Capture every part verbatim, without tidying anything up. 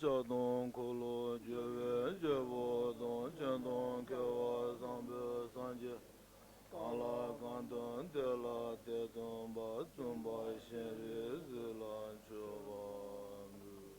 ལྕགས་དང་འཁོར་ལོ་སྒྱུར་བའི་རྒྱལ་པོ་དང་། སྤྱན་དང་ཁ་བ་བཟང་པོའི་སངས་རྒྱས། གང་ལ་གང་འདུལ་དེ་ལ་དེ་སྟོན་པ། བཙུན་པ་ཤེས་རིག་གཟི་ལ་མཆོད་པར་འབུལ།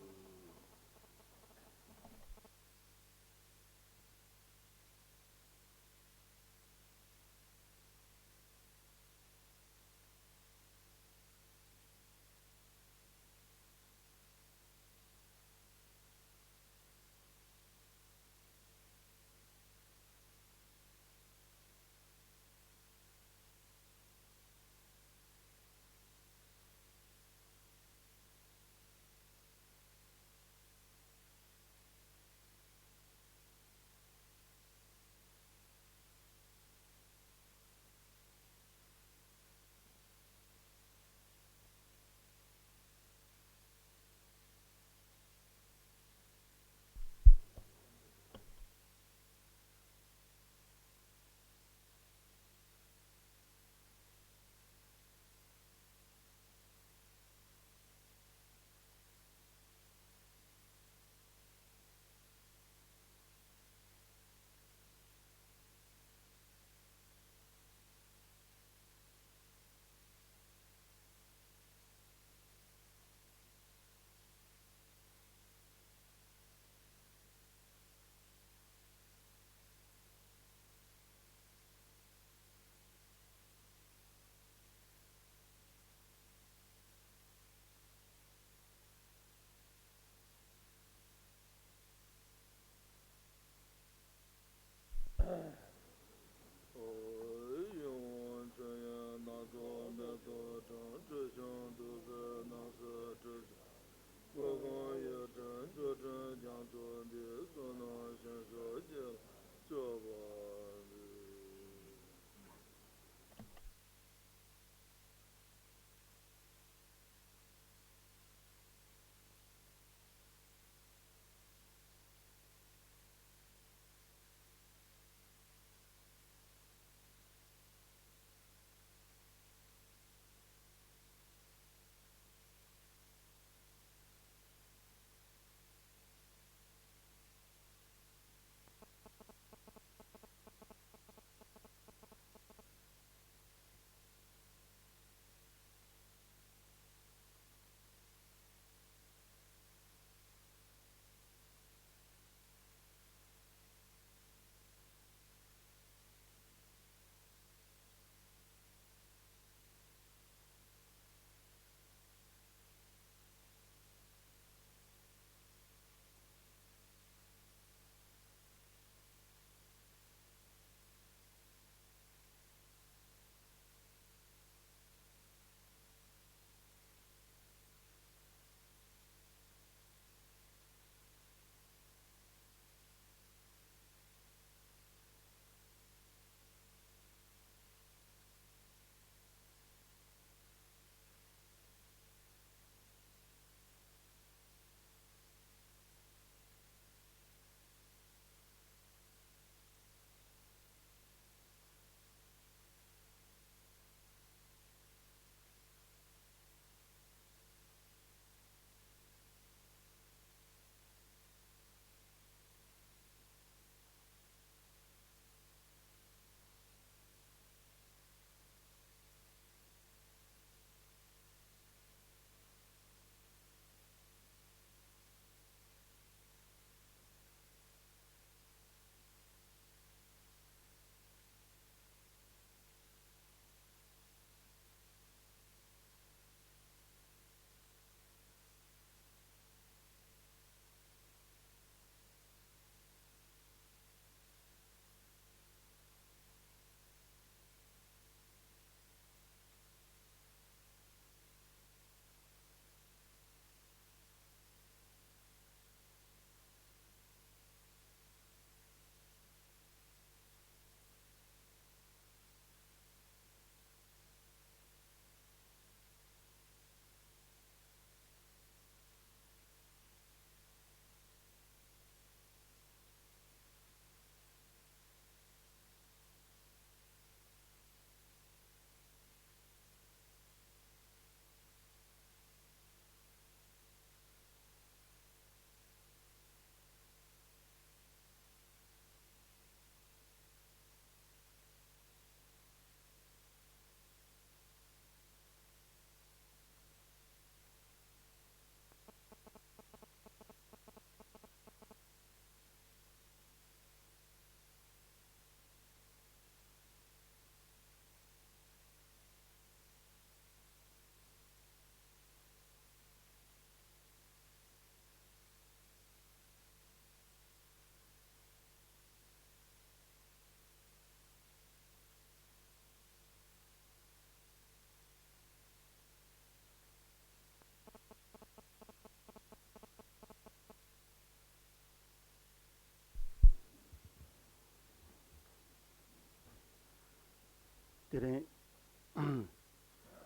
དེ་རིང་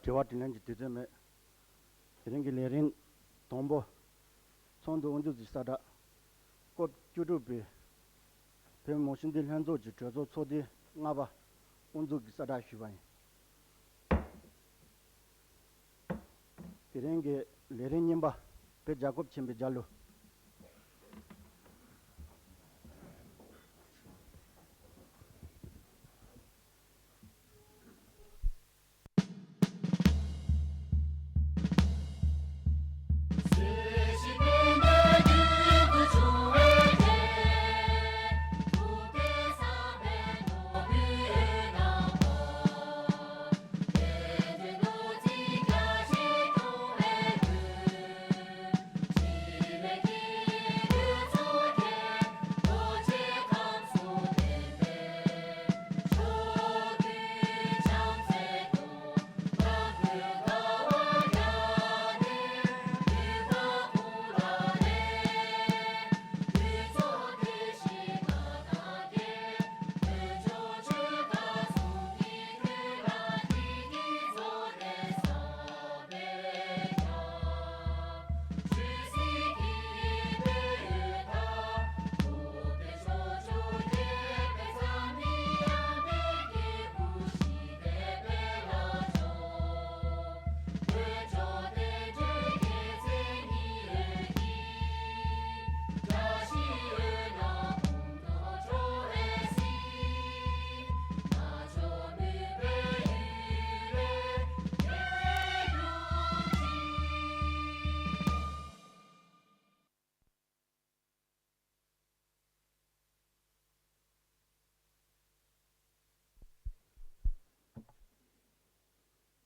དྲི་བ་དྲིས་ལན་གྱི་དུས་ཚོད་མེད། དེ་རིང་གི་ལས་རིམ་དང་པོ། ཚོགས་འདུ་དབུ་འཛུགས་ཀྱི་གསལ་བསྒྲགས། སྐབས་བཅུ་དྲུག་པའི་བོད་མི་མང་སྤྱི་འཐུས་ལྷན་ཚོགས་ཀྱི་གྲོས་ཚོགས་ཚོགས་ཐེངས་ལྔ་པ་དབུ་འཛུགས་ཀྱི་གསལ་བསྒྲགས་ཞུས་པ་ཡིན། དེ་རིང་གི་ལས་རིམ་གཉིས་པ། བོད་རྒྱལ་ཁབ་ཆེན་པོའི་རྒྱལ་གླུ།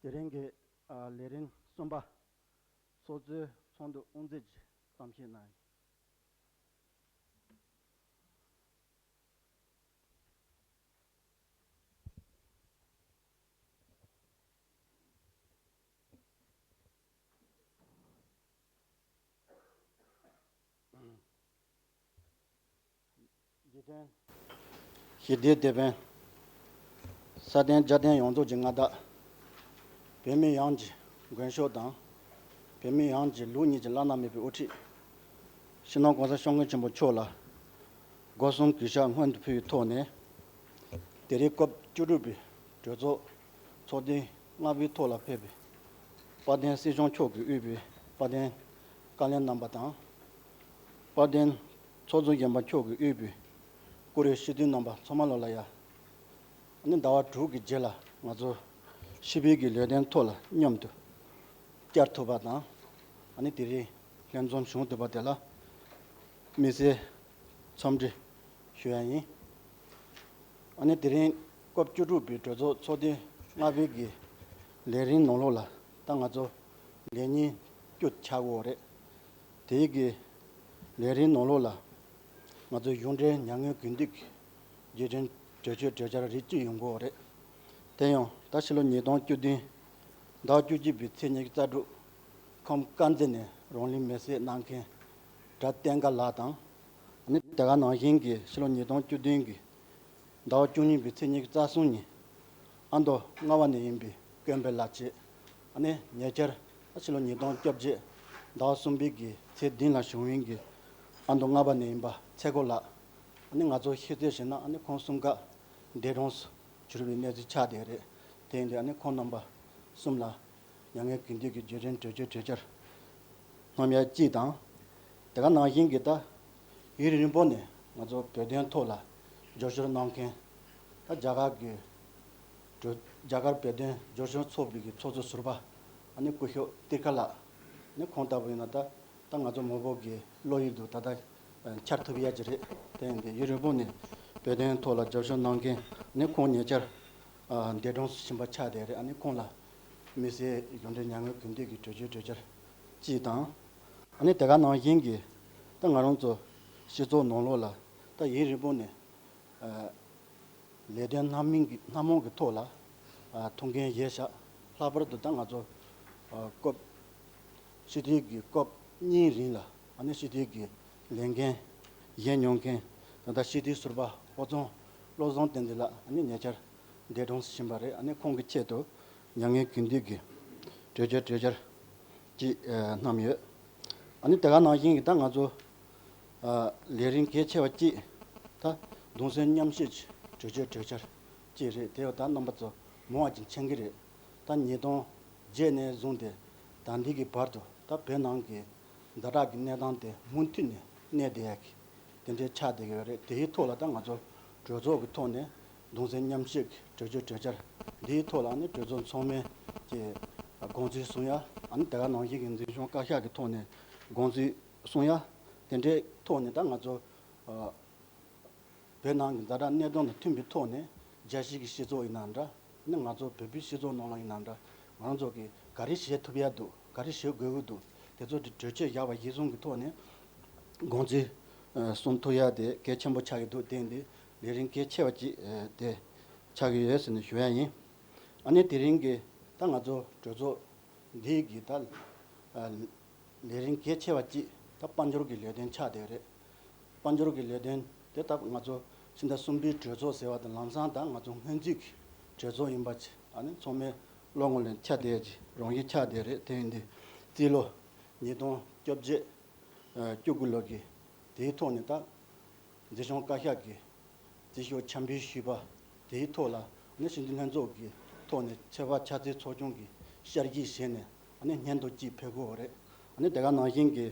དེ་རིང་གི་ཨ་ལས་རིམ་གསུམ་པ། ཚོགས་གཙོས་ཚོགས་འདུ་དབུ་འཛུགས་ཀྱི་གཏམ་བཤད་གནང་ཡོད། རྗེས་དྲན། ཞི་བདེའི་དེད་དཔོན། ས་སྟེང་རྒྱལ་བསྟན་ཡོངས་རྫོགས་ཀྱི་མངའ་བདག་བོད་མི་ཡོངས་ཀྱི་མགོན་སྐྱབས་དང་། བོད་མི་ཡོངས་ཀྱི་ལུགས་གཉིས་ཀྱི་བླ་ན་མེད་པའི་དབུ་ཁྲིད། སྤྱི་ནོར་༸གོང་ས་༸སྐྱབས་མགོན་ཆེན་པོ་མཆོག་ལ་སྒོ་གསུམ་གུས་ཕྱག་སྔོན་དུ་ཕུལ་བའི་ཐོག་ནས། དེ་རིང་སྐབས་བཅུ་དྲུག་པའི་གྲོས་ཚོགས་ཚོགས་ཐེངས་ལྔ་པའི་ཐོག་ལ་ཕེབས་པའི་དཔལ་ལྡན་སྲིད་སྐྱོང་མཆོག་གིས་དབུས་པའི་དཔལ་ལྡན་བཀའ་བློན་རྣམ་པ་དང་། དཔལ་ལྡན་ཚོགས་གཙོ་སྤྱི་ཁྱབ་མཆོག་གིས་དབུས་པའི་བཀུར་འོས་སྤྱི་འཐུས་རྣམ་པ་ཚང་མ་ལོ་ལ་ཡ། ཨ་ནི་ཟླ་བ་དྲུག་གི་རྗེས་ལ་ང་ཚོ་ཞི་བདེ་གི་ལས་དོན་ཐོག་ལ་མཉམ་དུ་བཅར་ཐུབ་པ་དང་། ཨ་ནི་དེ་རིང་ལྷན་འཛོམས་བྱུང་ཐུབ་པ་དེ་ལ་དམིགས་བསལ་འཚམས་འདྲི་ཞུ་ཡ་ཡིན། ཨ་ནི་དེ་རིང་སྐབས་བཅུ་དྲུག་པའི་གྲོས་ཚོགས་ཚོགས་ཐེངས་ལྔ་པའི་གི་ལས་རིམ་ནང་ལོགས་ལ་ད་ང་ཚོ་ལས་ཉིན་བཅུ་ཆགས་ཡོད་རེད། དེའི་གི་ལས་རིམ་ནང་ལོགས་ལ་ང་ཚོ་གཞུང་འབྲེལ་མྱ་ངན་གུས་འདུད་ཀྱི་རྗེས་དྲན་གྲོས་ཆོད་གྲོས་འཆར་རིགས་གཅིག་ཡོང་གི་ཡོད་རེད། དེ་ཡང་ད་ཕྱི་ལོ་ཉིས་སྟོང་བཅུ་བདུན་ཟླ་བ་བཅུ་གཅིག་པའི་ཚེས་ཉི་ཤུ་རྩ་དྲུག་ཁམས་དཀར་མཛེས་ནས་རང་ལུས་མེར་སྲེག་གནང་མཁན་གྲྭ་བསྟན་དགའ་ལགས་དང་། ཨ་ནི་དེ་ག་ནང་བཞིན་གྱི་ཕྱི་ལོ་ཉིས་སྟོང་བཅུ་བདུན་གྱི་ཟླ་བ་བཅུ་གཉིས་པའི་ཚེས་ཉི་ཤུ་རྩ་གསུམ་ཉིན་ཨ་མདོ་རྔ་བ་ནས་ཡིན་པའི་ཀུན་དཔལ་ལགས་བཅས། ཨ་ནི་ཉེ་ཆར་ཕྱི་ལོ་ཉིས་སྟོང་བཅོ་བརྒྱད་ཟླ་བ་གསུམ་པའི་གི་ཚེས་བདུན་ལ་བྱུང་བའི་གི་ཨ་མདོ་རྔ་བ་ནས་ཡིན་པ་ཚེ་སྒོ་ལགས། ཨ་ནི་ང་ཚོ་ཤེས་ཚོད་བྱས་ན་ཨ་ནི་ཁོང་གསུམ་ཀ་འདས་གྲོངས་སུ་གྱུར་བའི་གནས་ཚུལ་ཆགས་བསྡད་རེད། དེ་ཡིན་དུས་ཨ་ནི་ཁོང་རྣམ་པ་གསུམ་ལ་མྱ་ངན་གུས་འདུད་ཀྱི་རྗེས་དྲན་གྲོས་ཆོད་གྲོས་འཆར་སྣོམ་ཡ་གཅིག་དང་། དེ་ག་ནང་བཞིན་གྱི་ད་ཡུན་རིང་པོ་ནས་ང་ཚོ་བོད་དོན་ཐོག་ལ་རྒྱབ་སྐྱོར་གནང་མཁན་ད་རྒྱ་གར་གྱི་གྲོས་རྒྱ་གར་བོད་དོན་རྒྱབ་སྐྱོར་ཚོགས་པའི་གི་ཚོགས་གཙོ་ཟུར་པ་ཨ་ནི་སྐུ་ཞབས་ཏིར་ཁ་ལགས། ཨ་ནི་ཁོང་ལྟ་བུ་ཡིན་ན་ད་ད་ང་ཚོ་མང་པོ་གི་བློ་ཡུལ་དུ་ད་ལྟ་འཆར་ཐུབ་ཡ་ཅིག་རེད། དེ་ཡིན་དུས་ཡུན་རིང་པོ་ནས་བོད་དོན་ཐོག་ལ་རྒྱབ་སྐྱོར་གནང་མཁན་ཨ་ནི་ཁོང་ཉེ་ཆར་འདས་གྲོངས་སུ་ཕྱིན་པ་ཆགས་བསྡད་རེད། ཨ་ནི་ཁོང་ལ་དམིགས་བསལ་གཞུང་འབྲེལ་མྱ་ངན་གུས་འདུད་ཀྱི་གྲོས་ཆོད་གྲོས་འཆར་གཅིག་དང་། ཨ་ནི་དེ་ག་ནང་བཞིན་གྱི་ད་ང་རང་ཚོ་སྤྱི་ཚོགས་ནང་ལོགས་ལ་ད་ཡུན་རིང་པོ་ནས་ཨ་ལས་དོན་སྣ་མིན་གྱི་སྣ་མང་གི་ཐོག་ལ་ཨ་ཐུགས་འགན་བཞེས་ཤག་ལྷག་པར་དུ་ད་ང་ཚོ་ཨ་སྐབས་སྤྱི་འཐུས་ཀྱི་སྐབས་གཉིས་རིང་ལ་ཨ་ནི་སྤྱི་འཐུས་ཀྱི་ལས་འགན་བཞེས་མྱོང་མཁན་ད་ལྟ་སྤྱི་འཐུས་ཟུར་པ་ཨོ་ཚོང་བློ་བཟང་བསྟན་འཛིན་ལགས་ཨ་ནི་ཉེ་ཆར་ འདས་གྲོངས་སུ་ཕྱིན་པ་རེད། ཨ་ནི་ཁོང་གི་ཆེད་དུ་མྱ་ངན་གུས་འདུད་ཀྱི་གྲོས་ཆོད་གྲོས་འཆར་ཅིག་ཨ་བསྣམས་ཡོད། ཨ་ནི་དེ་ག་ནང་བཞིན་གྱི་ད་ང་ཚོ་ཨ་ལས་རིམ་གལ་ཆེ་བ་གཅིག་ད་གདུང་སེམས་མཉམ་སྐྱེད་ཀྱི་གྲོས་ཆོད་གྲོས་འཆར་ཅིག་རེད། དེ་ད་རྣམ་པ་ཚོ་མང་བ་ཅིག་མཁྱེན་གྱི་རེད། ད་ཉིས་སྟོང་བརྒྱད་ནས་བཟུང་སྟེ་ད་ལྟའི་གི་བར་དུ་ད་བོད་ནང་གི་ཛ་དྲག་གི་གནས་སྟངས་དེ་མུ་མཐུད་ནས་གནས་བསྡད་ཡག་གི་དེ་འདྲའི་ཆགས་བསྡད་ཀྱི་ཡོད་རེད། དེའི་ཐོག་ལ་ད་ང་ཚོ་གྲོས་ཚོགས་ཀྱི་ཐོག་ནས་གདུང་སེམས་མཉམ་སྐྱེད་ཀྱི་གྲོས་ཆོད་གྲོས་འཆར་འདིའི་ཐོག་ལ་ཨ་ནི་གྲོས་ཚོགས་ཚང་མས་ཀྱི་དགོངས་ཚུལ་གསུང་ཡ། ཨ་ནི་དེ་ག་ནང་བཞིན་གྱི་འཛིན་སྐྱོང་བཀའ་ཤག་གི་ཐོག་ནས་དགོངས་ཚུལ་གསུང་ཡ། དེ་འདྲའི་ཐོག་ནས་ད་ང་ཚོ་ཨ་བོད་ནང་གི་ཛ་དྲག་གནད་དོན་དང་མཐུན་པའི་ཐོག་ནས་རྒྱལ་སྤྱིའི་སྤྱི་ཚོགས་ཡིན་ན་འདྲ། ནི་ང་ཚོ་བོད་པའི་སྤྱི་ཚོགས་ནང་ལ་ཡིན་ན་འདྲ། ང་རང་ཚོ་གིས་ག་རེ་བྱེད་ཐུབ་ཡ་འདུག་ག་རེ་བྱེད་དགོས་ཀྱི་འདུག་དེ་ཚོ་དེ་གྲོས་ཆོད་བཞག་པ་གཞིར་བཟུང་གི་ཐོག་ནས་དགོངས་ཚུལ་ཨ་གསུང་ཐུབ་ཡ་དེ་གལ་ཆེན་པོ་ཆགས་ཀྱི་འདུག་དེ་འདི་ལས་རིམ་གལ་ཆེ་བ་ཅིག་ཨ་དེ་ཆགས་ཀྱི་ཡོད་ཟེར་ནས་ཞུ་ཡ་ཡིན། ཨ་ནི་དེ་རིང་གི་ད་ང་ཚོ་གྲོས་ཚོགས་འདི་གི་ད་ཨ་ལས་རིམ་གལ་ཆེ་བ་གཅིག་ད་དཔལ་འབྱོར་གྱི་ལས་དོན་ཆགས་བསྡད་རེད། དཔལ་འབྱོར་གྱི་ལས་དོན་དེ་ད་ང་ཚོ་ཕྱི་ཟླ་གསུམ་པའི་གྲོས་ཚོགས་ཟེར་བ་དང་ལམ་སང་ད་ང་ཚོ་སྔོན་རྩིས་ཀྱི་གྲོས་ཚོགས་ཡིན་པ་ཆེ། ཨ་ནི་ཚང་མས་བློ་ངོ་ལ་འཆར་བསྡད་ཀྱི་རང་བཞིན་ཆགས་བསྡད་རེད། དེ་ཡིན་དུས་རྩིས་ལོ་ཉིས་སྟོང་བཅོ་བརྒྱད་ཨ་བཅུ་དགུ་ལོ་གི་དེའི་ཐོག་ནས་ད་འཛིན་སྐྱོང་བཀའ་ཤག་གིས་རྩིས་ཞིབ་འཆར་འབུལ་ཞུས་པ་དེའི་ཐོག་ལ་ནི་སྤྱི་འཐུས་ལྷན་ཚོགས་ཀྱི་ཐོག་ནས་ཚོད་དཔག་འཆར་རྩིས་ཚོགས་ཆུང་གིས་བསྐྱར་ཞིབ་བྱས་ནས་ཨ་ནི་སྙན་ཐོ་གཅིག་ཕུལ་དགོས་པ་རེད། ཨ་ནི་དེ་ག་ནང་བཞིན་གྱི་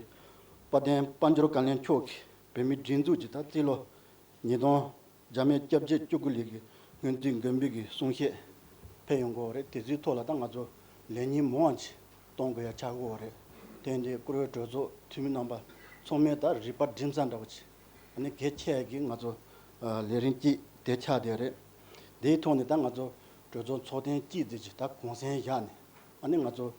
དཔལ་ལྡན་དཔལ་འབྱོར་བཀའ་བློན་མཆོག་གིས་བོད་མིའི་སྒྲིག་འཛུགས་ཀྱི་ད་རྩིས་ལོ་ཉིས་སྟོང་བརྒྱ་མེད་བཅོ་བརྒྱད་བཅུ་དགུ་ལོའི་གི་སྔོན་རྩིས་འགན་འབུལ་གྱི་གསུང་བཤད་ཕེབས་ཡོང་གི་ཡོད་རེད། དེ་ཚོའི་ཐོག་ལ་ད་ང་ཚོ་ལས་ཉིན་མང་བ་ཅིག་གཏོང་དགོས་ཡ་ཆགས་ཀྱི་ཡོད་རེད། དེ་འདི་བཀུར་འོས་གྲོས་ཚོགས་འཐུས་མི་རྣམ་པ་ཚང་མས་ད་རིག་པ་སྒྲིམ་ས་འདྲ་བོ་ཅིག་ཨ་ནི་གལ་ཆེ་ཡ་གི་ང་ཚོ་ཨ་ལས་རིམ་གཅིག་དེ་ཆགས་བསྡད་རེད། དེའི་ཐོག་ནས་ད་ང་ཚོ་གྲོས་ཚོགས་ཚོགས་ཐེངས་གཅིག་ཙམ་ཅིག་ད་གུང་སེང་བཞག་ནས་ཨ་ནི་ང་ཚོ་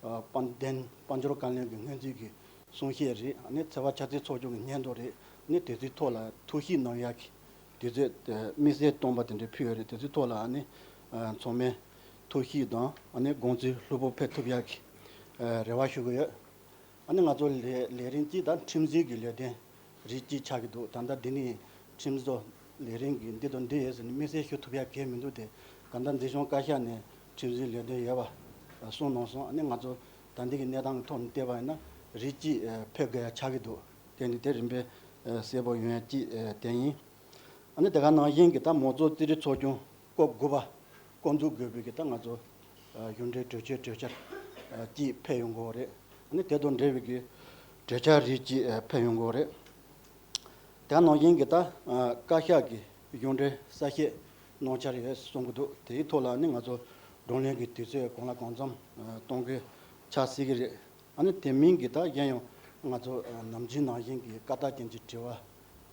ཨ་དཔལ་ལྡན་དཔལ་འབྱོར་བཀའ་བློན་གྱི་སྔོན་རྩིས་ཀྱི་གསུང་བཤད་རེད། ཨ་ནི་ཚོད་དཔག་འཆར་རྩིས་ཚོགས་ཆུང་གི་སྙན་ཐོ་རེད། ཨ་ནི་དེ་ཚོའི་ཐོག་ལ་ཐུགས་ཞིབ་གནང་ཡག་གི་དུས་ཚོད་དེ་དམིགས་བསལ་བཏོན་པ་དེ་འདྲ་ཕུལ་ཡོད་རེད། དེ་ཚོའི་ཐོག་ལ་ཨ་ནི་ཨ་ཚང་མས་ཐུགས་ཞིབ་དང་ཨ་ནི་དགོངས་ཚུལ་ལྷུག་པོ་ཕེབས་ཐུབ་ཡག་གི་ཨ་རེ་བ་ཞུ་གི་ཡོད། ཨ་ནི་ང་ཚོ་ལས་ལས་རིམ་གཅིག་དང་ཁྲིམས་འཛིན་གྱི་ལས་དོན་རིགས་གཅིག་ཆགས་ཀྱི་འདུག་ད་ལྟ་འདི་ནི་ཁྲིམས་བཟོ་ལས་རིམ་གྱི་འདི་དང་འདི་ཡོད་ཟེར་ནས་དམིགས་བསལ་ཞུ་ཐུབ་ཡག་གལ་མི་འདུག་དེ་ག་ད་འཛིན་སྐྱོང་བཀའ་ཤག་ནས་ཁྲིམས་འཛིན་ལས་དོན་ཡོད་པ་གསུངས་གནང་སོང་། ཨ་ནི་ང་ཚོ་ད་འདི་གི་གནས་སྟངས་ཀྱི་ཐོག་ནས་བལྟས་པ་ཡིན་ན་རིགས་གཅིག་ཕེབས་དགོས་ཡ་ཆགས་ཀྱི་འདུག་དེ་ནི་དེ་རིམ་པས་གསལ་པོ་ཡོང་ཡ་གཅིག་དེ་ཡིན། ཨ་ནི་དེ་ག་ནང་བཞིན་གྱི་ད་མང་གཙོ་རྩིས་རིག་ཚོགས་ཆུང་སྐབས་དགུ་པ་བསྐོ་འཛུགས་དགོས་པའི་གི་ད་ང་ཚོ་གཞུང་འབྲེལ་གྲོས་ཆོད་གྲོས་འཆར་གཅིག་ཕེབས་ཡོང་གི་ཡོད་རེད། ཨ་ནི་དེ་དང་འབྲེལ་བའི་གི་གྲོས་འཆར་རིགས་གཅིག་ཕེབས་ཡོང་གི་ཡོད་རེད། དེ་ག་ནང་བཞིན་གྱི་ད་བཀའ་ཤག་གི་གཞུང་འབྲེལ་གསལ་བཤད་གནང་འཆར་ཡོད་གསུང་གི་འདུག་དེའི་ཐོག་ལ་ནི་ང་ཚོ་བགྲོ་གླེང་གི་དུས་ཚོད་གང་ལ་གང་འཚམ་གཏོང་དགོས་ཆགས་སྲིད་ཀྱི་རེད། ཨ་ནི་དེ་མིན་གྱི་ད་གཞན་ཡང་ང་ཚོ་ནམ་རྒྱུན་ནང་བཞིན་གྱི་བཀའ་རྟགས་ཅན་གྱི་དྲི་བ་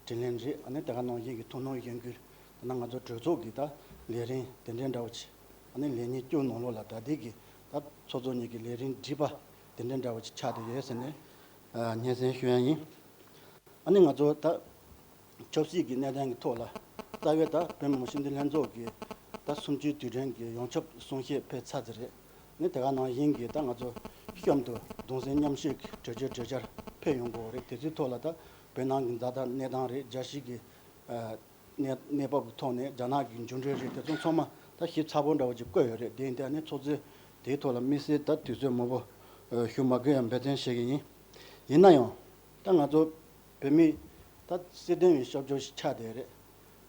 དྲིས་ལན་རེད། ཨ་ནི་དེ་ག་ནང་བཞིན་གྱི་ཐུགས་སྣང་གཞེན་སྐུལ། ད་ནང་ང་ཚོ་གྲོས་ཚོགས་ཀྱི་ད་ལས་རིམ་དེ་འདྲའི་འདྲ་བོ་ཆེ། ཨ་ནི་ལས་ཉིན་བཅུ་ནང་ལོགས་ལ་ད་ལྟའི་གི་ད་ཚོགས་གཙོ་གཉིས་ཀྱི་ལས་རིམ་བསྒྲིགས་པ་དེ་འདྲའི་འདྲ་བོ་ཆེ་ཆགས་བསྡད་ཡོད་ཟེར་ནས་སྙན་སེང་ཞུ་ཡ་ཡིན། ཨ་ནི་ང་ཚོ་ད་ཆབ་སྲིད་ཀྱི་གནས་སྟངས་ཀྱི་ཐོག་ལ་རྩ་བའི་ད་བོད་མི་མང་སྤྱི་འཐུས་ལྷན་ཚོགས་ཀྱི་ད་གསུམ་བཅུའི་དུས་དྲན་གྱི་ཡོངས་ཁྱབ་གསུང་བཤད་ཕེབས་ཚར་ཚར་རེད། ནི་དེ་ག་ནང་བཞིན་གྱི་ད་ང་ཚོ་གཤམ་དུ་གདུང་སེམས་མཉམ་སྐྱེད་ཀྱི་གྲོས་ཆོད་གྲོས་འཆར་ཕེབས་ཡོང་གི་ཡོད་རེད། དེ་ཚོའི་ཐོག་ལ་ད་བོད་ནང་གི་ཛ་དྲག་གནས་སྟངས་རེད། རྒྱལ་སྤྱིའི་གི་ཨ་གནས་གནས་བབ་ཀྱི་ཐོག་ནས་རྒྱ་ནག་གི་འགྱུར་འགྲོས་རེད། དེ་ཚོ་ཚང་མ་ད་ཞིབ་ཚགས་པོ་འདྲ་བོ་ཅིག་བཀོད་ཡོད་རེད། དེ་ཡིན་དུས་ཨ་ནི་ཚོགས་གཙོས་དེའི་ཐོག་ལ་དམིགས་བསལ་ད་དུས་ཚོད་མང་པོ་ཨ་ཞུ་མ་དགོས་ཡ་འབད་བརྩོན་བྱེད་ཀྱི་ཡིན། ཡིན་ན་ཡང་ད་ང་ཚོ་བོད་མི་ད་སྲིད་དོན་གྱི་སྐྱབས་བཅོལ་ཞིག་ཆགས་བསྡད་རེད།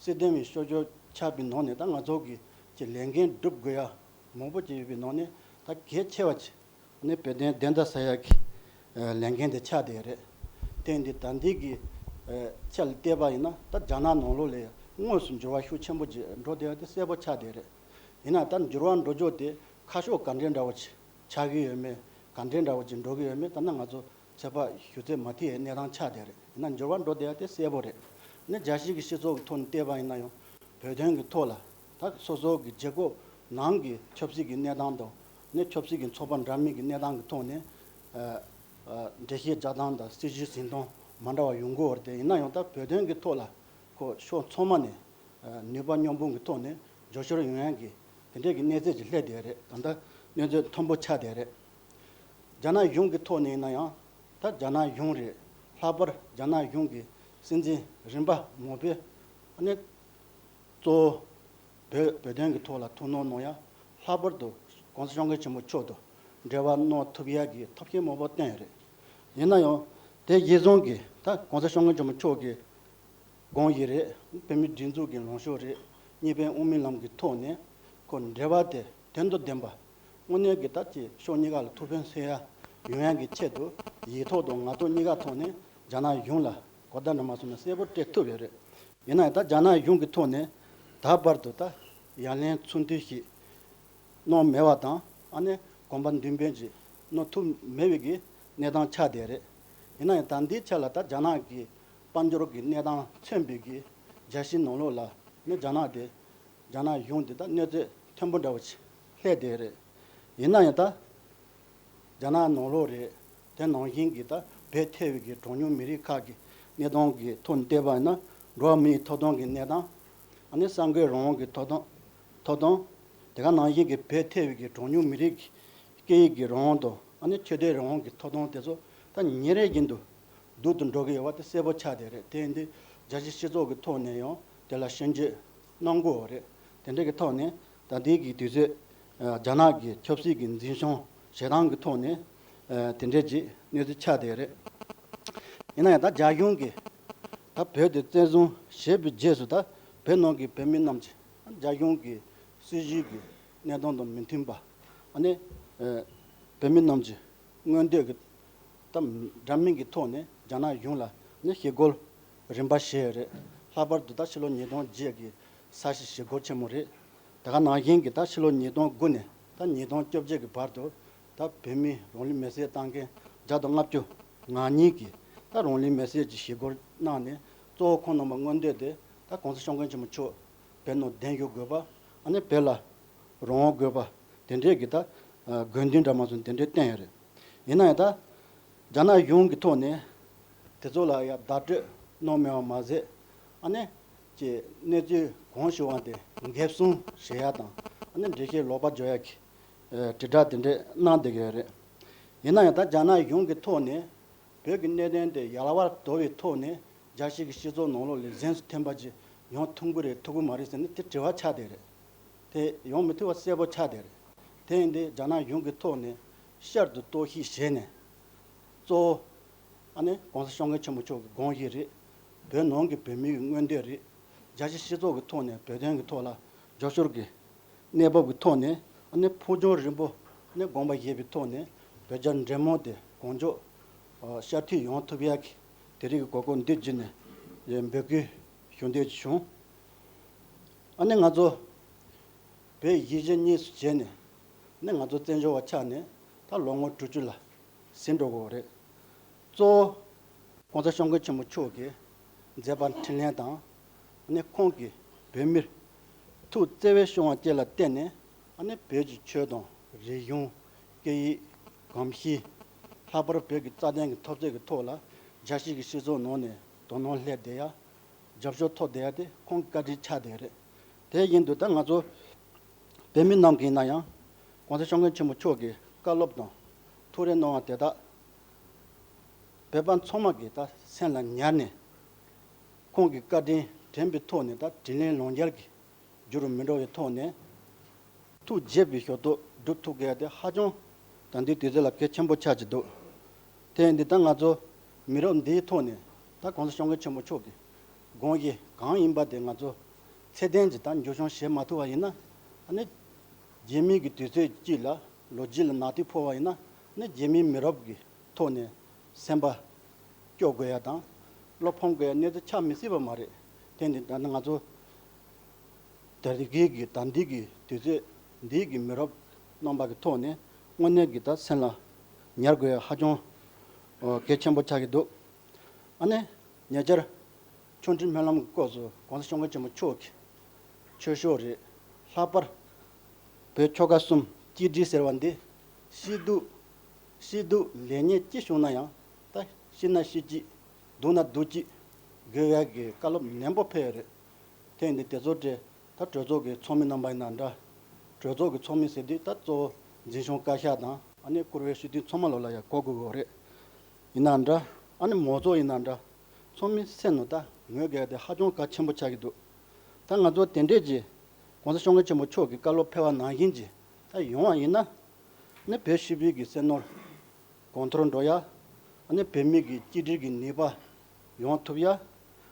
སྲིད་དོན་གྱི་སྐྱབས་བཅོལ་ཆགས་པའི་ནང་ནས་ད་ང་ཚོ་གི་ཀྱི་ལས་འགན་སྒྲུབ་དགོས་ཡ་མང་པོ་ཅིག་ཡོད་པའི་ནང་ནས་ད་གལ་ཆེ་བ་ཅིག་ནི་བོད་དོན་བདེན་མཐའ་གསལ་ཡག་གི་ཨ་ལས་འགན་དེ་ཆགས་བསྡད་རེད། དེ་འདི་ད་འདི་གི་ཨ་ཆ་ལ་བལྟས་པ་ཡིན་ན་ད་རྒྱ་ནག་ནང་ལོགས་ལ་དངོས་སུ་འགྱུར་བ་ཤུགས་ཆེན་པོ་ཅིག་འགྲོ་བསྡད་ཡ་དེ་གསལ་པོ་ཆགས་བསྡད་རེད། ཡིན་ན་ད་འགྱུར་བ་འགྲོ་རྒྱུ་དེ་ཁ་ཕྱོགས་ག་འདྲའི་འདྲ་བོ་ཅིག་ཆགས་ཀྱི་ཡོད་མེད། ག་འདྲའི་འདྲ་བོ་ཅིག་འགྲོ་གི་ཡོད་མེད། ད་ནི་ང་ཚོ་ཚོད་དཔག་ཞུ་ཚོད་མ་ཐིག་ཡའི་གནས་སྟངས་ཆགས་བསྡད་རེད། ཡིན་ན་འགྱུར་བ་འགྲོ་བསྡད་ཡ་དེ་གསལ་པོ་རེད། ནི་རྒྱལ་སྤྱིའི་གི་སྤྱི་ཚོགས་ཀྱི་ཐོག་ནས་བལྟས་པ་ཡིན་ན་ཡང་བོད་དོན་གྱི་ཐོག་ལ་ད་སོ་སོ་གི་རྒྱལ་ཁབ་ནང་གི་ཆབ་སྲིད་ཀྱི་གནས་སྟངས་དང་ནི་ཆབ་སྲིད་ཀྱི་ཚོགས་པ་འདྲ་མིན་གྱི་གནས་སྟངས་ཀྱི་ཐོག་ནས་ཨ་ཨ་འགྲེལ་བཤད་རྒྱག་སྟངས་དང་སྲིད་བྱུས་འཛིན་སྟངས་མ་འདྲ་བ་ཡོང་གི་ཡོད་རེད། དེ་ཡིན་ན་ཡང་ད་བོད་དོན་གྱི་ཐོག་ལ་ཁོ་ཕྱོགས་ཚང་མ་ནས་ཨ་ནུས་པ་མཉམ་སྤུངས་ཀྱི་ཐོག་ནས་རྒྱབ་སྐྱོར་ཡོང་ཡག་གི་དེ་འདྲས་ཀྱི་གནས་ཚད་ཅིག་སླེབས་བསྡད་རེད། ད་ལྟ་གནས་ཚུལ་མཐོན་པོ་ཆགས་བསྡད་རེད། རྒྱ་ནག་གཞུང་གི་ཐོག་ནས་ཡིན་ན་ཡང་ད་རྒྱ་ནག་གཞུང་རེད། ལྷག་པར་རྒྱ་ནག་གཞུང་གི་སྲིད་འཛིན་རིམ་པ་མང་པོས་ཨ་ནི་གཙོ་ བོད་བོད་དོན་གྱི་ཐོག་ལ་ཐུགས་སྣང་གནང་ཡ། ལྷག་པར་དུ་༸གོང་ས་༸སྐྱབས་མགོན་ཆེན་པོ་མཆོག་ཏུ་འབྲེལ་བ་གནང་ཐུབ་ཡ་གི་ཐབས་ཤེས་མང་པོ་བཏོན་ཡོད་རེད། ཡིན་ན་ཡང་དེ་གཞིར་བཟུང་གིས་ད་༸གོང་ས་༸སྐྱབས་མགོན་ཆེན་པོ་མཆོག་གི་དགོངས་གཞི་རེད། བོད་མིའི་སྒྲིག་འཛུགས་ཀྱི་ལངས་ཕྱོགས་རེད། གཉིས་ཕན་དབུ་མའི་ལམ་གྱི་ཐོག་ནས་ཁོ་འབྲེལ་བ་དེ་དོན་དང་ལྡན་པ། དངོས་གནས་ཀྱི་ད་ཅིག་ཕྱོགས་གཉིས་ཀ་ལ་ཐུགས་ཕན་གསོས་ཡ་ཡོང་ཡ་གི་ཆེད་དུ་ཡིག་ཐོག་དང་ངག་ཐོག་གཉིས་ཀ་ཐོག་ནས་རྒྱ་ནག་གཞུང་ལ་གོ་བརྡ་འདྲ་མ་སོང་ན་གསལ་པོ་སྤྲད་ཐུབ་ཡོད་རེད། ཡིན་ན་ཡང་ད་རྒྱ་ནག་གཞུང་གི་ཐོག་ནས་ད་བར་དུ་ད་ཡ་ལན་ཚུར་མཐུད་ཞིག་གནང་མེད་པ་དང་། ཨ་ནི་གོམ་པ་མདུན་སྤོས་ཅིག་གནང་ཐུབ་མེད་པའི་གི་གནས་སྟངས་ཆགས་བསྡད་རེད། ཡིན་ན་ཡང་ད་ལྟའི་ཆ་ལ་ད་རྒྱ་ནག་གི་དཔལ་འབྱོར་གྱི་གནས་སྟངས་མཚོན་པའི་གི་རྒྱལ་སྤྱིའི་ནང་ལོགས་ལ་ནི་རྒྱ་ནག་དེ་རྒྱ་ནག་གཞུང་དེ་ད་གནས་ཚུལ་མཐོན་པོ་འདྲ་བོ་ཞིག་སླེབས་བསྡད་རེད། ཡིན་ན་ཡང་ད་རྒྱ་ནག་ནང་ལོགས་རེད། དེ་ནང་བཞིན་གྱི་ད་བོད་ཐེ་བའི་གི་གྲངས་ཉུང་མི་རིགས་ཁག་གི་གནས་སྟངས་ཀྱི་ཐོག་ནས་བལྟས་པ་ཡིན་ན། འགྲོ་བ་མིའི་ཐོབ་ཐང་གི་གནས་སྟངས། ཨ་ནི་གསར་འགོད་རང་དབང་གི་ཐོབ་ཐང་ཐོབ་ཐང་། དེ་ག་ནང་བཞིན་གྱི་བོད་ཐེ་བའི་གི་གྲངས་ཉུང་མི་རིགས་ཀྱི་སྐད་ཡིག་གི་རང་དབང་དང་། ཨ་ནི་ཆོས་དད་རང་དབང་གི་ཐོབ་ཐང་དེ་ཚོ་ད་ཉིན་རེ་བཞིན་དུ་སྡུག་ཏུ་འགྲོ་གི་ཡོད་པ་དེ་གསལ་པོ་ཆགས་བསྡད་རེད། དེ་ཡིན་དུས་རྒྱལ་སྤྱིའི་སྤྱི་ཚོགས་ཀྱི་ཐོག་ནས་ཡང་དེ་ལ་ཤན་འབྱེད་གནང་དགོས་པ་རེད། དེ་འདྲ་གི་ཐོག་ནས་ད་ལྟའི་གི་དུས་ཚོད་རྒྱ་ནག་གི་ཆབ་སྲིད་ཀྱི་འཛིན་སྐྱོང་བྱེད་སྟངས་ཀྱི་ཐོག་ནས་དེ་འདྲ་ཅིག་གནས་ཚུལ་ཆགས་བསྡད་རེད། ཡིན་ན་ཡང་ད་རྒྱ་གཞུང་གིས་ད་བོད་དེ་བཙན་བཟུང་བྱས་པའི་རྗེས་སུ་ད་བོད་ནང་གི་བོད་མི་རྣམས་ཀྱིས་རྒྱ་གཞུང་གི་སྲིད་བྱུས་ཀྱི་གནས་སྟངས་དང་མི་མཐུན་པ། ཨ་ནི་བོད་མི་རྣམས་ཀྱི་མངོན་འདོད་ཀྱི་ད་འདྲ་མིན་གྱི་ཐོག་ནས་རྒྱ་ནག་གཞུང་ལ་ནི་ཞི་རྒོལ་རིམ་པ་བྱས་ཡོད་རེད། ལྷག་པར་དུ་ད་ཕྱི་ལོ་ཉིས་སྟོང་བརྒྱད་ཀྱི་ས་གཞི་ཞི་རྒོལ་ཆེན་མོ་རེད། དེ་ག་ནང་བཞིན་གྱི་ད་ཕྱི་ལོ་ཉིས་སྟོང་དགུ་ནས་ད་ཉིས་སྟོང་བཅོ་བརྒྱད་ཀྱི་བར་དུ་ད་བོད་མིའི་རང་ལུས་མེར་སྲེག་བཏང་མཁན་བརྒྱ་དང་ལྔ་བཅུ་ང་གཉིས་ཀྱིས་ད་རང་ལུས་མེར་སྲེག་ཀྱི་ཞི་རྒོལ་གནང་ནས། གཙོ་བོ་ཁོང་རྣམ་པ་མངོན་འདོད་དེ་ད་༸གོང་ས་༸སྐྱབས་མགོན་ཆེན་པོ་མཆོག་བོད་ནང་གདན་འཇགས་དགོས་པ། ཨ་ནི་བོད་ལ་རང་དབང་དགོས་པ། དེ་འདྲས་ཀྱི་ད་དགོས་འདུན་འདྲ་མ་སོང་དེ་འདྲས་བསྟན་ཡོད་རེད། ཡིན་ན་ཡང་ད་རྒྱ་ནག་གཞུང་གི་ཐོག་ནས་དེ་ཚོ་ལ་ཡང་བརྡ་སྤྲོད་གནང་མེད་པ་མ་ཟད། ཨ་ནི་ཀྱི་གནས་ཚུལ་གང་བྱུང་བ་དེ་འགེབས་སྲུང་བྱེད་ཡ་དང་། ཨ་ནི་འགྲེལ་བཤད་ལོག་པ་བརྗོད་ཡ་གི་དྲིལ་བསྒྲགས་དེ་འདྲས་གནང་བསྡད་ཀྱི་ཡོད་རེད། ཡིན་ན་ཡང་ད་རྒྱ་ནག་གཞུང་གི་ཐོག་ནས་བོད་ཀྱི་གནད་དོན་དེ་ཡལ་བར་དོར་བའི་ཐོག་ནས་རྒྱལ་སྤྱི་གི་སྤྱི་ཚོགས་ནང་ལོགས་ལ་གཟེངས་སུ་ཐོན་པ་ཅིག་ཡོང་ཐུབ་ཀྱི་རེད་ཐུབ་ཀྱི་མ་རེད་ཟེར་ནས་དེ་དྲི་བ་ཆགས་བསྡད་རེད། དེ་ཡོང་མི་ཐུབ་པ་གསལ་པོ་ཆགས་བསྡད་རེད། དེ་ཡིན་དུས་རྒྱ་ནག་གཞུང་གི་ཐོག་ནས་བསྐྱར་དུ་རྟོག་ཞིབ་བྱས་ནས། གཙོ་བོ་ཨ་ནི་༸གོང་ས་༸སྐྱབས་མགོན་ཆེན་པོ་མཆོག་གི་དགོངས་གཞི་རེད། བོད་ནང་གི་བོད་མིའི་མངོན་འདོད་རེད། རྒྱལ་སྤྱིའི་སྤྱི་ཚོགས་ཀྱི་ཐོག་ནས་བོད་དོན་གྱི་ཐོག་ལ་རྒྱབ་སྐྱོར་གྱི་གནས་བབ་ཀྱི་ཐོག་ནས། ཨ་ནི་ཕུགས་རྒྱང་རིང་པོ་ནས་དགོངས་པ་བཞེས་པའི་ཐོག་ནས་བོད་རྒྱ་འབྲེལ་མོལ་དེ་གང་མགྱོགས་ཨ་བསྐྱར་མཐུད་ཡོང་ཐུབ་ཡག་གི་དེ་རིགས་ཀྱི་གོ་སྐབས་འདི་བརྒྱུད་ནས་ཡང་འབོད་སྐུལ་ཞུ་འདོད་ཅིག་བྱུང་། ཨ་ནི་ང་ཚོ་བོད་གཞིས་བྱེས་གཉིས་སུ་གྱེས་ནས་ནི་ང་ཚོ་བཙན་བྱོལ་བ་ཆགས་ནས་ད་ལོ་ངོ་དྲུག་ཅུ་ལ་ཟིན་འགྲོ་གི་ཡོད་རེད། གཙོ་བོ་༸གོང་ས་༸སྐྱབས་མགོན་ཆེན་པོ་མཆོག་གི་མཛད་པ་འཕྲིན་ལས་དང་། ཨ་ནི་ཁོང་གིས་བོད་མིར་ཐུགས་བརྩེ་བའི་སྐྱོ་བ་བཅས་ལ་བརྟེན་ནས། ཨ་ནི་བོད་ཀྱི་ཆོས་དང་རིག་གཞུང་། སྐད་ཡིག། གོམས་གཤིས། ལྷག་པར་བོད་ཀྱི་རྩ་དོན་གྱི་འཐབ་རྩོད་ཀྱི་ཐོག་ལ་རྒྱལ་སྤྱི་གི་སྤྱི་ཚོགས་ནང་ནས་དོ་སྣང་སླེབས་བསྡད་ཡ། རྒྱབ་སྐྱོར་ཐོབ་བསྡད་ཡ་དེ་ཁོང་གི་བཀའ་དྲིན་ཆགས་བསྡད་རེད། དེ་བཞིན་དུ་ད་ང་ཚོ་བོད་མི་རྣམས་ཀྱིས་ཡིན་ན་ཡང་༸གོང་ས་༸སྐྱབས་མགོན་ཆེན་པོ་མཆོག་གི་བཀའ་སློབ་དང་ཐུགས་རེ་གནང་བ་དེ་དག་བོད་པ་ཚང་མ་གིས་ད་སེམས་ལ་ཉར་ནས། ཁོང་གི་བཀའ་དྲིན་དྲན་པའི་ཐོག་ནས་ད་དྲིན་ལན་ལོག་འཇལ་གྱི་རྒྱུ་རུ་མི་འགྲོ་བའི་ཐོག་ནས། ཐུགས་དགྱེས་པའི་ཞོར་དུ་སྒྲུབ་ཐུབ་དགོས་ཡ་དེ་ཧ་ཅང་ད་ལྟའི་དུས་ཚོད་ལ་གལ་ཆེན་པོ་ཆགས་ཀྱི་འདུག་དེ་ཡིན་དུས་ད་ང་ཚོ་མི་རབས་འདིའི་ཐོག་ནས་ད་༸གོང་ས་༸སྐྱབས་མགོན་ཆེན་པོ་མཆོག་གི་དགོངས་གཞི་གང་ཡིན་པ་དེ་ང་ཚོ་ཚད་ལྡན་གྱི་ད་འགྱུར་བྱུང་བྱེད་མ་ཐུབ་པ་ཡིན་ན། ཨ་ནི་རྗེས་མའི་གི་དུས་ཚོད་ཅིག་ལ་ལོ་རྒྱུས་ལ་ནག་དུས་ཕོག་པ་ཡིན་ན། ཨ་ནི་རྗེས་མའི་མི་རབས་ཀྱི་ཐོག་ནས་སེམས་པ་སྐྱོ་དགོས་ཡ་དང་བློ་ཕམ་དགོས་ཡ་གནས་ཚུལ་ཆགས་མི་སྲིད་པ་མ་རེད། དེ་འདི་ད་ནི་ང་ཚོ་དེ་རིང་གི་ད་འདི་གི་དུས་ཚོད་འདི་གི་མི་རབས་རྣམ་པ་གི་ཐོག་ནས་དངོས་གནས་ཀྱི་ད་སེམས་ལ་ཉར་དགོས་ཡ་ཧ་ཅང་གལ་ཆེན་པོ་ཆགས་ཀྱི་འདུག་ཨ་ནི་ཉེ་ཆར་ཆོས་འཕྲིན་སྨོན་ལམ་གྱི་སྐབས་སུ་༸གོང་ས་༸སྐྱབས་མགོན་ཆེན་པོ་མཆོག་གིས་ཆོས་ཕྱོགས་རེད། ལྷག་པར་བོད་ཆོལ་ཁ་གསུམ་གཅིག་སྒྲིལ་ཟེར་བ་འདི། སྐྱིད་སྡུག་སྐྱིད་སྡུག་ལེགས་ཉེས་ཅི་བྱུང་ན་ཡང་ད་སྐྱིད་ན་སྐྱིད་གཅིག་སྡུག་ན་སྡུག་གཅིག་དགོས་ཡ་གི་བཀའ་སློབ་ནན་པོ་ཕེབས་ཡོད་རེད། དེ་ཡིན་དུས་དེ་ཚོ་དེ་ད་གྲོས་ཚོགས་ཀྱི་ཚོགས་མི་རྣམ་པ་ཡིན་ན་འདྲ། གྲོས་ཚོགས་ཀྱི་ཚོགས་མི་ཟེར་དུས་ད་གཙོ་བོ་འཛིན་སྐྱོང་བཀའ་ཤག་དང་། ཨ་ནི་བཀུར་འོས་སྤྱི་འཐུས་ཚང་མ་ལོ་ལ་ཡ་གོ་དགོས་ཀྱི་རེད། ཡིན་ན་འདྲ། ཨ་ནི་མང་ཚོགས་ཡིན་ན་འདྲ། ཚང་མའི་སེམས་ནང་ད་ངོས་དགོས་དེ་ཧ་ཅང་གལ་ཆེན་པོ་ཆགས་ཀྱི་འདུག་ད་ང་ཚོ་དེ་འདྲས་ཀྱི་ ༸གོང་ས་༸སྐྱབས་མགོན་ཆེན་པོ་མཆོག་གི་བཀའ་སློབ་ཕེབས་པ་ནང་བཞིན་གྱི་ད་ཡོང་བ་ཡིན་ན། ནི་བོད་སྤྱི་པའི་གི་སེམས་ནོར་གོང་མཐོར་འགྲོ་ཡ། ནི་བོད་མི་གི་གཅིག་སྒྲིལ་གྱི་ནུས་པ་ཡོང་ཐུབ་ཡ།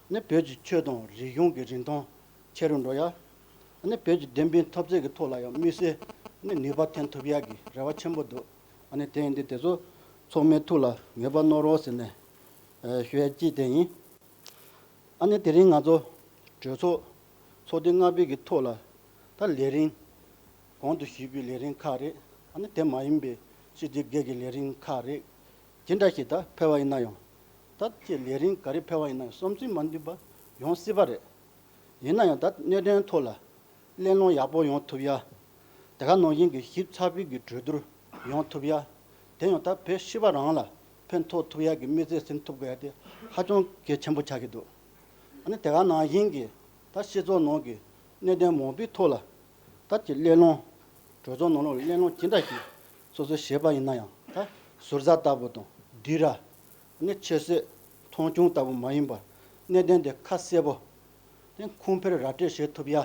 ནི་བོད་ཀྱི་ཆོས་དང་རིག་གཞུང་གི་རིན་ཐང་ཆེ་རུ་འགྲོ་ཡ། ནི་བོད་ཀྱི་བདེན་པའི་འཐབ་རྩོད་ཀྱི་ཐོག་ལ་ཡང་དམིགས་བསལ་ནི་ནུས་པ་ཐོན་ཐུབ་ཡ་གི་རེ་བ་ཆེན་པོ་འདུག་ཨ་ནི་དེ་ཡིན་དུས་དེ་ཚོ་ཚང་མའི་ཐུགས་ལ་ངེས་པ་གནང་རོགས་ཟེར་ནས་ཨ་ཞུ་ཡ་གཅིག་དེ་ཡིན། ཨ་ནི་དེ་རིང་ང་ཚོ་གྲོས་ཚོགས་ཚོགས་ཐེངས་ལྔ་པའི་གི་ཐོག་ལ་ད་ལས་རིམ་གོང་དུ་ཞུས་པའི་ལས་རིམ་ཁག་རེད། ཨ་ནི་དེ་མ་ཡིན་པའི་སྤྱི་འཐུས་སྒེར་གྱི་ལས་རིམ་ཁག་རེད། ཇི་འདྲ་ཞིག་ད་ཕེབས་པ་ཡིན་ན་ཡང་ད་ཅིག་ལས་རིམ་ག་རེ་ཕེབས་པ་ཡིན་ན་ཡང་བསམ་ཚུལ་མ་མཐུན་པ་ཡོང་སྲིད་པ་རེད། ཡིན་ན་ཡང་ད་གནད་དོན་ཐོག་ལ་གླེང་སློང་ཡག་པོ་ཡོང་ཐུབ་ཡ། དེ་ག་ནང་བཞིན་གྱི་ཞིབ་ཚགས་པའི་གི་གྲོས་བསྡུར་ཡོང་ཐུབ་ཡ། དེ་ཡང་ད་བོད་སྤྱི་པ་རང་ལ་ཕན་ཐོགས་ཐུབ་ཡ་གི་དམིགས་ཚད་ཟིན་ཐུབ་དགོས་ཡ་དེ་ཧ་ཅང་གལ་ཆེན་པོ་ཆགས་ཀྱི་འདུག་ཨ་ནི་དེ་ག་ནང་བཞིན་གྱི་ད་སྤྱི་ཚོགས་ནང་གི་གནད་དོན་མང་པོའི་ཐོག་ལ་ད་ཀྱི་གླེང་སློང་གྲོས་ཚོགས་ནང་ལོགས་ལ་གླེང་སློང་ཇི་འདྲ་ཞིག་སོ་སོས་བྱས་པ་ཡིན་ན་ཡང་ད་ཟུར་ཟ་ལྟ་བུ་དང་སྡིགས་ར། ནི་ཆེ་བསད་མཐོང་ཆུང་ལྟ་བུ་མ་ཡིན་པར་གནད་དོན་དེ་ཁ་གསལ་པོ། དེ་ཁུངས་འཕེར་ར་སྤྲོད་བྱེད་ཐུབ་ཡ།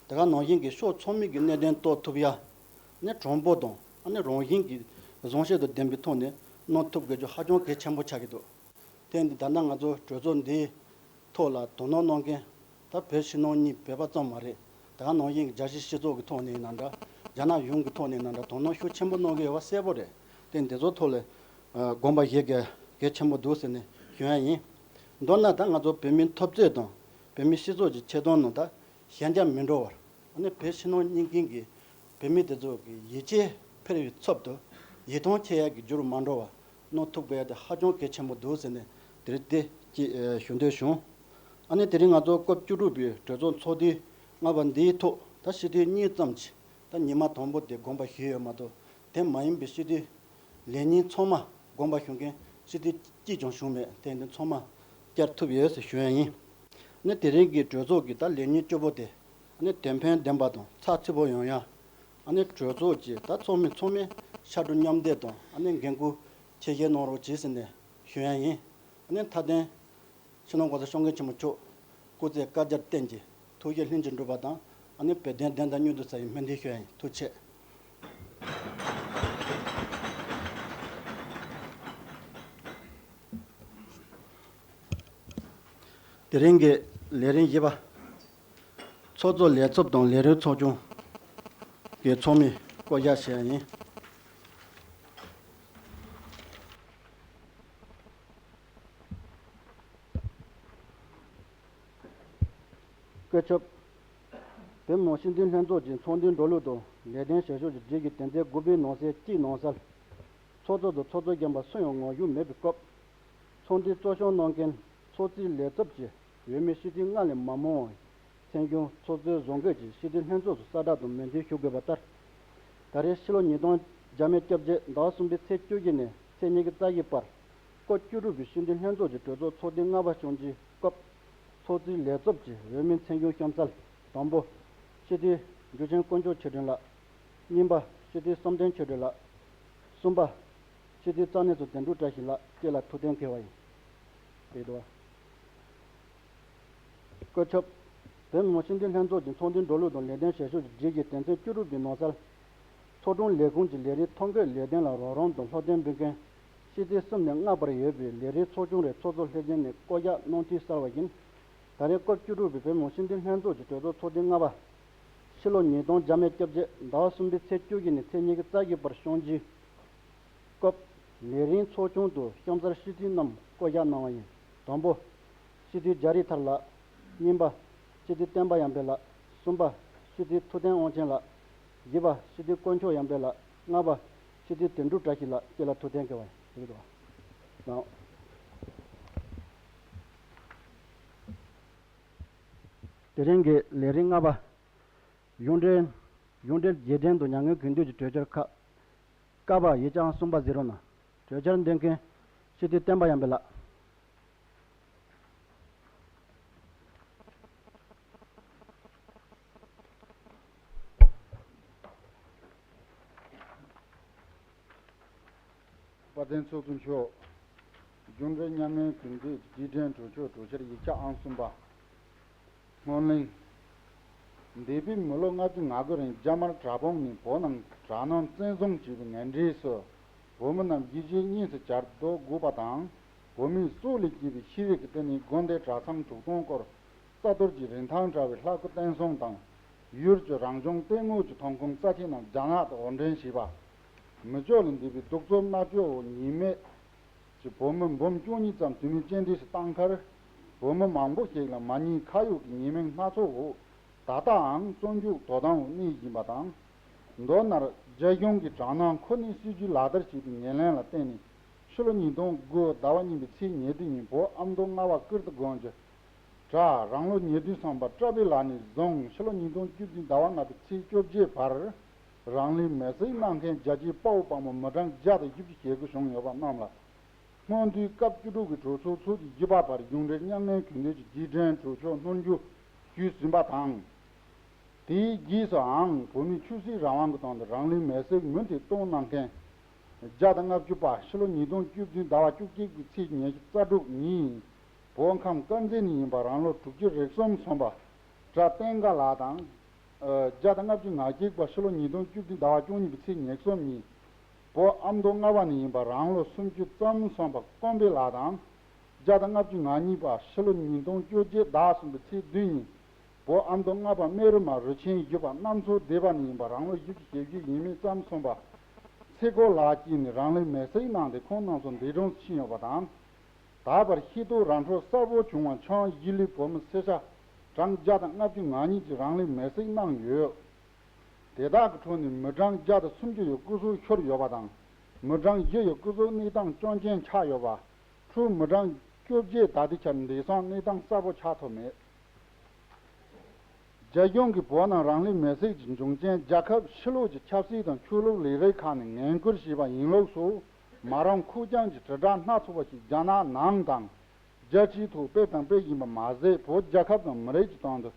དེ་ག་ནང་བཞིན་གྱི་ཕྱོགས་ཚང་མའི་གི་གནད་དོན་རྟོགས་ཐུབ་ཡ། ནི་དྲང་པོ་དང་ཨ་ནི་རང་བཞིན་གྱི་བཟང་སྤྱོད་དང་ལྡན་པའི་ཐོག་ནས་གནང་ཐུབ་དགོས་རྒྱུ་ཧ་ཅང་གལ་ཆེན་པོ་ཆགས་ཀྱི་འདུག་དེ་འདི་ད་ལྟ་ང་ཚོ་གྲོས་ཚོགས་འདིའི་ཐོག་ལ་དོ་སྣང་གནང་མཁན་ད་བོད་ཕྱི་ནང་གཉིས་བོད་པ་ཙམ་མ་རེད། ད་ག་ནང་བཞིན་གྱི་རྒྱལ་སྤྱིའི་སྤྱི་ཚོགས་ཀྱི་ཐོག་ནས་ཡིན་ན་འདྲ། རྒྱ་ནག་གཞུང་གི་ཐོག་ནས་ཡིན་ན་འདྲ། དོ་སྣང་ཤུགས་ཆེན་པོ་གནང་གི་ཡོད་པ་གསལ་པོ་རེད། དེ་འདི་ཚོ་ཐོག་ལ་དགོངས་པ་བཞེས་དགོས་གལ་ཆེན་པོ་འདུག་ཟེར་ནས་ཞུ་ཡ་ཡིན། མདོར་ན་ད་ང་ཚོ་བོད་མིའི་འཐབ་རྩོད་དང་བོད་མིའི་སྤྱི་ཚོགས་ཀྱི་ཆེད་དོན་ནང་ད་ཞན་ཆ་མི་འགྲོ་བར། ཨ་ནི་བོད་ཕྱི་ནང་གཉིས་ཀྱི་བོད་མི་དེ་ཚོ་གི་ཡིད་ཆེས་འཕེར་བའི་ཚབ་ཏུ་ཡིད་ཐང་ཆད་ཡག་གི་རྒྱུ་རུ་མ་འགྲོ་བ་གནང་ཐུབ་དགོས་ཡ་དེ་ཧ་ཅང་གལ་ཆེན་པོ་འདུག་ཟེར་ནས་དེ་རིང་དེ་ཅིག་ཞུ་འདོད་བྱུང་། ཨ་ནི་དེ་རིང་ང་ཚོ་སྐབས་བཅུ་དྲུག་པའི་གྲོས་ཚོགས་ཚོགས་དུས་ལྔ་པ་འདིའི་ཐོག་ད་སྤྱི་འཐུས་གཉིས་ཙམ་གྱིས་ད་ཉི་མ་དང་པོ་དེ་དགོངས་པ་ཞུས་ཡོད་མ་གཏོགས། དེ་མ་ཡིན་པའི་སྤྱི་འཐུས་ལས་ཉིན་ཚང་མ་དགོངས་པ་ཞུ་མཁན་སྤྱི་འཐུས་གཅིག་ཀྱང་བྱུང་མེད། དེ་འདི་ཚང་མ་བསྐྱར་ཐུབ་ཡོད་ཟེར་ཞུ་ཡ་ཡིན། ནི་དེ་རིང་གི་གྲོས་ཚོགས་ཀྱི་ད་ལས་ཉིན་བཅུ་པོ་དེ་ནི་དོན་ཕན་ལྡན་པ་དང་ཚགས་ཚུད་པོ་ཡོང་ཡ། ཨ་ནི་གྲོས་ཚོགས་ཀྱི་ད་ཚོགས་མི་ཚང་མས་ཕྱར་གྲུ་མཉམ་འདེགས་དང་ཨ་ནི་འགན་འཁུར་ཆེ་བཞེས་གནང་རོགས་གྱིས་ཟེར་ནས་ཞུ་ཡ་ཡིན། ཨ་ནི་མཐའ་དོན། སྤྱི་ནོར་༸གོང་ས་༸སྐྱབས་མགོན་ཆེན་པོ་མཆོག་སྐུ་ཚེ་བསྐལ་བརྒྱར་བརྟན་ཅིང་ཐུགས་བཞེད་ལྷུན་གྱིས་འགྲུབ་པ་དང་ཨ་ནི་བོད་དོན་བདེན་མཐའ་མྱུར་དུ་གསལ་བའི་སྨོན་འདུན་ཞུ་ཡ་ཡིན། ཐུགས་རྗེ་ཆེ། དེ་རིང་གི་ལས་རིམ་བཞི་པ། ཚོགས་གཙོ་ལས་ཚབ་དང་ལས་རིམ་ཚོགས་ཆུང་གི་ཚོགས་མི་བསྐོ་བཞག་བྱས་ཡིན། བཀོད་ཁྱབ། བོད་མི་མང་སྤྱི་འཐུས་ལྷན་ཚོགས་ཀྱི་ཚོགས་འདུའི་འགྲོ་ལུགས་དང་ལས་དོན་བྱེད་ཕྱོགས་ཀྱི་སྒྲིག་གཞི་དོན་ཚན་དགུ་པའི་ནང་གསེས་གཅིག་ནང་གསལ། ཚོགས་གཙོ་དང་ཚོགས་གཙོ་རྒན་པ་སུ་ཡང་ངོ་བཞུགས་མེད་པའི་སྐབས། ཚོགས་འདུའི་གཙོ་སྐྱོང་གནང་མཁན་ཚོགས་གཙོའི་ལས་ཚབ་ཀྱིས་འོས་མི་སྤྱི་འཐུས་ལྔ་ལས་མ་མང་བའི་མཚན་གཞུང་ཚོགས་གཙོས་བཟོ་འགོད་ཀྱིས་སྤྱི་འཐུས་ལྷན་ཚོགས་སུ་གསལ་བསྒྲགས་དང་མོས་མཐུན་ཞུ་དགོས་པ་ལྟར། ད་རེས་ཕྱི་ལོ་ཉིས་སྟོང་བརྒྱ་མེད་བརྒྱད་ཅུ་ཟླ་བ་གསུམ་པའི་ཚེས་བཅུ་བཞི་ནས་ཚེས་ཉི་ཤུ་རྩ་བཞི་བར། སྐབས་བཅུ་དྲུག་པའི་སྤྱི་འཐུས་ལྷན་ཚོགས་ཀྱི་གྲོས་ཚོགས་ཚོགས་ཐེངས་ལྔ་པ་སྐྱོང་རྒྱུའི་སྐབས། ཚོགས་གཙོའི་ལས་ཚབ་ཀྱིས་འོས་མིའི་མཚན་གཞུང་གཤམ་གསལ། དང་པོ། སྤྱི་འཐུས་འཇུ་ཆེན་དཀོན་མཆོག་ཆོས་སྒྲོན་ལགས། གཉིས་པ། སྤྱི་འཐུས་བསམ་གཏན་ཆོས་སྒྲོན་ལགས། གསུམ་པ། སྤྱི་འཐུས་རྩ་གནས་ཚོ་དོན་གྲུབ་བཀྲ་ཤིས་ལགས་བཅས་ལ་ཐུགས་གཏན་འཁེལ་བ་ཡིན། དེ་འདུག་བ། བཀོད་ཁྱབ། བོད་མི་མང་སྤྱི་འཐུས་ལྷན་ཚོགས་ཀྱི་ཚོགས་འདུའི་འགྲོ་ལུགས་དང་ལས་དོན་བྱེད་ཕྱོགས་ཀྱི་སྒྲིག་གཞི་དོན་ཚན་བཅུ་དྲུག་པའི་ནང་གསལ། ཚོགས་དྲུང་ལས་ཁུངས་ཀྱི་ལས་རིམ་ཐོ་འགོད་ལས་དོན་ལ་རོགས་རམ་དང་སློབ་སྟོན་འབུལ་མཁན། སྤྱི་འཐུས་གསུམ་ནས་ལྔ་བར་ཡོད་པའི་ལས་རིམ་ཚོགས་ཆུང་རེ་ཚོགས་གཙོ་ལྷན་རྒྱས་ནས་བསྐོ་གཞག་གནང་འཐུས་གསར་བ་ཡིན། ད་རེས་སྐབས་བཅུ་དྲུག་པའི་བོད་མི་མང་སྤྱི་འཐུས་ལྷན་ཚོགས་ཀྱི་གྲོས་ཚོགས་ཚོགས་ཐེངས་ལྔ་པ། ཕྱི་ལོ་ཉིས་སྟོང་བརྒྱ་མེད་བརྒྱད་ཅུ་ཟླ་བ་གསུམ་པའི་ཚེས་བཅུ་བཞི་ནས་ཚེས་ཉི་ཤུ་རྩ་བཞི་བར་སྐྱོང་རྒྱུའི་སྐབས། ལས་རིམ་ཚོགས་ཆུང་དུ་གཤམ་གསལ་སྤྱི་འཐུས་རྣམས་བསྐོ་གཞག་གནང་བ་ཡིན། དང་པོ། སྤྱི་འཐུས་རྒྱ་རི་ཐར་ལགས། གཉིས་པ། སྤྱི་འཐུས་བསྟན་པ་ཡར་འཕེལ་ལགས། གསུམ་པ། སྤྱི་འཐུས་ཐུབ་བསྟན་དབང་ཆེན་ལགས། བཞི་པ། སྤྱི་འཐུས་དཀོན་མཆོག་ཡར་འཕེལ་ལགས། ལྔ་པ། སྤྱི་འཐུས་དོན་གྲུབ་བཀྲ་ཤིས་ལགས་བཅས་ལ་ཐུགས་གཏན་འཁེལ་བ་ཡིན། ཞུ་གི་འདུག་གནང་། དེ་རིང་གི་ལས་རིམ་ལྔ་པ། གཞུང་འབྲེལ། གཞུང་འབྲེལ་རྗེས་དྲན་དང་མྱ་ངན་གུས་འདུད་ཀྱི་གྲོས་འཆར་ཁག་ཀ་པ་ཡིག་ཆ་ཨང་གསུམ་པ་ཟེར་རོ་ན། གྲོས་འཆར་འདོན་མཁན་སྤྱི་འཐུས་བསྟན་པ་ཡར་འཕེལ་ལགས། དཔལ་ལྡན་ཚོགས་གཙོ་མཆོག་གཞུང་འབྲེལ་མཉམ་ལས་ཀུན་བཏུས་རྗེས་དྲན་གྲོས་ཆོད་གྲོས་འཆར་ཡིག་ཆ་ཨང་གསུམ་པ། སྔོན་གླེང་ འདས་པའི་མི་ལོ་ལྔ་བཅུ་ང་དགུ་རིང་རྒྱ་དམར་དྲག་དཔུང་ནས་བོད་ནང་དྲག་སྣང་བཙན་བཟུང་བྱས་པའི་ངན་འབྲས་སུ། བོད་མི་རྣམས་ཡིད་ཆེས་དངོས་སུ་བྱར་ལྡོག་དགོས་པ་དང་། བོད་མིའི་སྲོག་ལས་སྐྱེས་པའི་ཤེས་རིག་གི་སྟེང་ནས་དགོན་སྡེ་གྲྭ་ཚང་དྲུག་སྟོང་སྐོར། རྩ་གཏོར་གྱི་རིན་ཐང་བྲལ་བའི་ལྷ་སྐུ་བསྟན་སྲུང་དང་། ཡུལ་གྱི་རང་བྱུང་ལྟད་མོ་གྱི་ཐོན་ཁུངས་རྩ་ཆེན་རྣམས་རྒྱ་ནག་ཏུ་དབོར་འདྲེན་བྱས་པ། མི་ལྕོགས་ལས་འདས་པའི་གདུག་རྩུབ་མནར་གཅོད་འོག་ཉེས་མེད་ཀྱི་བོད་མི་འབུམ་བཅུ་གཉིས་ཙམ་དུས་མིན་རྐྱེན་འདས་སུ་བཏང་ཁར། བོད་མི་མང་པོ་ཞིག་ལ་མ་ཉེས་ཁ་གཡོགས་ཀྱི་ཉེས་མིང་སྣ་ཚོགས་འོག་ད་ལྟའང་བཙོན་འཇུག་དོ་དམ་འོག་གནས་བཞིན་པ་དང་། མདོར་ན། རྒྱ་གཞུང་གིས་དྲག་སྣང་ཁོ་ནའི་སྲིད་ཇུས་ལག་བསྟར་བྱས་པའི་ཉེར་ལེན་ལ་བརྟེན་ནས། ཕྱི་ལོ་ཉིས་སྟོང་དགུ་ཟླ་བ་གཉིས་པའི་ཚེས་ཉེར་བདུན་ཉིན་བོད་ཨ་མདོ་རྔ་བ་ཀིརྟི་དགོན་གྱི་གྲྭ་རང་ལོ་ཉེར་བདུན་སོན་པ་བཀྲ་བྷེ་ལགས་ནས་བཟུང་ཕྱི་ལོ་ཉིས་སྟོང་བཅུ་བདུན་ཟླ་བ་ལྔ་པའི་ཚེས་བཅོ་བརྒྱད་བར། རང་ལུས་མེར་སྲེག་གནང་མཁན་རྒྱལ་གཅེས་དཔའ་བོ་དཔའ་མོ་མི་གྲངས་བརྒྱ་དང་བཞི་བཅུ་ཞེ་དགུ་བྱུང་ཡོད་པ་རྣམས་ལ། སྔོན་དུས་སྐབས་བཅུ་དྲུག་གི་གྲོས་ཚོགས་ཚོགས་དུས་བཞི་པ་བར་གཞུང་འབྲེལ་མྱ་ངན་གུས་འདུད་ཀྱི་རྗེས་དྲན་གྲོས་ཆོད་སྣོན་རྒྱུ་ཞུས་ཟིན་པ་དང་། དེའི་རྗེས་སུའང་བོད་མིའི་ཆོས་སྲིད་རང་དབང་གི་དོན་དུ་རང་ལུས་མེར་སྲེག་མུ་མཐུད་གཏོང་གནང་མཁན་བརྒྱ་དང་ལྔ་བཅུ་པ་ཕྱི་ལོ་ཉིས་སྟོང་བཅུ་བདུན་ཟླ་བ་བཅུ་གཅིག་པའི་ཚེས་ཉི་ཤུ་རྩ་དྲུག་ཉིན་བོད་ཁམས་དཀར་མཛེས་ནས་ཡིན་པ་རང་ལོ་དྲུག་ཅུ་རེ་གསུམ་སོན་པ་གྲྭ་བསྟན་དགའ་ལགས་དང་། བརྒྱ་དང་ལྔ་བཅུ་ང་གཅིག་པ་ཕྱི་ལོ་ཉིས་སྟོང་བཅུ་བདུན་ཟླ་བ་བཅུ་གཉིས་པའི་ཚེས་ཉེར་གསུམ་ཉིན། བོད་ཨ་མདོ་རྔ་བ་ནས་ཡིན་པ་རང་ལོ་སུམ་ཅུ་ཙམ་སོན་པ་ཀོང་པེ་ལགས་དང་། བརྒྱ་དང་ལྔ་བཅུ་ང་གཉིས་པ་ཕྱི་ལོ་ཉིས་སྟོང་བཅོ་བརྒྱད་ཟླ་གསུམ་པའི་ཚེས་བདུན་ཉིན། བོད་ཨ་མདོ་རྔ་བ་སྨན་རི་མ་རུ་ཆེན་བཞི་པ་གནམ་མཚོ་སྡེ་པ་ནས་ཡིན་པ་རང་ལོ་བཞི་བཅུ་ཞེ་བཞི་ཡས་མས་ཙམ་སོན་པ། ཚེ་སྒོ་ལགས་ཀྱིས་ནི་རང་ལུས་མེར་སྲེག་གནང་སྟེ་ཁོང་རྣམ་ཚོ་འདས་གྲོངས་སུ་ཕྱིན་ཡོད་པ་དང་། ད་བར་ཤེས་རྟོགས་ར་འཕྲོད་གསལ་པོ་བྱུང་བ་ཆང་གཞིས་ལུས་བོད་མི་སེར་ཆ་གྲངས་བརྒྱ་དང་ལྔ་བཅུ་ང་གཉིས་ཀྱིས་རང་ལུས་མེར་སྲེག་གནང་ཡོད། དེ་དག་གི་ཁྲོད་ནས་མི་གྲངས་བརྒྱ་དང་སུམ་ཅུ་ཡི་སྐུ་སྲོག་ཤོར་ཡོད་པ་དང་། མི་གྲངས་བཞི་ཡི་སྐུ་གཟུགས་གནས་སྟངས་སྐྱོན་ཅན་ཆགས་ཡོད་པ། ཕྲུ་གུ་མི་གྲངས་བཅོ་བརྒྱད་ད་ལྟའི་ཆར་འདས་སོང་གནས་སྟངས་གསལ་པོ་ཆགས་ཐུབ་མེད། རྒྱ་གཞུང་གིས་བོད་ནང་རང་ལུས་མེར་སྲེག་གི་འབྱུང་རྐྱེན་རྒྱལ་ཁབ་ཕྱི་ལོགས་ཀྱི་ཆབ་སྲིད་དང་ཆོས་ལུགས་ལས་རིགས་ཁག་ནས་ངན་སྐུལ་བྱས་པ་ཡིན་ལུགས་སུ་མ་རུངས་ཁུག་རྐྱང་གི་དྲིལ་བསྒྲགས་སྣ་ཚོགས་པ་ཞིག་རྒྱ་ནག་ནང་དང་རྒྱལ་སྤྱིའི་ཐོག་སྤེལ་དང་སྤེལ་བཞིན་པ་མ་ཟད། བོད་རྒྱལ་ཁབ་དང་མི་རིགས་ཀྱི་དོན་དུ་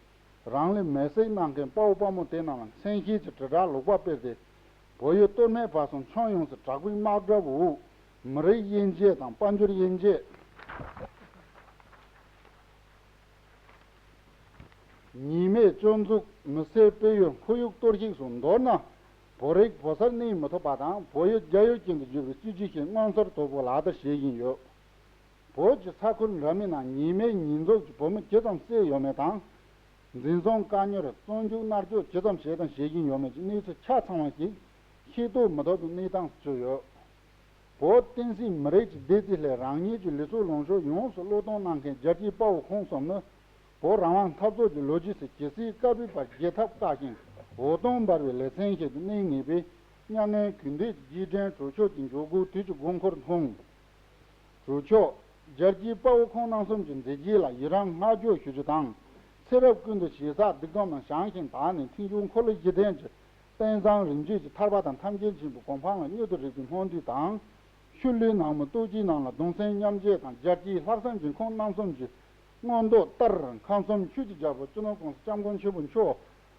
རང་ལུས་མེར་སྲེག་གནང་མཁན་དཔའ་བོ་དཔའ་མོ་དེ་རྣམས་ལ་མཚན་ཤས་ཀྱི་དྲིལ་བསྒྲགས་ལོག་པ་སྤེལ་ཏེ། བོད་ཡུལ་སྟོད་སྨད་བར་གསུམ་ཁྱོན་ཡོངས་སུ་དྲག་པོའི་དམག་གྲབས་འོག་མི་རིགས་དབྱེ་འབྱེད་དང་དཔལ་འབྱོར་དབྱེ་འབྱེད། ཉེས་མེད་སྐྱོན་འཛུགས། མི་སེར་སྤེལ་ཡུལ་ཁོར་ཡུག་གཏོར་བཤིག་སོགས། མདོར་ན། བོད་རིགས་བོད་སར་གནས་མི་ཐུབ་པ་དང་བོད་ཡུལ་རྒྱ་ཡུལ་ཅན་དུ་བསྒྱུར་བའི་སྲིད་ཇུས་ཤིག་མངོན་གསལ་དོད་པོ་ལག་བསྟར་བྱེད་བཞིན་ཡོད། བོད་ཀྱི་ས་ཁུལ་འདྲ་མིན་ནང་ཉེས་མེད་ཉེས་འཛུགས་ཀྱི་བོད་མི་ཇི་ཙམ་བསད་ཡོད་མེད་དང་། འཛིན་བཟུང་བཀག་ཉར། བཙོན་འཇུག་མནར་གཅོད་ཇི་ཙམ་བྱས་དང་བྱེད་བཞིན་ཡོད་མེད་ཀྱི་གནས་ཚུལ་ཆ་ཚང་བ་ཞིག་ཤེས་རྟོགས་མི་ཐུབ་པའི་གནས་སྟངས་སུ་གྱུར་ཡོད། བོད་བསྟན་སྲིད་མི་རིགས་ཀྱི་བདེ་སྐྱིད་སླད་རང་ཉིད་ཀྱི་ལུས་སྲོག་ལོངས་སྤྱོད་ཡོངས་སུ་བློས་གཏོང་གནང་མཁན་རྒྱལ་གཅེས་དཔའ་བོ་ཁོང་གསུམ་ནི། བོད་རང་དབང་འཐབ་རྩོད་ཀྱི་ལོ་རྒྱུས་སུ་ཇི་སྲིད་བཀའ་བརྒྱུད་པར་བརྗེད་ཐབས་དཀའ་ཞིང་འོད་སྟོང་འབར་བའི་ལེ་ཚན་ཞིག་ཏུ་གནས་ངེས་པའི་མྱ་ངན་གུས་འདུད་ཀྱི་རྗེས་དྲན་གྲོས་ཆོད་ཀྱི་འཇོག་སྒོའི་དུས་ཀྱི་དགོས་མཁོར་མཐོང་། གྲོས་ཆོད། རྒྱལ་གཅེས་དཔའ་བོ་ཁོང་རྣམ་གསུམ་གྱི་མཛད་རྗེས་ལ་ཡི་རང་བསྔགས་བརྗོད་ཞུ་རྒྱུ་དང་། ཚེ་རབས་ཀུན་ཏུ་ཞེ་ས་སྡིག་སྡོམ་རྣམས་བྱང་ཞིང་དག་ནས་མཐིང་གི་འཁོར་ལོ་བཞི་ལྡན་གྱི་རྟེན་བཟང་རིན་ཆེན་གྱི་ཐར་པ་དང་ཐམས་ཅད་མཁྱེན་པའི་གོ་འཕང་ལ་མྱུར་དུ་རེག་པའི་སྨོན་འདུན་དང་། ཤུལ་ལུས་ནང་མི་ལྟོ་སྐྱིད་རྣམས་ལ་གདུང་སེམས་མཉམ་སྐྱེད་དང་རྒྱལ་གཅེས་ལྷག་བསམ་གྱི་ཁོང་རྣམ་གསུམ་གྱི་མངོན་རྟོགས་ལྟར། ཁམས་གསུམ་ཆོས་ཀྱི་རྒྱལ་པོ་སྤྱི་ནོར་༸གོང་ས་༸སྐྱབས་མགོན་ཆེན་པོ་མཆོག་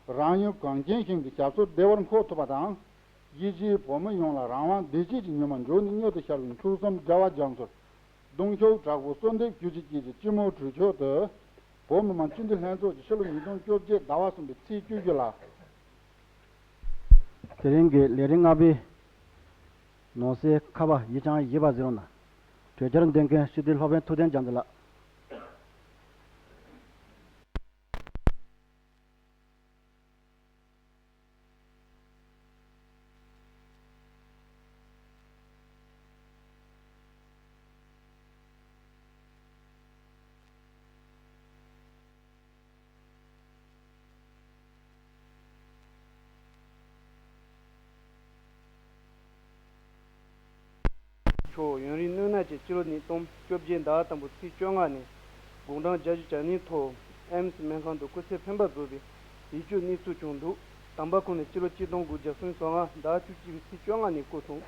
རང་ཡུལ་གངས་ཅན་ཞིང་དུ་ཞབས་སོར་བདེ་བར་འཁོད་ཐུབ་པ་དང་། གཞིས་བྱེས་བོད་མི་ཡོངས་ལ་རང་དབང་བདེ་སྐྱིད་ཀྱི་ཉི་མ་མགྱོགས་ནས་མྱུར་དུ་ཤར་བའི་མཆོག་གསུམ་རྒྱལ་བ་རྒྱ་མཚོར་གདུང་ཤུགས་དྲག་པོས་གསོལ་འདེབས་ཞུ་རྒྱུ་བཅས་ཀྱི་སྤྱི་མོས་གྲོས་ཆོད་དུ། བོད་མི་མང་སྤྱི་འཐུས་ལྷན་ཚོགས་ཀྱི་ཕྱི་ལོ་ཉིས་སྟོང་བཅོ་བརྒྱད་ཟླ་བ་གསུམ་པའི་ཚེས་བཅུ་བཞི་ལ། དེ་རིང་གི་ལས་རིམ་ལྔ་པའི་ནང་གསེས་ཁ་པར་ཡིག་བྱང་བཞི་པ་གཟིགས་རོགས་གནང་། གྲོས་འཆར་འདོན་མཁན་སྤྱི་འཐུས་ལྷག་དཔོན་ཐུབ་བསྟན་རྒྱ་མཚོ་ལགས། མཆོག་ཡུན་རིང་གནོད་ན་བཅས་སྤྱི་ལོ་ཉིས་སྟོང་བཅོ་བརྒྱད་ཟླ་བ་དང་པོ་ཚེས་བཅོ་ལྔ་ནས་དགུང་གྲངས་བརྒྱད་ཅུ་གྱ་གཉིས་ཐོག་ཨེམ་སི་སྨན་ཁང་དུ་སྐུ་ཚེ་འཕེན་པར་རྫོགས་པའི་ཡིད་སྐྱོའི་གནས་ཚུལ་བྱུང་འདུག། དམ་པ་ཁོང་ནི་སྤྱི་ལོ་གཅིག་སྟོང་དགུ་བརྒྱ་སུམ་ཅུ་སོ་ལྔ་ཟླ་བ་བཅུ་གཅིག་པའི་ཚེས་བཅོ་ལྔ་ནས་སྐུ་གསུངས།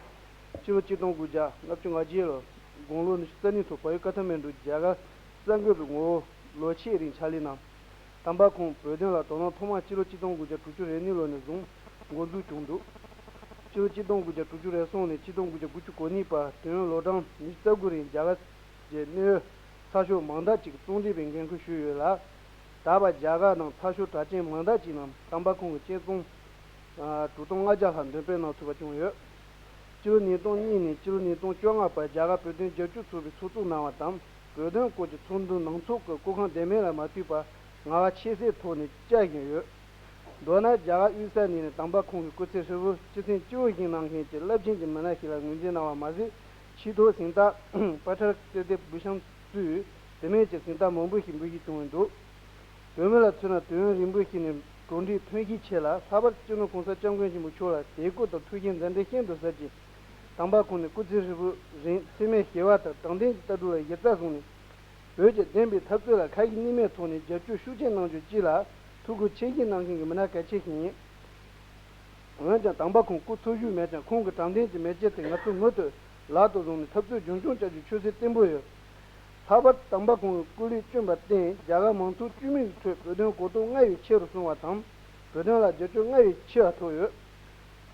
སྤྱི་ལོ་གཅིག་སྟོང་དགུ་བརྒྱ་ལྔ་བཅུ་ང་བརྒྱད་ལོར་དགུང་ལོ་ཉི་ཤུ་རྩ་གཉིས་ཐོག་བལ་ཡུལ་ཀ་ཐ་མན་གྲུ་རྒྱ་གར་གསར་འགོད་པའི་ངོ་བོ་ལོ་ཕྱེད་རིང་ཕྱག་ལས་གནང་། དམ་པ་ཁོང་བོད་དོན་ལ་དོ་སྣང་ཐོག་མ་སྤྱི་ལོ་གཅིག་སྟོང་དགུ་བརྒྱ་དྲུག་ཅུ་རེ་གཉིས་ལོ་ནས་བཟུང་འགོ་འཛུགས་བྱུང་འདུག། སྤྱི་ལོ་གཅིག་སྟོང་དགུ་བརྒྱ་དྲུག་ཅུ་རེ་གསུམ་ནས་གཅིག་སྟོང་དགུ་བརྒྱ་དགུ་བཅུ་གོ་གཉིས་བར་དུས་ཡུན་ལོ་གྲངས་ཉི་ཤུ་རྩ་དགུ་རིང་རྒྱ་གར་གྱི་གནད་ཡོད་ས་ཕྱོགས་མང་དག་ཅིག་གི་གཙོ་འགན་པའི་འགན་ཁུར་ཞུས་ཡོད་ལ། ད་བར་རྒྱ་གར་ནང་ཚགས་ཤོག་གྲགས་ཅན་མང་དག་ཅིག་ནང་དམ་པ་ཁོང་གི་དཔྱད་རྩོམ་དྲུག་སྟོང་ལྔ་བརྒྱ་ལྷག་འདོན་སྤེལ་གནང་ཚུགས་པ་བྱུང་ཡོད། སྤྱི་ལོ་ཉིས་སྟོང་གཉིས་ནས་སྤྱི་ལོ་ཉིས་སྟོང་བཅོ་ལྔ་བར་རྒྱ་གར་བོད་དོན་རྒྱབ་སྐྱོར་ཚོགས་པའི་ཚོགས་གཙོ་གནང་བ་དང་། བོད་དོན་སྐོར་གྱི་ཚོགས་འདུ་ནང་ཚོགས་ཀྱི་སྐུ་ཁམས་བདེ་མིན་ལ་མ་ལྟོས་པར་ངལ་བ་ཆེ་སའི་ཐོག་ནས་བཅར་བཞིན་ཡོད། མདོར་ན་རྒྱ་གར་དབུས་ས་གནས་ནས་དམ་པ་ཁོང་གི་སྐུ་ཚེ་ཧྲིལ་པོར་སྤྱི་མཚན་སྤྱི་བོར་བཞེངས་གནང་མཁན་གྱི་རླབས་ཆེན་གྱི་མི་སྣ་ཞིག་ལ་ངོས་འཛིན་གནང་བ་མ་ཟད། ཆེས་མཐོའི་གཟེངས་རྟགས་པ་ཊར་ཏི་ཏི་བྷུ་ཤན་བཅས་དེ་མིན་གྱི་གཟེངས་རྟགས་མང་པོ་ཞིག་འབུལ་བཞེས་བྱུང་བའི་འདུག་བོད་མི་ལ་མཚོན་ན་དུས་ཡུན་རིང་པོའི་ཞིག་ནས་གྲོགས་འདྲིས་ཐོན་ཤས་ཆེ་ལ། ལྷག་པར་སྤྱི་ནོར་གོང་ས་སྐྱབས་མགོན་ཆེན་པོ་མཆོག་ལ་དད་གུས་དང་ཐུགས་རྗེ་འཛིན་གྲྭ་ཤིན་ཏུ་ཟབ་ཅིང་། དམ་པ་ཁོང་ནི་སྐུ་ཚེ་ཧྲིལ་པོའི་རིང་འཚེ་མེད་ཞི་བ་དང་དྲང་བདེན་གྱི་ལྟ་གྲུབ་ལ་གཞི་རྩ་བཟུང་ནས། བོད་ཀྱི་བདེན་པའི་འཐབ་རྩོད་ལ་ཁ་ཞེ་གཉིས་མེད་ཐོག་ནས་རྒྱབ་སྐྱོར་ཤུགས་ཆེ་གནང་རྒྱུ་བཅས་ལ་ཐུགས་ཁུར་ཆེ་བཞེས་གནང་མཁན་གྱི་མི་སྣ་གལ་ཆེ་ཞིག་ཡིན། འོན་ཀྱང་དམ་པ་ཁོང་སྐུ་འཚོ་བཞུགས་མེད་ཀྱང་། ཁོང་གི་དྲང་བདེན་གྱི་མེ་ལྕེ་དེ་ང་ཚོས་མུ་མཐུད་ལག་ཏུ་བཟུང་ནས་འཐབ་རྩོད་རྒྱུན་འཁྱོངས་བྱ་རྒྱུའི་ཆོད་སེམས་བརྟན་པོ་ཡོད། ལྷག་པར་དུ་དམ་པ་ཁོང་གི་སྐུ་ལུས་བསྐྱོན་པར་བརྟེན། རྒྱ་གར་མང་ཚོགས་འཐུས་མི་ཡི་ཁྲོད་བོད་དོན་གོ་རྟོགས་སྔར་བས་ཆེ་རུ་སོང་བ་དང་། བོད་དོན་ལ་རྒྱབ་སྐྱོར་སྔར་བས་ཆེ་བ་ཐོབ་ཡོད།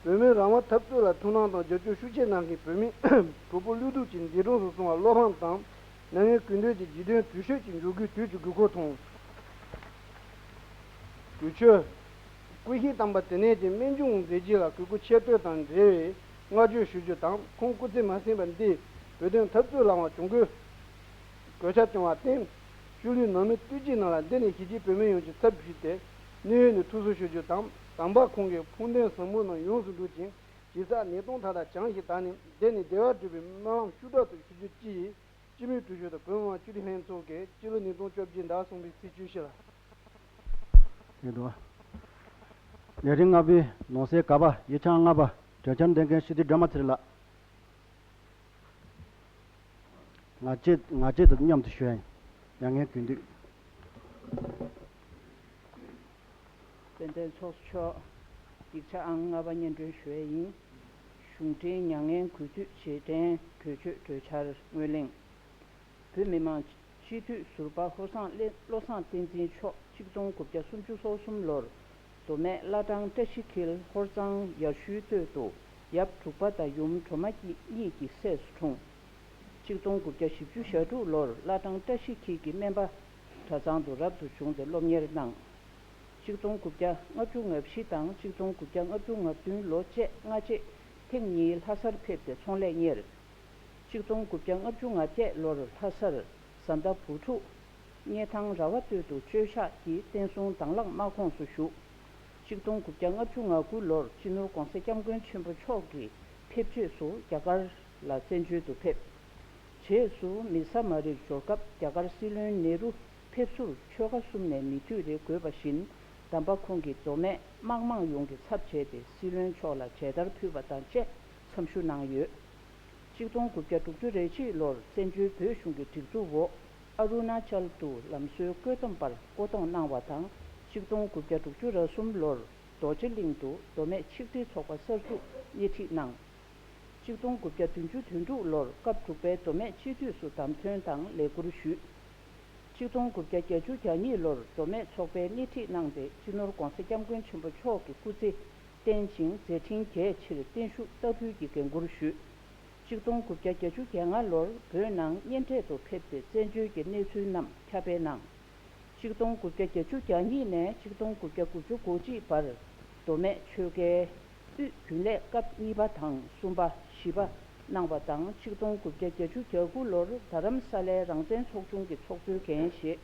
བོད་མིའི་རང་དབང་འཐབ་རྩོད་ལ་ཐུགས་སྣང་དང་རྒྱབ་སྐྱོར་ཤུགས་ཆེ་གནང་མཁན་བོད་མི་གྲོགས་པོ་བློ་སྟོབས་ཀྱིས་འདས་གྲོངས་སུ་སོང་བར་བློ་ཕམ་དང་། མྱ་ངན་གུས་འདུད་ཀྱི་རྗེས་དྲན་དུས་ཤོས་ཤིག་འཇོག་རྒྱུའི་དུས་ཀྱི་དགོས་མཁོ་མཐོང་། གུས་མཆོད། སྐུ་གཤེགས་དམ་པ་དེ་ནས་ཀྱི་རྨད་བྱུང་མཛད་རྗེས་ལ་གུས་བཀུར་ཆེ་བསྟོད་དང་འབྲེལ་བའི་བསྔགས་བརྗོད་ཞུ་རྒྱུ་དང་། ཁོང་སྐུ་ཚེ་མ་ཟིན་པར་འདིར་བོད་དོན་འཐབ་རྩོད་ལའང་གྱོང་གུན་གོད་ཆག་བྱུང་བར་བརྟེན། ཤུལ་ལུས་ནང་མི་བསྟུད་ཅིག་ནང་ལ་འདི་ནས་གཞིས་བྱེས་བོད་མི་ཡོངས་ཀྱི་ཚབ་ཞུས་ཏེ་གནས་ཡུལ་ནས་ཐུགས་གསོ་ཞུ་རྒྱུ་དང་། དམ་པ་ཁོང་གི་ཕུགས་འདུན་ཟབ་མོ་རྣམས་ཡོངས་སུ་འགྲུབ་ཅིང་། ཇི་སྲིད་ནད་གདོན་མཐའ་དག་བྱང་ཞིང་དག་ནས་འདི་ནས་བདེ་བར་འགྲོ་བའི་སྨོན་ལམ་ཤུགས་དྲག་ཏུ་ཞུ་རྒྱུ་བཅས། སྤྱི་མོས་གྲོས་ཆོད་དང་བོད་མི་མང་སྤྱི་འཐུས་ལྷན་ཚོགས་ཀྱིས་སྤྱི་ལོ་ཉིས་སྟོང་བཅོ་བརྒྱད་ཟླ་གསུམ་པའི་ཚེས་བཅུ་བཞི་ལ། ཡོད་དོ། ལས་རིམ་ལྔ་པའི་ནང་གསེས་ག་པ་ཡིག་ཆ་ལྔ་པ་གྲོས་འཆར་འདོན་མཁན་སྤྱི་འཐུས་སྒྲོལ་མ་ཚེ་རིང་ལགས། ང་བཅས་ང་བཅས་དང་མཉམ་དུ་ཞུ་ཡ་ཡིན། མྱ་ངན་གུས་འདུད། དཔལ་ལྡན་ཚོགས་གཙོ་མཆོག་ཡིག་ཆ་ཨང་ལྔ་པ་སྙན་སྒྲོན་ཞུ་ཡས་ཡིན། གཞུང་འབྲེལ་མྱ་ངན་གུས་འདུད་རྗེས་དྲན་གྲོས་ཆོད་གྲོས་འཆར་སྔོན་གླེང་། བོད་མི་མང་སྤྱི་འཐུས་ཟུར་པ་ཧོར་སང་བློ་བཟང་བསྟན་འཛིན་མཆོག་ཆིག་སྟོང་དགུ་བརྒྱ་སུམ་ཅུ་སོ་གསུམ་ལོར་མདོ་སྨད་བླ་བྲང་བཀྲ་ཤིས་འཁྱིལ་ཧོར་གཙང་ཡར་ཞུའི་སྟོད་དུ་ཡབ་དྲུག་པ་དང་ཡུམ་གྲོ་མ་གཉིས་ཀྱི་སྲས་སུ་འཁྲུངས། ཆིག་སྟོང་དགུ་བརྒྱ་བཞི་བཅུ་ཞེ་དྲུག་ལོར་བླ་བྲང་བཀྲ་ཤིས་འཁྱིལ་གྱི་སྨན་པ་གྲྭ་ཚང་དུ་རབ་ཏུ་བྱུང་སྟེ་སློབ་གཉེར་གནང་། ཆིག་སྟོང་དགུ་བརྒྱ་ལྔ་བཅུ་ང་བཞི་དང་ཆིག་སྟོང་དགུ་བརྒྱ་ལྔ་བཅུ་ང་བདུན་ལོ་བཅས་སྔ་རྗེས་ཐེངས་གཉིས་ལྷ་སར་ཕེབས་ཏེ་ཚོང་ལས་གཉེར། ཆིག་སྟོང་དགུ་བརྒྱ་ལྔ་བཅུ་ང་བརྒྱད་ལོར་ལྷ་སར་བཟའ་ཟླ་བུ་ཕྲུག་སྙེ་ཐང་ར་བ་སྟོད་དུ་བཅོལ་བཞག་གིས་བསྟན་སྲུང་དྭང་བླངས་དམག་ཁོངས་སུ་ཞུགས། ཆིག་སྟོང་དགུ་བརྒྱ་ལྔ་བཅུ་ང་དགུ་ལོར་སྤྱི་ནོར་༧གོང་ས་༧སྐྱབས་མགོན་ཆེན་པོ་མཆོག་གི་ཕེབས་བྱོས་སུ་རྒྱ་གར་ལ་བཙན་བྱོལ་དུ་ཕེབས། རྗེས་སུ་མི་ས་མ་རིར་འབྱོར་སྐབས་རྒྱ་གར་སྲིད་བློན་ནེ་རུ་ཕེབས་བསུར་ཆོལ་ཁ་གསུམ་ནས་མི་འཐུས་རེ་དགོས་པ་བཞིན། དམ་པ་ཁོང་གིས་མདོ་སྨད་དམག་དམངས་ཡོངས་ཀྱི་ཚབ་བྱས་ཏེ་སྲིད་བློན་མཆོག་ལ་མཇལ་དར་ཕུལ་བ་དང་བཅས་འཚམས་ཞུ་གནང་ཡོད། ཆིག་སྟོང་དགུ་བརྒྱ་དྲུག་ཅུ་རེ་གཅིག་ལོར་བཙན་བྱོལ་བོད་གཞུང་གི་སྒྲིག་འཛུགས་འོག་ཨ་རུ་ན་ཅལ་དུ་ལམ་བཟོའི་བཀོད་འདོམས་པར་བསྐོ་གཏོང་གནང་བ་དང་། ཆིག་སྟོང་དགུ་བརྒྱ་དྲུག་ཅུ་རེ་གསུམ་ལོར་རྡོ་རྗེ་གླིང་དུ་མདོ་སྨད་ཆིག་སྒྲིལ་ཚོགས་པ་གསར་འཛུགས་སྣེ་ཁྲིད་གནང་། ཆིག་སྟོང་དགུ་བརྒྱ་བདུན་ཅུ་དོན་དྲུག་ལོར་སྐབས་དྲུག་པའི་མདོ་སྨད་སྤྱི་འཐུས་སུ་བདམས་ཐོན་དང་ལས་ཁུར་ཞུས། ཆིག་སྟོང་དགུ་བརྒྱ་བརྒྱད་ཅུ་གྱ་གཉིས་ལོར་མདོ་སྨད་ཚོགས་པའི་སྣེ་ཁྲིད་གནང་སྟེ་སྤྱི་ནོར་༧གོང་ས་༧སྐྱབས་མགོན་ཆེན་པོ་མཆོག་གི་སྐུ་ཚེ་བརྟན་ཅིང་མཛད་འཕྲིན་རྒྱས་ཕྱིར་བརྟན་བཞུགས་ལྟ་སྐུལ་གྱི་འགན་འཁུར་ཞུས། ཆིག་སྟོང་དགུ་བརྒྱ་བརྒྱད་ཅུ་གྱ་ལྔ་ལོར་བོད་ནང་གཉེན་འཕྲད་དུ་ཕེབས་ཏེ་བཙན་བྱོལ་གྱི་གནས་ཚུལ་རྣམས་ཁྱབ་སྤེལ་གནང་། ཆིག་སྟོང་དགུ་བརྒྱ་བརྒྱད་ཅུ་གྱ་གཉིས་ནས་ཆིག་སྟོང་དགུ་བརྒྱ་དགུ་བཅུ་གོ་གཅིག་བར་མདོ་སྨད་ཆོལ་ཁའི་དབུས་རྒྱུན་ལས་སྐབས་གཉིས་པ་དང་གསུམ་པ་བཞི་པ་གནང་བ་དང་། ཆིག་སྟོང་དགུ་བརྒྱ་བརྒྱད་ཅུ་གྱ་དགུ་ལོར་རྡ་རམ་ས་ལའི་རང་བཙན་ཚོགས་ཆུང་གི་ཚོགས་གཙོའི་འགན་བཞེས།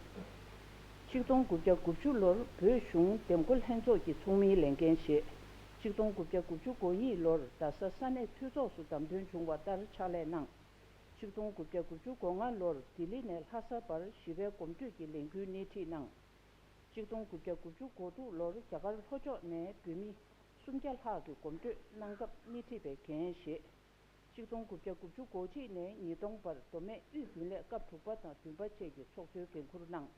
ཆིག་སྟོང་དགུ་བརྒྱ་དགུ་བཅུ་ལོར་བོད་གཞུང་འདེམས་བསྐོ་ལྷན་ཚོགས་ཀྱི་ཚོགས་མིའི་ལས་འགན་བཞེས། ཆིག་སྟོང་དགུ་བརྒྱ་དགུ་བཅུ་གོ་གཉིས་ལོར་རྡ་ས་ས་གནས་འཐུས་ཚོགས་སུ་བདམས་ཐོན་བྱུང་བ་ལྟར་ཕྱག་ལས་གནང་། ཆིག་སྟོང་དགུ་བརྒྱ་དགུ་བཅུ་གོ་ལྔ་ལོར་ལྡི་ལི་ནས་ལྷ་ས་བར་ཞི་བའི་གོམ་བགྲོད་ཀྱི་ལས་འགུལ་སྣེ་ཁྲིད་གནང་། ཆིག་སྟོང་དགུ་བརྒྱ་དགུ་བཅུ་གོ་དྲུག་ལོར་རྒྱ་གར་ལྷོ་ཕྱོགས་ནས་བོད་མི་སུམ་བརྒྱ་ལྷག་གིས་གོམ་བགྲོད་གནང་སྐབས་སྣེ་ཁྲིད་པའི་འགན་བཞེས། ཆིག་སྟོང་དགུ་བརྒྱ་དགུ་བཅུ་གོ་གཅིག་ནས་ཉིས་སྟོང་བར་མདོ་སྨད་དབུས་རྒྱུན་ལས་སྐབས་དྲུག་པ་དང་བདུན་པ་བཅས་ཀྱི་ཚོགས་གཙོའི་འགན་འཁུར་གནང་།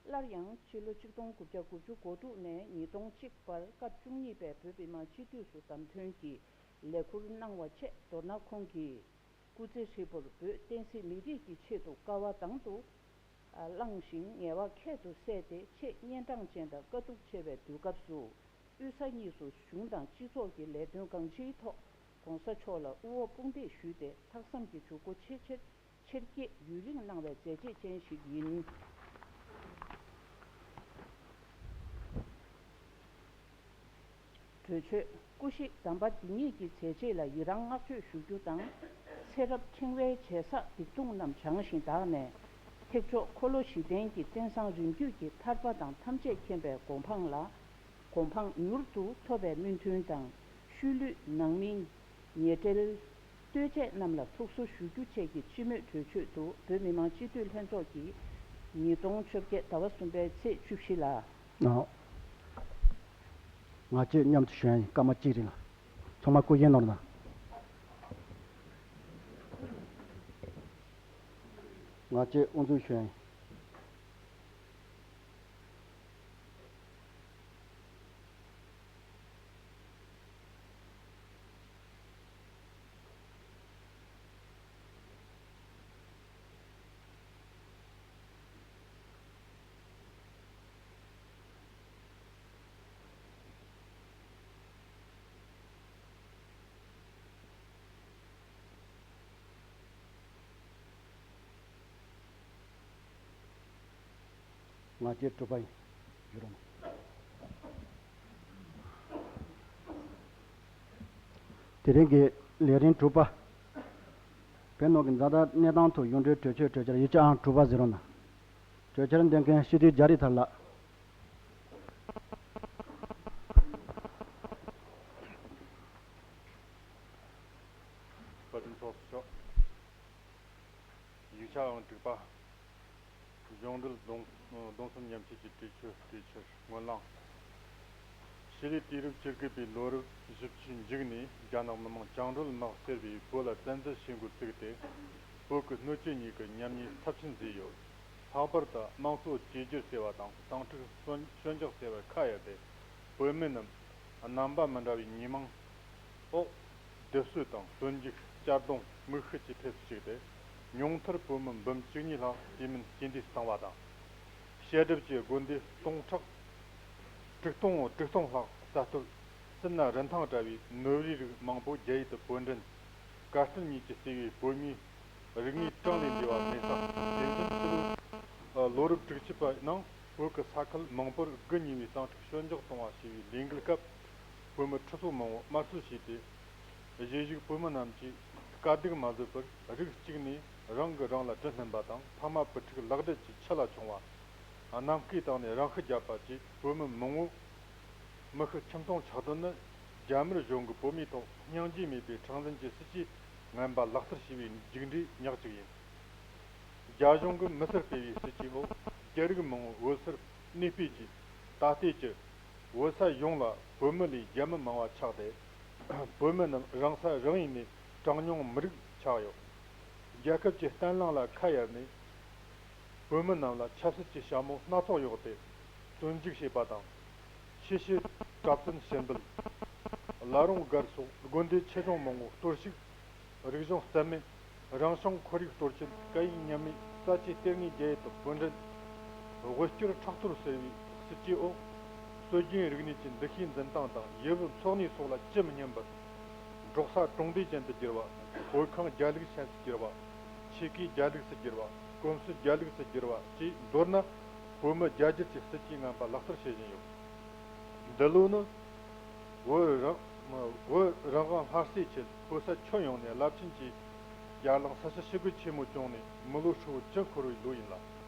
སླར་ཡང་ཕྱི་ལོ་ཆིག་སྟོང་དགུ་བརྒྱ་དགུ་བཅུ་གོ་དྲུག་ནས་ཉིས་སྟོང་གཅིག་བར་སྐབས་བཅུ་གཉིས་པའི་བོད་མི་མང་སྤྱི་འཐུས་སུ་བདམས་ཐོན་གྱིས་ལས་ཁུར་གནང་བ་བཅས། མདོར་ན་ཁོང་གིས་སྐུ་ཚེ་ཧྲིལ་པོར་བོད་བསྟན་སྲིད་མི་རིགས་ཀྱི་ཆེད་དུ་དཀའ་བ་དང་དུ་བླངས་ཤིང་ངལ་བ་ཁྱད་དུ་བསད་དེ། ཆེས་གཉན་འཕྲང་ཅན་དང་དཀའ་སྡུག་ཆེ་བའི་དུས་སྐབས་སུ་དབུས་ས་གཉིས་སུ་གཞུང་དང་སྤྱི་ཚོགས་ཀྱི་ལས་དོན་གང་ཅིའི་ཐོག་གོང་ས་མཆོག་ལ་དབུ་འོག་དཔུང་འདེགས་ཞུས་ཏེ། ལྷག་བསམ་གྱི་འཇུག་སྒོ་ཆེས་ཆེར་ཆེར་སྐྱེད་ཡུན་རིང་གནང་བའི་མཛད་རྗེས་ཅན་ཞིག་ཡིན། གྲོས་ཆོད་སྐུ་གཤེགས་དམ་པ་འདི་ཉིད་ཀྱི་མཛད་རྗེས་ལ་ཡི་རང་བསྔགས་བརྗོད་ཞུ་རྒྱུ་དང་། ཚེ་རབས་ཕྲེང་བའི་བྱས་བསགས་སྡིག་ལྟུང་རྣམས་བྱང་ཞིང་དག་ནས། ཐེག་མཆོག་འཁོར་ལོ་བཞི་ལྡན་གྱི་རྟེན་བཟང་རིམ་བརྒྱུད་ཀྱི་ཐར་པ་དང་ཐམས་ཅད་མཁྱེན་པའི་གོ་འཕང་ལ། གོ་འཕང་མྱུར་དུ་ཐོབ་པའི་སྨོན་འདུན་དང་། ཤུལ་ལུས་ནང་མི་ཉེ་འབྲེལ་ལྟོས་བཅས་རྣམས་ལ་ཐུགས་གསོ་ཞུ་རྒྱུ་བཅས་ཀྱི་སྤྱི་མོས་གྲོས་ཆོད་དུ་བོད་མི་མང་སྤྱི་འཐུས་ལྷན་ཚོགས་ཀྱིས་ཉིས་སྟོང་བཅོ་བརྒྱད་ཟླ་བ་གསུམ་པའི་ཚེས་བཅུ་བཞི་ལ། ང་བཅས་མཉམ་དུ་ཞུ་ཡ་ཡིན། སྐར་མ་གཅིག་རིང་ལ་ཚང་མ་སྐུ་བཞེངས་གནང་རོགས་གནང་། ང་བཅས་དབུ་འཛུགས་ཞུ་ཡ་ཡིན། ང་བཅས་དྲུག་པ་ཡིན། བཞུགས་རོགས་གནང་། དེ་རིང་གི་ལས་རིམ་དྲུག་པ། བོད་ནང་གི་འཛམ་བུ་གླིང་གནས་སྟངས་ཐོག་ཡོངས་འབྲེལ་གྲོས་ཆོད་གྲོས་འཆར་ཡིག་ཆ་ཨང་དྲུག་པ་ཟེར་རོགས་གནང་། གྲོས་འཆར་འདོན་མཁན་སྤྱི་འཐུས་རྒྱ་རི་ཐར་ལགས། བཀའ་དྲིན་ཚོགས་གཙོ་མཆོག་ཡིག་ཆ་ཨང་དྲུག་པ། གཞུང་འབྲེལ་གདུང་གདུང་སེམས་མཉམ་སྐྱེད་ཀྱི་གྲོས་ཆོད། གྲོས་ཆོད་སྔོན་གླེང་། ཕྱི་ལོའི་དུས་རབས་བཅུ་དགུ་པའི་ལོ་རབས་བཞི་བཅུའི་མཇུག་ནས་རྒྱ་ནག་མི་དམངས་བཅིངས་འགྲོལ་དམག་ཟེར་བས་བོད་ལ་བཙན་འཛུལ་བྱེད་འགོ་བཙུགས་ཏེ། བོད་ཀྱི་སྣོད་བཅུད་གཉིས་ཀྱི་ཉམས་ཉེས་ཚབས་ཆེན་བཟོས་ཡོད། ལྷག་པར་དུ་དམངས་གཙོ་བཅོས་བསྒྱུར་ཟེར་བ་དང་། ཟིང་འཁྲུག་ཞོད་འཇགས་ཟེར་བར་ཁ་གཡར་ཏེ། བོད་མི་རྣམས་རྣམ་པ་མི་འདྲ་བའི་ཉེས་མིང་འོག་སྡེབ་གསོད་དང་བཙོན་འཇུག་གཅར་རྡུང་མིག་ཤེལ་གྱི་ཐེབས་སུ་བཅུག་སྟེ། ཉུང་མཐར་བོད་མི་འབུམ་བཅུ་གཉིས་ལྷག་དུས་མིན་སྐྱེ་འདས་སུ་བཏང་བ་དང་། བཤད་སྒྲུབ་ཀྱི་དགོན་སྡེ་སྟོང་ཕྲག་དྲུག་སྟོང་དྲུག་སྟོང་ལྷག་རྩ་གཏོར། སྲིད་ན་རིན་ཐང་བྲལ་བའི་ནོར་བུའི་རིགས་མང་པོ་རྒྱ་ཡུལ་དུ་བུད་འདྲེན། གར་སྟེགས་གཉིས་ཀྱིས་གཙོས་པའི་བོད་མིའི་རིག་གནས་གྲངས་ལས་འདས་པ་མེད་ས། དེ་བཞིན་སྤྱི་ལོ་ལོ་རབས་དྲུག་ཅུ་པ་ནང་བོད་ཀྱི་ས་ཁུལ་མང་པོར་དགུ་གཉིས་པའི་ཟིང་འཁྲུག་ཞོད་འཇགས་གཏོང་བ་ཞེས་པའི་ལས་འགུལ་སྐབས། བོད་མི་ཁྲི་ཚོ་མང་པོ་དམར་གསོད་བྱས་ཏེ། གཞིས་བཞུགས་བོད་མི་རྣམས་ཀྱིས་དཀའ་སྡུག་མ་བཟོད་པར་རིགས་གཅིག་ནས་རང་གིས་རང་ལ་གྲི་ལྷུང་བ་དང་། ཕ་མ་བུ་ཕྲུག་ལག་སྦྲེལ་གྱིས་ཁྲི་ལ་མཆོང་བ། གནམ་སྐས་བཏང་ནས་རང་ཤི་བརྒྱབ་པ་བཅས་བོད་མི་མང་པོ། མི་ཤི་ཁྱིམ་སྟོང་ཆག་དོན་ནི་རྒྱ་དམར་གཞུང་གིས་བོད་མིའི་ཐོག་སྙིང་རྗེ་མེད་པའི་ཁྲག་འཛིན་གྱི་སྲིད་ཇུས་ངན་པ་ལག་བསྟར་བྱས་པའི་མཇུག་འབྲས་ཉག་གཅིག་ཡིན། རྒྱ་གཞུང་གིས་མི་སེར་སྤེལ་བའི་སྲིད་ཇུས་འོག་རྒྱ་རིགས་མང་པོ་བོད་སར་གནས་སྤོས་ཀྱིས། ད་ལྟའི་ཆར་བོད་ས་ཡོངས་ལ་བོད་མི་ལས་རྒྱ་མི་མང་བ་ཆགས་ཏེ། བོད་མི་རྣམས་རང་ས་རང་ཡུལ་ནས་གྲངས་ཉུང་མི་རིགས་ཆགས་ཡོད། རྒྱལ་ཁབ་ཀྱི་བརྟན་ལྷིང་ལ་ཁ་གཡར་ནས། བོད་མི་རྣམས་ལ་ཆབ་སྲིད་ཀྱི་ཞྭ་མོ་སྣ་ཚོགས་གཡོགས་ཏེ། བཙོན་འཇུག་བྱས་པ་དང་། ཆུ་བཞི་གྲྭ་བཙུན་ཞུ་འབུལ། བླ་རུང་སྒར་སོགས་དགོན་སྡེ་ཆེ་ཆུང་མང་པོ་གཏོར་བཤིག། རིག་གཞུང་རྩ་མེད། རང་བྱུང་ཁོར་ཡུག་གཏོར་སྐྱོན། སྐད་ཡིག་ཉམས་དམས། རྩ་ཆེའི་ལྟེ་གནས་རྒྱ་ཡུལ་དུ་བུད་འདྲེན། དབུལ་སྐྱོར་ཁྲག་གཏོར་ཟེར་བའི་སྲིད་ཇུས་འོག་སྲོལ་རྒྱུན་རིག་གནས་ཀྱི་འདུ་ཤེས་འཛིན་སྟངས་དང་། ཡུལ་བབ་འཚོ་གནས་སོགས་ལ་ཇི་མི་སྙམ་པར། འབྲོག་ས་གྲོང་སྡེ་ཅན་དུ་བསྒྱུར་བ། དབུས་ཁམས་རྒྱ་ལུགས་ཅན་དུ་བསྒྱུར་བ། ཆོས་ཁུལ་རྒྱ་ལུགས་སུ་བསྒྱུར་བ། གོམས་སྲོལ་རྒྱ་ལུགས་སུ་བསྒྱུར་བ་བཅས། མདོར་ན་བོད་མི་རྒྱ་སྒྱུར་གྱི་སྲིད་ཇུས་ངན་པ་ལག་བསྟར་བྱེད་བཞིན་ཡོད། འདི་ལོ་ནི་བོད་རང་བོད་རང་དབང་སླར་གསོའི་ཆེད་བོད་ས་ཁྱོན་ཡོངས་ནས་རླབས་ཆེན་གྱི་ཡར་ལངས་ས་གཞི་ཞི་རྒོལ་ཆེན་མོ་བྱུང་ནས་མི་ལོ་ཧྲིལ་བོ་བཅུ་འཁོར་བའི་ལོ་ཡིན་ལ།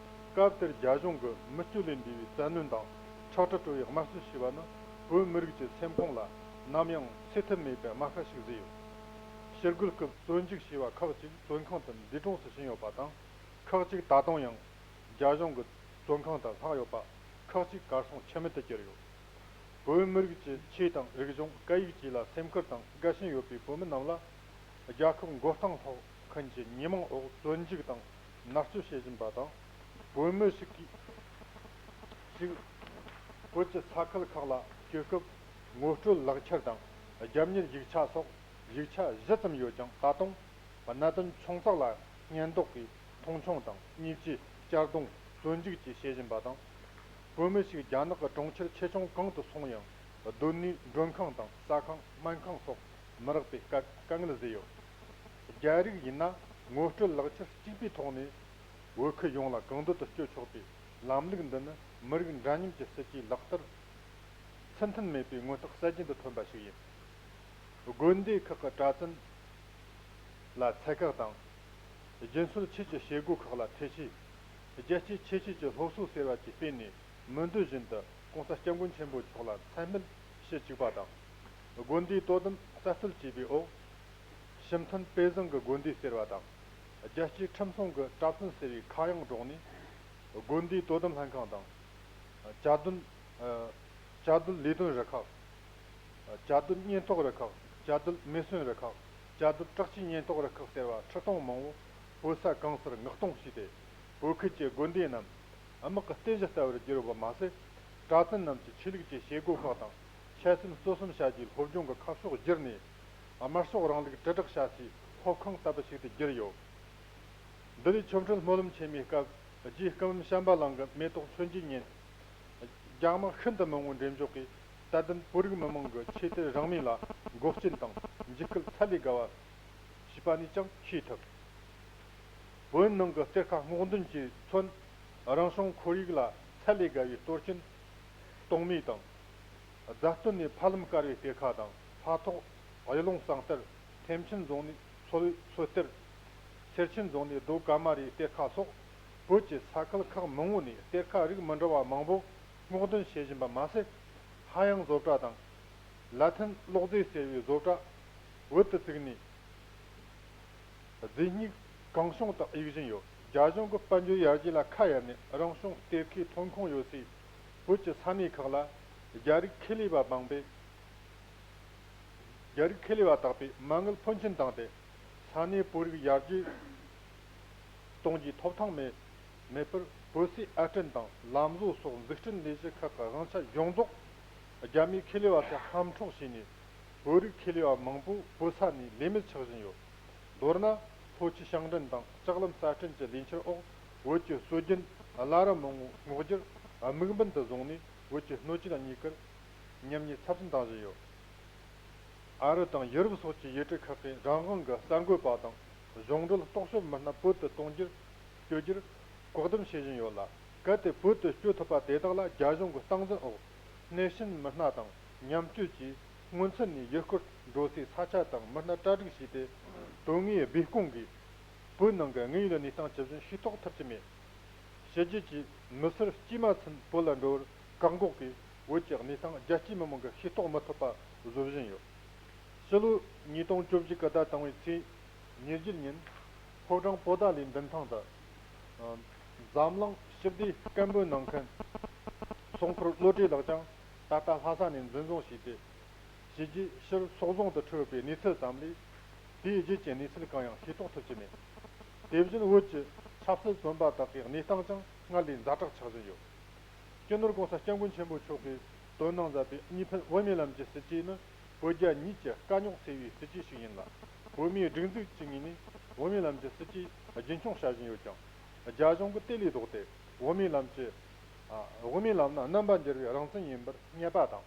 སྐབས་དེར་རྒྱ་གཞུང་གིས་མི་སྤྱོད་ལས་འདས་པའི་བཙན་གནོན་དང་ཁྲག་དྲི་བྲོ་བའི་དམར་གསོད་བྱས་པ་ནི་བོད་མི་རིགས་ཀྱི་སེམས་ཁོང་ལ་ནམ་ཡང་སེལ་ཐབས་མེད་པའི་རྨ་ཁ་ཞིག་བཟོས་ཡོད། ཕྱི་རྒོལ་སྐབས་བཙོན་འཇུག་བྱས་པ་ཁག་ཅིག་བཙོན་ཁང་དུ་འདས་གྲོངས་སུ་ཕྱིན་ཡོད་པ་དང་། ཁག་ཅིག་ད་དུང་ཡང་རྒྱ་གཞུང་གི་བཙོན་ཁང་དུ་ལྷག་ཡོད་པ། ཁག་ཅིག་གར་སོང་འཆི་མེད་དུ་གྱུར་ཡོད། བོད་མི་རིགས་ཀྱི་ཆོས་དང་རིག་གཞུང་། སྐད་ཡིག་བཅས་ལ་སེམས་ཁུར་དང་དགའ་ཞེན་ཡོད་པའི་བོད་མི་རྣམས་ལ། རྒྱལ་ཁབ་མགོ་རྟིང་སློག་མཁན་གྱི་ཉེས་མིང་འོག་བཙོན་འཇུག་དང་མནར་གཅོད་བྱེད་བཞིན་པ་དང་། བོད་མི་ཞིག་གིས་ཞིག་བོད་ཀྱི་ས་ཁུལ་ཁག་ལ་སྐྱོད་སྐབས་ངོ་སྤྲོད་ལག་འཁྱེར་དང་རྒྱབ་གཉེར་ཡིག་ཆ་སོགས་ཡིག་ཆ་བཞི་ཙམ་ཡོད་ཀྱང་། ད་དུང་གནད་དོན་ཆུང་ཙག་ལ་སྙད་འདོགས་ཀྱིས་མཐོང་ཆུང་དང་། བརྙས་བཅོས། གཅར་རྡུང་། བཙོན་འཇུག་བཅས་བྱེད་བཞིན་པ་དང་། བོད་མི་ཞིག་རྒྱ་ནག་གི་གྲོང་ཁྱེར་ཆེ་ཆུང་གང་དུ་སོང་ཡང་། སྡོད་གནས་མགྲོན་ཁང་དང་ཟ་ཁང་། སྨན་ཁང་སོགས་མི་རག་པའི་དཀའ་དཀའ་ངལ་བཟོས་ཡོད། རྒྱ་རིགས་ཡིན་ན་ངོ་སྤྲོད་ལག་འཁྱེར་གཅིག་པུའི་ཐོག་ནས་བོད་ཁུལ་ཡོངས་ལ་གང་འདོད་དུ་སྐྱོད་ཆོག་པའི་ལམ་ལུགས་འདི་ནི་མི་རིགས་འདྲ་མཉམ་གྱི་སྲིད་ཇུས་ལག་བསྟར་ཚད་ མཐུན་མཐུན་མེད་པའི་མངོན་རྟགས་གསལ་རྒྱན་དུ་ཐོན་པ་ཞིག་ཡིན། དགོན་སྡེ་ཁག་གི་གྲྭ་བཙུན་ལ་ཚད་བཀག་དང་། རྒྱུན་སྲོལ་ཆོས་ཀྱི་བྱེད་སྒོ་ཁག་ལ་ཐེ་བྱུས། རྒྱལ་གཅེས་ཆོས་གཅེས་ཀྱི་སློབ་གསོ་ཟེར་བ་བཅས་སྤེལ་ནས། མི་འདོད་བཞིན་དུ་༸གོང་ས་༸སྐྱབས་མགོན་ཆེན་པོ་མཆོག་ལ་མཚན་སྨད་བྱེད་བཅུག་པ་དང་། དགོན་སྡེའི་དོ་དམ་རྩ་གཏོར་བྱས་པའི་འོག་ཤིན་ཐོན་དཔེ་བཟང་གི་དགོན་སྡེ་ཟེར་བ་དང་། རྒྱལ་གཅེས་ཁྲིམས་སྲུང་གི་གྲྭ་བཙུན་ཟེར་བའི་ཁ་གཡང་སྒྲོག་ནས། དགོན་སྡེའི་དོ་དམ་ལྷན་ཁང་དང་། བཅའ་སྡོད། ཨ། བཅའ་སྡོད་ལས་དོན་རུ་ཁག་བཅའ་སྡོད་ཉེན་རྟོག་རུ་ཁག་བཅའ་སྡོད་མེ་ཟོན་རུ་ཁག་བཅའ་སྡོད་དྲག་ཆས་ཉེན་རྟོག་རུ་ཁག་ཟེར་བ་ཁྲི་སྟོང་མང་བོ་བོད་ས་གང་སར་མངགས་གཏོང་བྱས་ཏེ། བོད་ཁུལ་གྱི་དགོན་སྡེ་རྣམས་དམག་གི་རྟེན་གཞི་ལྟ་བུར་གྱུར་ཡོད་པ་མ་ཟད། གྲྭ་བཙུན་རྣམས་ཀྱི་ཆོས་ལུགས་ཀྱི་བྱེད་སྒོ་ཁག་དང་། འཆད་སེམས་རྩོད་གསུམ་བྱ་རྒྱུའི་སློབ་སྦྱོང་གི་ཁ་ཕྱོགས་བསྒྱུར་ནས། དམར་ཤོག་རིང་ལུགས་དྲིལ་བསྒྲགས་བྱ་སའི་སློབ་ཁང་ལྟ་བུ་ཞིག་ཏུ་གྱུར་ཡོད། འདི་ལས་ཆོ་འཕྲུལ་སྨོན་ལམ་ཆེན་མོའི་སྐབས། རྗེ་སྐུ་འབུམ་བྱམས་པ་གླིང་གི་མེ་ཏོག་མཚོན་གྱི་ཉིན། རྒྱ་དམག་ཤིན་ཏུ་མང་བོའི་འགྲེམས་འཇོག་གིས། དད་ལྡན་བོད་རིགས་མི་མང་གི་ཆོས་དད་རང་མོས་ལ་མགོ་རྐྱེན་དང་འཇིགས་སྐུལ་ཚད་ལས་བརྒལ་བ་བྱས་པ་ནས་ཀྱང་ཤེས་ཐུབ། བོད་ནང་གི་གཏེར་ཁ་སྔོག་འདོན་གྱིས་མཚོན། རང་བྱུང་ཁོར་ཡུག་ལ་ཚད་ལས་བརྒལ་བའི་གཏོར་སྐྱོན་གཏོང་མུས་དང་། རྫ་སྟོད་ནས་ཕ་ལམ་དཀར་བའི་གཏེར་ཁ་དང་། ལྷ་ཐོག་གཡུ་ལུང་ཟངས་གཏེར། ཐེམ་ཆེན་རྫོང་ནས་མཚོ་མཚོ་གཏེར། སེར་ཆེན་རྫོང་ནས་རྡོ་ཀ་མ་རའི་གཏེར་ཁ་སོགས། བོད་ཀྱི་ས་ཁུལ་ཁག་མང་བོ་ནས་གཏེར་ཁ་རིགས་མི་འདྲ་བ་མང་པོ་སྔོག་འདོན་བྱེད་བཞིན་པ་མ་ཟད། ཧ་ཡང་བཟོ་གྲྭ་དང་། ལ་ཐན་གློག་རྫས་ཟེར་བའི་བཟོ་གྲྭ་བོད་དུ་བཙུགས་ནས། རྫས་སྨྱུག་གང་བྱུང་དག་གཡུག་བཞིན་ཡོད། རྒྱ་གཞུང་གི་དཔལ་འབྱོར་ཡར་རྒྱས་ལ་ཁ་གཡར་ནས། རང་བྱུང་གཏེར་ཁའི་ཐོན་ཁུངས་ཡོད་སའི་བོད་ཀྱི་ས་གནས་ཁག་ལ་རྒྱ་རིགས་ཁེ་ལས་པ་མང་པོས། རྒྱ་རིགས་ཁེ་ལས་པ་དག་པས་མ་དངུལ་ཕོན་ཆེན་བཏང་སྟེ། ས་གནས་བོད་རིགས་ཡར་རྒྱས་གཏོང་རྒྱུའི་ཐོབ་ཐང་མེད་མེད་པར། བོད་སའི་ཨར་སྐྲུན་དང་ལམ་བཟོ་སོགས་འཛུགས་སྐྲུན་ལས་གཞི་ཁག་གི་དབང་ཆ་ཡོངས་རྫོགས་རྒྱ་མིའི་ཁེ་ལས་པ་ཚོས་ཧམ་འཕྲོག་བྱས་ནས། བོད་རིགས་ཁེ་ལས་པ་མང་པོ་བོད་ས་ནས་ལས་མེད་ཆགས་བཞིན་ཡོད། མདོར་ན། ལྷོ་ཆུ་ཤིང་འབྲུ་དང་ལྕགས་ལམ་གསར་སྐྲུན་གྱི་ལས་འཆར་འོག་བོད་ཀྱི་སྲོལ་རྒྱུན་བླ་རབས་མང་བོ་སྔོག་རྒྱུར་དམིགས་འབེན་དུ་བཟུང་ནས། བོད་ཀྱི་སྣོད་བཅུད་དངུལ་ཁུར་ཉམས་ཉེས་ཚབས་ཆེན་བཏང་བཞིན་ཡོད། ཨ་རི་དང་ཡུ་རོབ་སོགས་ཀྱི་ཡུལ་གྲུ་ཁག་གིས་རང་དབང་གི་གསར་འགོད་པ་དང་གཞུང་འབྲེལ་རྟོག་ཞིབ་མི་སྣ་བོད་དུ་གཏོང་རྒྱུར་བསྐྱོད་རྒྱུར་བཀག་སྡོམ་བྱེད་བཞིན་ཡོད་ལ། གལ་ཏེ་བོད་དུ་བསྐྱོད་ཐུབ་པ་དེ་དག་ལ་རྒྱ་གཞུང་གི་སྟངས་འཛིན་འོག་གནས་གཤིན་མི་སྣ་དང་མཉམ་སྤྱོད་ཀྱིས་སྔོན་ཚུད་ནས་ཡུལ་སྐོར་འགྲོ་སའི་ས་ཆ་དང་མི་སྣ་གྲ་སྒྲིག་བྱས་ཏེ། དོན་དངོས་སྦས་སྐུང་གིས་བོད་ནང་གི་དངོས་ཡོད་གནས་སྟངས་ཇི་བཞིན་ཤེས་རྟོགས་ཐུབ་ཀྱི་མེད། ཕྱི་རྒྱལ་གྱི་མི་སེར་དཀྱུས་མ་ཚུན་བོད་ལ་འགྲོ་བར་བཀག་འགོག་གིས། བོད་ཀྱི་གནས་སྟངས་རྒྱལ་སྤྱིའི་མི་མང་གིས་ཤེས་རྟོགས་མི་ཐུབ་པ་བཟོ་བཞིན་ཡོད། ཕྱི་ལོ་ཉིས་སྟོང་བཅུ་གཅིག་གི་ཟླ་དང་པོའི་ཚེས་ཉེར་བརྒྱད་ཉིན། ཕོ་བྲང་པོ་ཏཱ་ལའི་མདུན་ཐང་དུ། ཨ། འཛམ་གླིང་ཞི་བདེའི་སྐད་འབོད་གནང་མཁན་སྲུང་འཁོར་བློ་གྲོས་ལགས་ཀྱང་ད་ལྟ་ལྷ་ས་ནས་འཛིན་བཟུང་བྱས་ཏེ། བྱས་རྗེས་ཕྱིར་སྲོག་རྫོང་དུ་ཁྲིད་ཡོད་པའི་གནས་ཚུལ་ཙམ་ལས། དེའི་རྗེས་ཀྱི་གནས་ཚུལ་གང་ཡང་ཤེས་རྟོགས་ཐུབ་ཀྱི་མེད། དེ་བཞིན་བོད་ཀྱི་ཆབ་སྲིད་བཙོན་པ་དག་གི་གནས་སྟངས་ཀྱང་སྔར་ལས་ཛ་དྲག་ཆགས་བཞིན་ཡོད། སྤྱི་ནོར་༸གོང་ས་༸སྐྱབས་མགོན་ཆེན་པོ་མཆོག་གིས་དོ་སྣང་མཛད་པའི་གཉིས་ཕན་བོད་མིའི་ལམ་གྱི་སྲིད་ཇུས་ནི། བོད་རྒྱ་གཉིས་ཀྱི་དཀའ་རྙོག་སེལ་བའི་སྲིད་ཇུས་ཤིག་ཡིན་ལ། བོད་མིའི་སྒྲིག་འཛུགས་ཀྱི་ངོས་ནས་བོད་མིའི་ལམ་གྱི་སྲིད་ཇུས་རྒྱུན་འཁྱོངས་བྱ་བཞིན་ཡོད་ཀྱང་། རྒྱ་གཞུང་གིས་དེ་ལས་ལྡོག་སྟེ། བོད་མིའི་ལམ་གྱི། ཨ། བོད་མིའི་ལམ་ནི་རྣམ་པ་འགྱུར་བའི་རང་བཙན་ཡིན་པར་བསྙད་པ་དང་།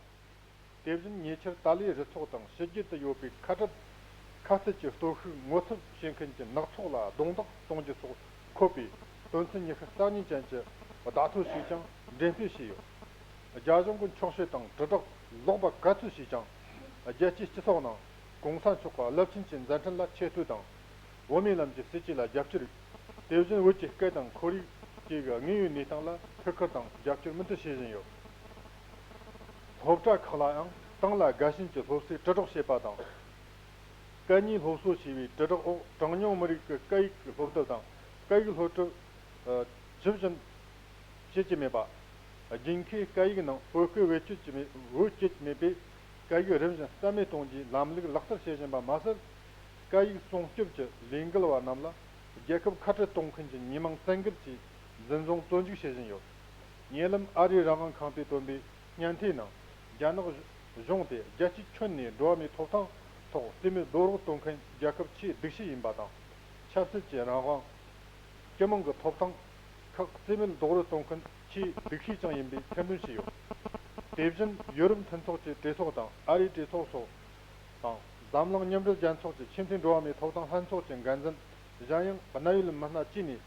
དེ་བཞིན་ཉེ་ཆར་ཏཱ་ལའི་རུ་ཚོགས་དང་ཕྱི་རྒྱལ་དུ་ཡོད་པའི་ཁ་བྲལ་ཁ་གཏད་ཀྱི་སྟོབས་ཤུགས་ངོ་ཚབ་བྱེད་མཁན་གྱི་ནག་ཚོགས་ལ་རྡུང་རྡེག་གཏོང་རྒྱུ་སོགས་འཁོད་པའི་དོན་ཚན་ཉི་ཤུ་རྩ་གཉིས་ཅན་གྱི་བརྡ་ཐོ་ཞིག་ཀྱང་འགྲེམས་སྤེལ་བྱས་ཡོད། རྒྱ་གཞུང་གི་འཁྱོག་བཤད་དང་དྲིལ་བསྒྲགས་ལོག་པ་ག་ཚོད་བྱས་ཀྱང་། རྒྱལ་སྤྱིའི་སྤྱི་ཚོགས་ནང་གོང་ས་མཆོག་གི་རླབས་ཆེན་གྱི་མཛད་འཕྲིན་ལ་ཆེ་བསྟོད་དང་། བོད་མིའི་ལམ་གྱི་སྲིད་ཇུས་ལ་རྒྱབ་སྐྱོར། དེ་བཞིན་བོད་ཀྱི་སྐད་དང་ཁོར་ཡུག་བཅས་ཀྱི་དངོས་ཡོད་གནས་སྟངས་ལ་ཐུགས་ཁུར་དང་རྒྱབ་སྐྱོར་མུ་མཐུད་བྱེད་བཞིན་ཡོད། སློབ་གྲྭ་ཁག་ལའང་ཏང་ལ་དགའ་ཞེན་གྱི་སློབ་གསོའི་དྲིལ་སྒྲོག་བྱེད་པ་དང་། སྐད་གཉིས་སློབ་གསོ་ཞེས་པའི་དྲིལ་སྒྲོག་འོག་གྲངས་ཉུང་མི་རིགས་ཀྱི་སྐད་ཡིག་གི་སློབ་དེབ་དང་སྐད་ཡིག་སློབ་ཁྲིད། ཨ། ཇི་བཞིན་བྱེད་ཀྱི་མེད་པ། རྒྱུན་མཁོའི་སྐད་ཡིག་ནང་བོད་སྐད་བེད་སྤྱོད་ཀྱི་མེད། བེད་སྤྱོད་མེད་པའི་སྐད་ཡིག་རིམ་བཞིན་རྩ་མེད་གཏོང་རྒྱུའི་ལམ་ལུགས་ལག་བསྟར་བྱེད་བཞིན་པ་མ་ཟད། སྐད་ཡིག་སྲུང་སྐྱོབ་ཀྱི་ལས་འགུལ་བ་རྣམས་ལ་རྒྱལ་ཁབ་ཁ་བྲལ་གཏོང་མཁན་གྱི་མི་མང་བཙན་འགེལ་གྱིས་འཛིན་བཟུང་བཙོན་འཇུག་བྱེད་བཞིན་ཡོད། ཉེ་ལམ་ཨ་རིའི་རང་དབང་ཁང་པས་བཏོན་པའི་སྙན་ཐོའི་ནང་། རྒྱ་ནག་གཞུང་དེ་རྒྱལ་སྤྱིའི་ཁྱོན་ནས་འགྲོ་བ་མིའི་ཐོབ་ཐང་ཐོག་རྩིས་མེད་རྡོག་རོལ་གཏོང་མཁན་རྒྱལ་ཁབ་ཆེས་སྡུག་ཤོས་ཡིན་པ་དང་། ཆབ་སྲིད་ཀྱི་རང་དབང་། སྤྱི་དམངས་ཀྱི་ཐོབ་ཐང་ཁག་རྩིས་མེད་རྡོག་རོལ་གཏོང་མཁན་ཆེས་སྡུག་ཤོས་ཀྱང་ཡིན་པའི་ཁས་ལེན་བྱས་ཡོད། དེ་བཞིན་ཡུ་རོབ་མཐུན་ཚོགས་ཀྱི་གྲོས་ཚོགས་དང་ཨ་རིའི་གྲོས་ཚོགས་སོགས་དང་། འཛམ་གླིང་མཉམ་འབྲེལ་རྒྱལ་ཚོགས་ཀྱི་ཆེས་མཐོའི་འགྲོ་བ་མིའི་ཐོབ་ཐང་ལྷན་ཚོགས་ཀྱི་འགན་འཛིན་གཞན་ཡང་གནད་ཡོད་མི་སྣ་བཅས་ནས།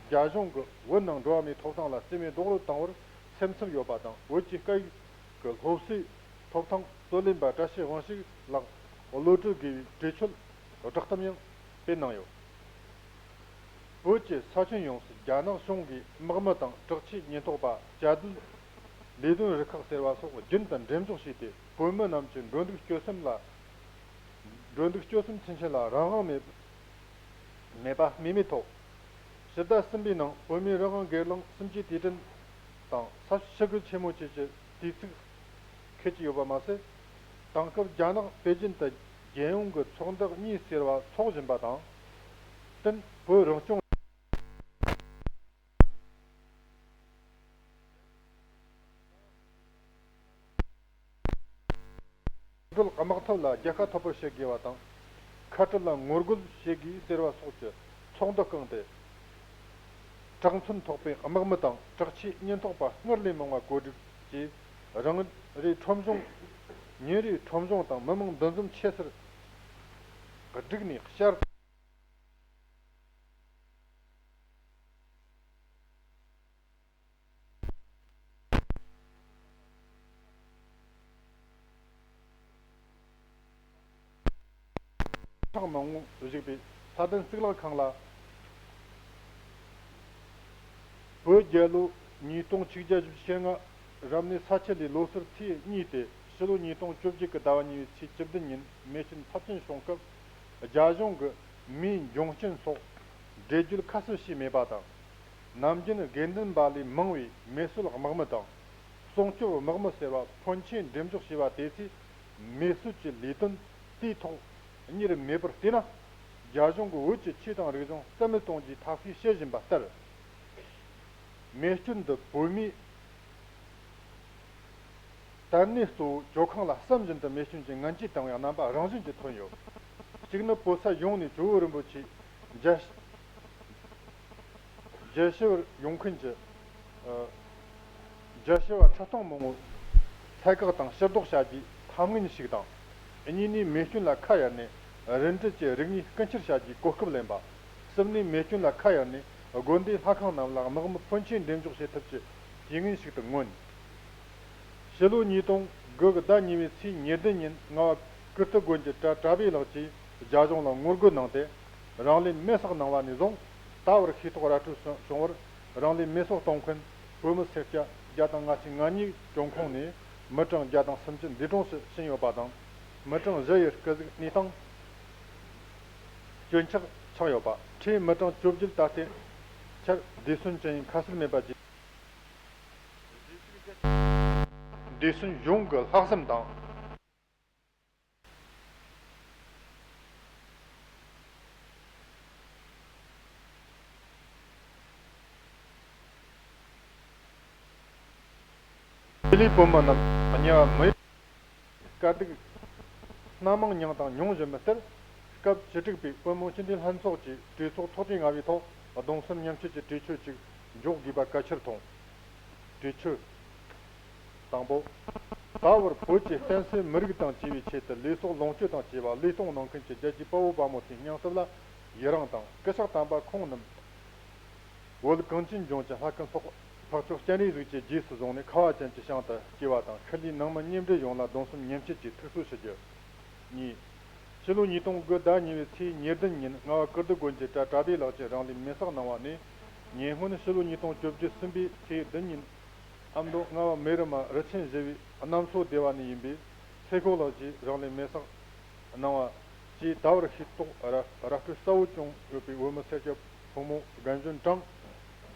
རྒྱ་གཞུང་གིས་བོད་ནང་འགྲོ་བ་མིའི་ཐོབ་ཐང་ལ་རྩིས་མེད་རྡོག་རོལ་བཏང་བར་སེམས་འཚབ་ཡོད་པ་དང་། བོད་ཀྱི་སྐད་ཡིག་གི་སློབ་གསོའི་ ཐོབ་ཐང་རྩོད་ལེན་པ་བཀྲ་ཤིས་དབང་ཕྱུག་ལགས་གློད་གྲོལ་དགོས་པའི་གྲོས་ཆོད་བསྒྲགས་གཏམ་ཡང་སྤེལ་གནང་ཡོད། བོད་ཀྱི་ས་ཁྱོན་ཡོངས་སུ་རྒྱ་ནག་གཞུང་གིས་དམག་མི་དང་དྲག་ཆས་ཉེན་རྟོག་པ། བཅའ་སྡོད་ལས་དོན་རུ་ཁག་ཟེར་བ་སོགས་རྒྱུན་དུ་འགྲེམས་འཇོག་བྱས་ཏེ། བོད་མི་རྣམས་ཀྱི་འགྲོ་འདུག་སྤྱོད་གསུམ་ལ། འགྲོ་འདུག་སྤྱོད་གསུམ་ཚུན་ཆད་ལ་རང་དབང་མེད་མེད་པ་རྨས་མེད་ཐོག་ཕྱི་ཟླ་གསུམ་པའི་ནང་བོད་མིའི་རང་དབང་སྒེར་ལངས་གསུམ་བཅུའི་དུས་དྲན་དང་ས་ཞི་རྒོལ་ཆེན་མོ་བཅས་ཀྱི་དུས་ཚིགས་འཁེལ་གྱི་ཡོད་པ་མ་ཟད། དེང་སྐབས་རྒྱ་ནག་པེ་ཅིན་དུ་རྒྱལ་ཡོངས་ཀྱི་ཚོགས་འདུ་གཉིས་ཟེར་བ་འཚོགས་བཞིན་པ་དང་བསྟུན། བོད་རང་སྐྱོང་སྒྲོལ་དམག་འཐབ་ལ་རྒྱལ་ཁ་ཐོབ་པར་བྱེད་དགོས་པ་དང་། ཁ་བྲལ་ལ་ངོ་རྒོལ་བྱེད་དགོས་ཟེར་བ་སོགས་ཀྱི་ཚོགས་འདུ་བསྐངས་ཏེ། དྲག་མཚོན་ཐོགས་པའི་དམག་མི་དང་དྲག་ཆས་ཉེན་རྟོག་པ་སྔར་ལས་མང་བ་བཀོད་སྒྲིག་བྱས། རང་རེའི་ཁྲོམ་གཞུང་། ཉིན་རེའི་ཁྲོམ་གཞུང་དང་མི་མང་འདུ་འཛོམས་ཆེ་སར་བསྒྲིགས་ནས་བསྐྱར། ཁྲག་མང་པོ་བཞུགས་པའི་ས་གདན་གཙུག་ལག་ཁང་ལ། བོད་རྒྱལ་ལོ་ཉིས་སྟོང་ཆིག་བརྒྱ་བཞི་བཅུ་ཞེ་ལྔ་རབ་གནས་ས་ཁྱི་ལོའི་ལོ་སར་ཚེས་གཉིས་ཏེ། ཕྱི་ལོ་ཉིས་སྟོང་བཅོ་བརྒྱད་ཀྱི་ཟླ་བ་གཉིས་པའི་ཚེས་བཅུ་བདུན་ཉིན་མེ་སྐྱོན་ཚབས་ཆེན་བྱུང་སྐབས། རྒྱ་གཞུང་གིས་མིའི་འབྱུང་རྐྱེན་སོགས་འགྲེལ་བརྗོད་ཁ་གསལ་བྱས་མེད་པ་དང་། ནམ་རྒྱུན་དགེ་འདུན་པ་ལས་མང་བའི་མེ་གསོད་དམག་མི་དང་། སྲུང་སྐྱོབ་དམག་མི་ཟེར་བ་ཕོན་ཆེན་འགྲེམས་འཇོག་བྱས་པ་དེ་ཚོས་མེ་གསོད་ཀྱི་ལས་དོན་དེའི་ཐོག་གཉེར་མེད་པར་བལྟས་ན། རྒྱ་གཞུང་གིས་བོད་ཀྱི་ཆོས་དང་རིག་གཞུང་རྩ་མེད་གཏོང་རྒྱུའི་ཐབས་ཤེས་བྱེད་བཞིན་པ་ལྟར། མེ་སྐྱོན་འདི་བོད་མིའི་དད་གནས་གཙོ་བོ་ཇོ་ཁང་ལ་བསམ་བཞིན་དུ་མེ་སྐྱོན་གྱི་ངན་ཇུས་བཏང་བའི་རྣམ་པ་རང་བཞིན་གྱིས་ཐོན་ཡོད། གཅིག་ནི་བོད་ས་ཡོངས་ནས་ཇོ་བོ་རིན་པོ་ཆེ་མཇལ་མཇལ་ཕྱིར་ཡོང་མཁན་གྱི་ཨ་མཇལ་ཕྱིར་བ་ཁྲི་སྟོང་མང་པོ་ཚད་བཀག་དང་ཕྱིར་ལྡོག་བྱ་རྒྱུའི་ཐབས་ངན་ཞིག་དང་། གཉིས་ནས་མེ་སྐྱོན་ལ་ཁ་གཡར་ནས་རིན་བྲལ་གྱི་རིག་གནས་རྐུ་འཁྱེར་བྱ་རྒྱུའི་གོ་སྐབས་ལེན་པ། གསུམ་ནས་མེ་སྐྱོན་ལ་ཁ་གཡར་ནས་དགོན་སྡེའི་ལྷ་ཁང་རྣམས་ལ་དམག་མི་ཕོན་ཆེན་འགྲེམས་འཇོག་བྱེད་ཐབས་ཀྱི་རྐྱེན་ངན་ཞིག་ཏུ་མངོན། ཕྱི་ལོ་ཉིས་སྟོང་དགུ་གི་ཟླ་གཉིས་པའི་ཚེས་ཉེར་བདུན་ཉིན་རྔ་བ་ཀིརྟི་དགོན་གྱི་གྲྭ་གྲྭ་པའི་ལགས་ཀྱིས་རྒྱ་གཞུང་ལ་ངོ་རྒོལ་གནང་སྟེ། རང་ལུས་མེ་སྲེག་གནང་བ་ནས་བཟུང་ད་བར་ཤེས་རྟོགས་ར་སྤྲོད་བྱུང་བར། རང་ལུས་མེ་སྲེག་གཏོང་མཁན་བོད་མི་སེར་སྐྱ་བརྒྱ་དང་ལྔ་བཅུ་ང་གཉིས་བཙོན་ཁང་ནས་མི་གྲངས་བརྒྱ་དང་སུམ་ཅུ་འདས་གྲོངས་སུ་ཕྱིན་ཡོད་པ་དང་། མི་གྲངས་བཞི་ཡི་སྐུ་གཟུགས་གནས་སྟངས་སྐྱོན་ཆག་ཆགས་ཡོད་པ། ཁྲིའི་མི་གྲངས་བཅོ་བརྒྱད་ད་ལྟའི་ཆར་བདེ་སོན་ཅི་ཡིན་ཁ་གསལ་མེད་པ་བཅས། བདེ་སོན་གཞུང་གི་ལྷག་བསམ་དང་། ཆེད་ལས་བོད་མི་རྣམས་དམྱལ་བ་མི་ཡི་དཀའ་སྡུག་སྣ་མང་མྱངས་དང་མྱོང་བཞིན་པ་ལྟར། སྐབས་བཅུ་དྲུག་པའི་བོད་མི་སྤྱི་འཐུས་ལྷན་ཚོགས་ཀྱི་གྲོས་ཚོགས་ཚོགས་དུས་ལྔ་པའི་ཐོག་གདུང་སེམས་མཉམ་སྐྱེད་ཀྱི་གྲོས་ཆོད་ཅིག་འཇོག་དགོས་པ་གལ་ཆེར་མཐོང་། གྲོས་ཆོད། དང་པོ། ད་བར་བོད་ཀྱི་བསྟན་སྲིད་མི་རིགས་དང་བཅས་པའི་ཆེད་དུ་ལུས་སྲོག་ལོངས་སྤྱོད་དང་བཅས་པ་བློས་གཏོང་གནང་མཁན་གྱི་རྒྱལ་གཅེས་དཔའ་བོ་དཔའ་མོ་ཚོའི་སྙིང་སྟོབས་ལ་ཡི་རངས་དང་། སྐུ་ཞབས་དམ་པ་ཁོང་རྣམས་བོད་གངས་ཅན་ལྗོངས་ཀྱི་ལྷ་སྐལ་འཕགས་འཕགས་མཆོག་སྤྱན་རས་གཟིགས་ཀྱི་རྗེས་སུ་བཟུང་ནས་ཁ་བ་ཅན་གྱི་ཞིང་དུ་སྐྱེ་བ་དང་། ཤུལ་ལུས་ནང་མི་མཉམ་འབྲེལ་ཡོངས་ལ་གདུང་སེམས་མཉམ་སྐྱེད་ཀྱི་ཐུགས་གསོ་ཞུ་རྒྱུ། གཉིས། ཕྱི་ལོ་ཉིས་སྟོང་དགུ་ཟླ་གཉིས་པའི་ཚེས་ཉེར་བདུན་ཉིན་རྔ་བ་ཀིརྟི་དགོན་གྱི་གྲྭ་གྲྭ་པའི་ལགས་ཀྱིས་རང་ལུས་མེ་སྲེག་གནང་བ་ནི། ཉེ་སྔོན་ཕྱི་ལོ་ཉིས་སྟོང་བཅོ་བརྒྱད་གསུམ་པའི་ཚེས་བདུན་ཉིན་ཨ་མདོ་རྔ་བ་མེ་རི་མ་རུ་ཆེན་བཞི་བའི་གནམ་མཚོ་སྡེ་བ་ནས་ཡིན་པའི་ཚེ་ཁོག་ལགས་ཀྱིས་རང་ལུས་མེ་སྲེག་གནང་བ་བཅས་ད་བར་ཤེས་རྟོགས་ར་ར་སྤྲོད་གསལ་བོ་བྱུང་ཡོད་པའི་བོད་མི་སེར་སྐྱ་ཕོ་མོ་རྒན་གཞོན་གྲངས་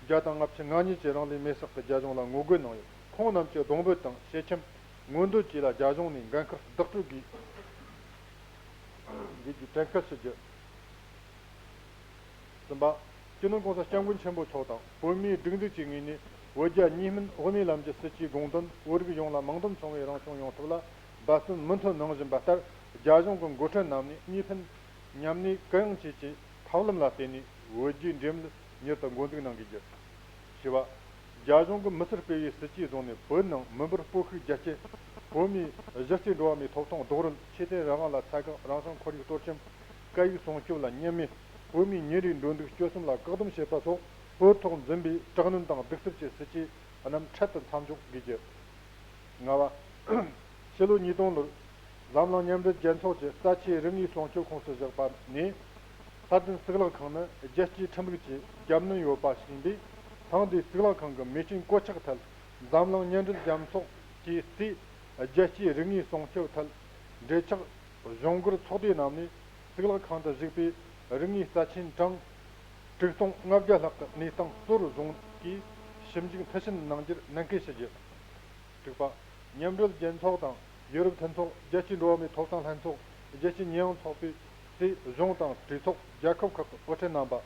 བརྒྱ་དང་ལྔ་བཅུ་ང་གཉིས་ཀྱིས་རང་ལུས་མེ་སྲེག་གིས་རྒྱ་གཞུང་ལ་ངོ་རྒོལ་གནང་ཡོད། ཁོང་རྣམས་ཀྱི་གདུང་འབོད་དང་ཞལ་ཆེམས་མངོན་འདོད་བཅས་ལ་རྒྱ་གཞུང་ནས་འགན་ཁུར་བདག་སྤྲོད་དགོས། དགོས་རྒྱུའི་དྲན་སྐུལ་ཞུ་རྒྱུ། གསུམ་པ། སྤྱི་ནོར་༸གོང་ས་༸སྐྱབས་མགོན་ཆེན་པོ་མཆོག་དང་བོད་མིའི་སྒྲིག་འཛུགས་ཀྱི་ངོས་ནས་བོད་རྒྱ་གཉིས་སྨན་དབུ་མའི་ལམ་གྱི་སྲིད་བྱུས་དགོངས་དོན་བོད་རིགས་ཡོངས་ལ་མིང་དོན་མཚུངས་པའི་རང་སྐྱོང་ཡོང་ཐབས་ལ་འབད་བརྩོན་མུ་མཐུད་གནང་བཞིན་པ་ལྟར། རྒྱ་གཞུང་གི་འགོ་ཁྲིད་རྣམས་ནས་གཉིས་ཕན་མཉམ་གནས་གུ་ཡངས་བཅས་ཀྱི་ཐབས་ལམ་ལ་བརྟེན་ནས་བོད་རྒྱའི་འབྲེལ་མོལ་མྱུར་དུ་འགོ་འཛུགས་གནང་དགོས་རྒྱུ། བཞི་བ། རྒྱ་གཞུང་གིས་མི་སེར་སྤེལ་བའི་སྲིད་ཇུས་བཟུང་ནས་བོད་ནང་མི་འབོར་སྤོ་ཤུགས་རྒྱ་སྐྱེད། བོད་མིའི་གཞི་རྩའི་འགྲོ་བ་མིའི་ཐོབ་ཐང་རྡོག་རོལ། ཆོས་དད་རང་དབང་ལ་ཚད་བཀག་རང་སྲུང་ཁོར་ཡུག་གཏོར་སྐྱོན། སྐད་ཡིག་སྲུང་སྐྱོབ་ལ་ཉེན་མེད། བོད་མིའི་ཉིན་རེའི་འགྲོ་འདུག་སྤྱོད་གསུམ་ལ་བཀག་སྡོམ་བྱེད་པ་སོགས་བོད་ཐོག་འཛིན་པའི་དྲག་གནོན་དང་གདུག་རྩུབ་ཀྱི་སྲིད་ཇུས་རྣམས་འཕྲལ་དུ་མཚམས་འཇོག་དགོས་རྒྱུ། ལྔ་བ། ཕྱི་ལོ་ཉིས་སྟོང་ལོར་འཛམ་གླིང་མཉམ་འབྲེལ་རྒྱལ་ཚོགས་ཀྱི་རྩ་ཆེའི་རིག་དངོས་སྲུང་སྐྱོབ་ཁོངས་སུ་བཞག་པ་ནས། ས་དོན་གཙུག་ལག་ཁང་ནི་རྒྱལ་སྤྱིའི་ཁྲིམས་ལུགས་ཀྱི་རྒྱབ་སྣོན་ཡོད་པ་ཞིག་ཡིན་པས། ཐེངས་འདིའི་གཙུག་ལག་ཁང་གི་མེ་སྐྱོན་གོད་ཆག་ཐད་འཛམ་གླིང་མཉམ་འབྲེལ་རྒྱལ་ཚོགས་ཀྱི་སྲིད། རྒྱལ་སྤྱིའི་རིག་དངོས་སྲུང་སྐྱོབ་ཐད་འབྲེལ་ཆགས་གཞུང་སྒེར་ཚོགས་སྡེའི་ནང་ནས། གཙུག་ལག་ཁང་དུ་བཞུགས་པའི་རིག་དངོས་རྩ་ཆེན་གྲངས་དྲུག་སྟོང་ལྔ་བརྒྱ་ལྷག་གི་གནས་སྟངས་གཙོ་བོར་བཟུང་གིས་ཞིབ་འཇུག་མཐིལ་ཕྱིན་གནང་རྒྱུར་ནན་སྐུལ་ཞུ་རྒྱུ། དྲུག་པ། མཉམ་འབྲེལ་རྒྱལ་ཚོགས་དང་ཡུ་རོབ་མཐུན་ཚོགས། རྒྱལ་སྤྱིའི་འགྲོ་བ་མིའི་ཐོབ་ཐང་ལྷན་ཚོགས། རྒྱལ་སྤྱིའི་ཉེས་ཡངས་ཚོགས་པའི་སྲིད་གཞུང་དང་གྲོས་ཚོགས། རྒྱལ་ཁབ་ཁག་གི་དབུ་ཁྲིད་རྣམ་པ།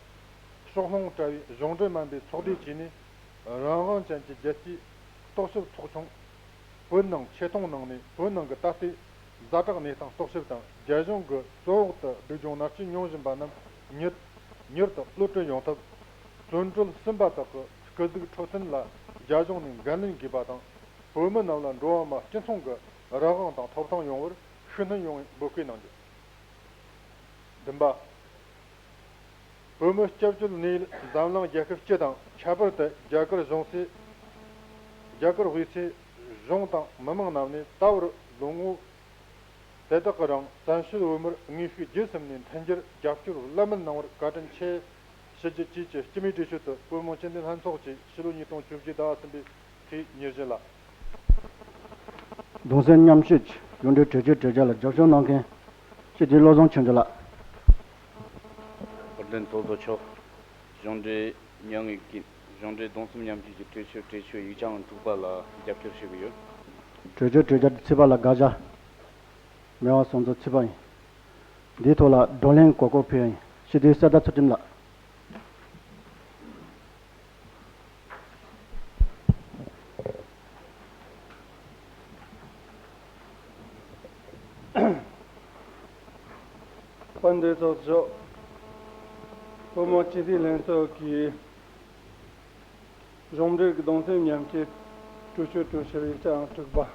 ཕྱོགས་ལྷུང་བྲལ་བའི་གཞུང་འབྲེལ་མིན་པའི་ཚོགས་སྡེ་བཅས་ནས། རང་དབང་ཅན་གྱི་རྒྱལ་སྤྱིའི་རྟོག་ཞིབ་ཚོགས་ཆུང་བོད་ནང་ཆེད་གཏོང་གནང་ནས། བོད་ནང་གི་ད་ལྟའི་ཛ་དྲག་གནས་སྟངས་རྟོག་ཞིབ་དང་། རྒྱལ་གཞུང་གི་བཙོན་འོག་ཏུ་སྡུག་སྦྱོང་མནར་གཅོད་མྱོང་བཞིན་པ་རྣམས་མྱུར་མྱུར་དུ་གློད་གྲོལ་ཡོང་ཐབས། བཙོན་གྲོལ་ཟིན་པ་དག་གི་སྐུ་གཟུགས་འཕྲོད་བསྟེན་ལ་རྒྱལ་གཞུང་ནས་འགན་ལེན་དགོས་པ་དང་། བོད་མི་རྣམས་ལ་འགྲོ་བ་མི་སྤྱི་མཚུངས་ཀྱི་རང་དབང་དང་ཐོབ་ཐང་ཡོང་བར་ཤུགས་སྣོན་ཡོང་བའི་འབོད་སྐུལ་གནང་རྒྱུ། བདུན་པ། བོད་མི་སྐྱབས་བཅོལ་གནས་ཡུལ་འཛམ་གླིང་རྒྱལ་ཁབ་སྤྱི་དང་། ཁྱད་པར་དུ་རྒྱ་གར་གཞུང་སྲིད། རྒྱ་གར་དབུས་སའི་གཞུང་དང་མི་མང་རྣམས་ནས་ད་བར་ལོ་ངོ་དེ་དག་གི་རིང་བཙན་བྱོལ་བོད་མིར་དངོས་ཤུགས་བརྒྱུད་གསུམ་ནས་མཐུན་འགྱུར་རྒྱབ་སྐྱོར་བླ་མེད་གནང་བར་བཀའ་དྲིན་ཆེ་ཞུ་རྒྱུ་བཅས་ཀྱི་སྤྱི་མོས་གྲོས་ཆོད་དུ། བོད་མི་སྤྱི་འཐུས་ལྷན་ཚོགས་ཀྱིས་ཕྱི་ལོ་ཉིས་སྟོང་བཅུ་བཞི་ཟླ་བ་གསུམ་པའི་ཚེས་ཉེར་བཞི་ལ། གདུང་སེམས་མཉམ་སྐྱེད་ཀྱི་གཞུང་འབྲེལ་གྲོས་ཆོད་གྲོས་འཆར་ལ་རྒྱབ་སྐྱོར་གནང་མཁན་སྤྱི་འཐུས་བློ་བཟང་ཆོས་འབྱོར་ལགས། བོད་དོན་ཚོགས་གཙོ་མཆོག་གཞུང་འབྲེལ་མྱ་ངན་གྱི་གཞུང་འབྲེལ་གདུང་སེམས་མཉམ་སྐྱེད་ཀྱི་གྲོས་ཆོད་གྲོས་ཆོད་ཡིག་ཆ་དྲུག་པ་ལ་རྒྱབ་སྐྱོར་ཞུ་གི་ཡོད། གྲོས་ཆོད་གྲོས་འཆར་ཚིག་པ་ལ་དགག་བྱ་མེད་པ་སོང་ཚོ་ཚིག་པ་ཡིན། འདིའི་ཐོག་ལ་བགྲོ་གླེང་གོ་སྐབས་ཕུལ་ཡ་ཡིན། སྤྱི་འཐུས་གསེར་རྟ་ཚུལ་ཁྲིམས་ལགས། དཔལ་ལྡན་ཚོགས་གཙོ། བོད་མི་སྤྱི་འཐུས་ལྷན་ཚོགས་ཀྱི་གཞུང་འབྲེལ་གྱི་གདུང་སེམས་མཉམ་སྐྱེད་གྲོས་ཆོད་གྲོས་འཆར་ཡིག་ཆའང་དྲུག་པ།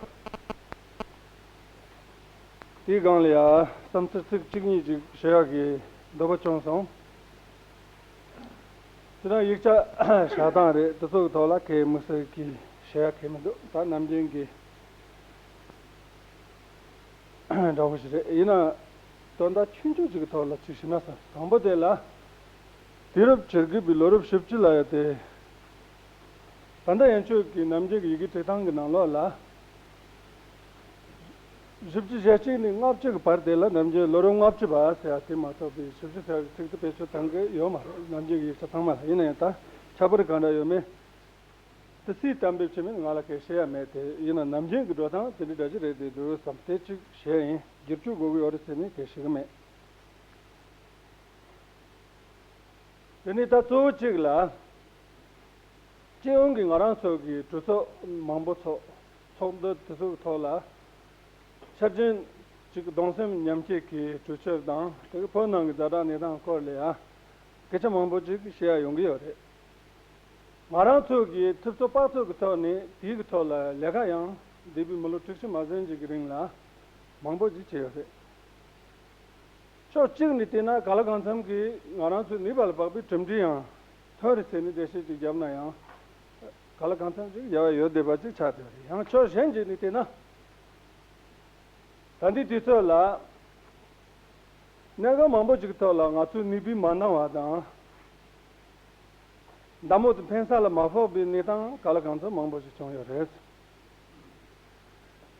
དེའི་སྒང་ལ་ཡང་བསམ་ཚུལ་ཚིག་གཅིག་གཉིས་ཅིག་ཞུ་ཡག་གི་འདོད་པ་བྱུང་སོང་། དེ་དང་ཡིག་ཆ་བཞག་སྟངས་རེད། དེ་ཚོ་གི་ཐོག་ལ་གའི་དམིགས་བསལ་གྱི་ཞུ་ཡག་གི་མི་འདུག་ད་ནམ་རྒྱུན་གྱི་འདྲ་བོ་ཞིག་རེད། ཡིན་ན་དོན་དག་ཆུང་ཆུང་ཅིག་གི་ཐོག་ལ་ཅིག་ཞུས་ན་བསམ། དང་པོ་དེ་ལ། དུས་རབས་བཅུ་དགུ་པའི་ལོ་རབས་བཞི་བཅུ་ལ་ཡོད་དེ། ད་ལྟ་ཡན་ཆོད་ཀྱི་ནམ་རྒྱུན་གྱི་ཡི་གེ་བྲིས་སྟངས་ཀྱི་ནང་ལོགས་ལ། བཞི་བཅུ་ཞེ་གཅིག་ནས་ལྔ་བཅུ་གི་བར་དེ་ལ་ནམ་རྒྱུན་ལོ་རབས་ལྔ་བཅུ་པ་ཟེར་ཡ་དེ་མ་གཏོགས་པའི་བཞི་བཅུ་ཟེར་བའི་ཚིག་དེ་བེད་སྤྱོད་གཏང་གི་ཡོད་མ་རེད། ནམ་རྒྱུན་གྱི་ཡིག་ཆ་ཚང་མ་ལ། ཡིན་ན་ཡང་ད་ཁྱད་པར་གང་འདྲ་ཡོད་མེད་དེ་སུས་གཏན་འབེབས་བྱས་མིན་ང་ལ་གའི་ཤེས་ཡ་མེད་དེ། ཡིན་ན་ནམ་རྒྱུན་གྱི་འགྲོ་སྟངས་དེ་འདྲ་འདྲ་ཅིག་རེད་དེ་འདུག་བསམ། དེ་གཅིག་བཤད་ཡིན། བསྒྱུར་བཅོས་དགོས་ཀྱི་ཡོད་རེད་ཟེར་ནས་གའི་ཞུ་གི་མེད། དེ་ནས་ད་གཙོ་བོ་གཅིག་ལ། སྤྱི་ཡོངས་ཀྱི་ང་རང་ཚོ་གི་གྲོས་ཚོགས་མང་པོ་ཚོགས། ཚོགས་འདུ་དེ་ཚོའི་ཐོག་ལ་འཆར་ཅན་ཅིག་གདུང་སེམས་མཉམ་སྐྱེད་ཀྱི་གྲོས་ཆོད་དང་། དེ་གི་བོད་ནང་གི་ཛ་དྲག་གནས་སྟངས་སྐོར་ལ་ཡང་སྐད་ཆ་མང་པོ་ཅིག་བཤད་ཡ་ཡོང་གི་ཡོད་རེད། ང་རང་ཚོ་གི་ཐུབ་ཚོད་དཔག་ཚོད་ཀྱི་ཐོག་ནས་དེའི་གི་ཐོག་ལ་ལས་ཀ་ཡང་འདས་པའི་མི་ལོ་དྲུག་ཅུ་མ་ཟིན་ཅིག་གི་རིང་ལ་མང་པོ་ཅིག་བྱས་ཡོད་རེད། ཕྱོགས་གཅིག་ནས་བལྟས་ན་ག་ལ་གང་འཚམ་གྱིས་ང་རང་ཚོའི་ནུས་པ་ལ་དཔག་པའི་གྲུབ་འབྲས་ཡང་ཐོན་རེད་ཟེར་ནས་འགྲེལ་བཤད་ཅིག་བརྒྱབ་ན་ཡང་། ག་ལ་གང་འཚམ་ཅིག་རྒྱལ་བ་ཡོད་བསྡད་པ་ཅིག་ཆགས་བསྡད་པ་རེད། ཡང་ཕྱོགས་གཞན་ཅིག་ནས་བལྟས་ན། ད་ལྟའི་དུས་ཚོད་ལ། གནད་འགག་མང་པོ་ཅིག་ཐོག་ལ་ང་ཚོས་ནུས་པ་མ་གནང་བ་དང་། མདའ་མོ་དེ་འཕེན་ས་ལ་མ་ཕོག་པའི་གནས་སྟངས་ག་ལ་གང་འཚམ་མང་པོ་ཞིག་བྱུང་ཡོད་རེད།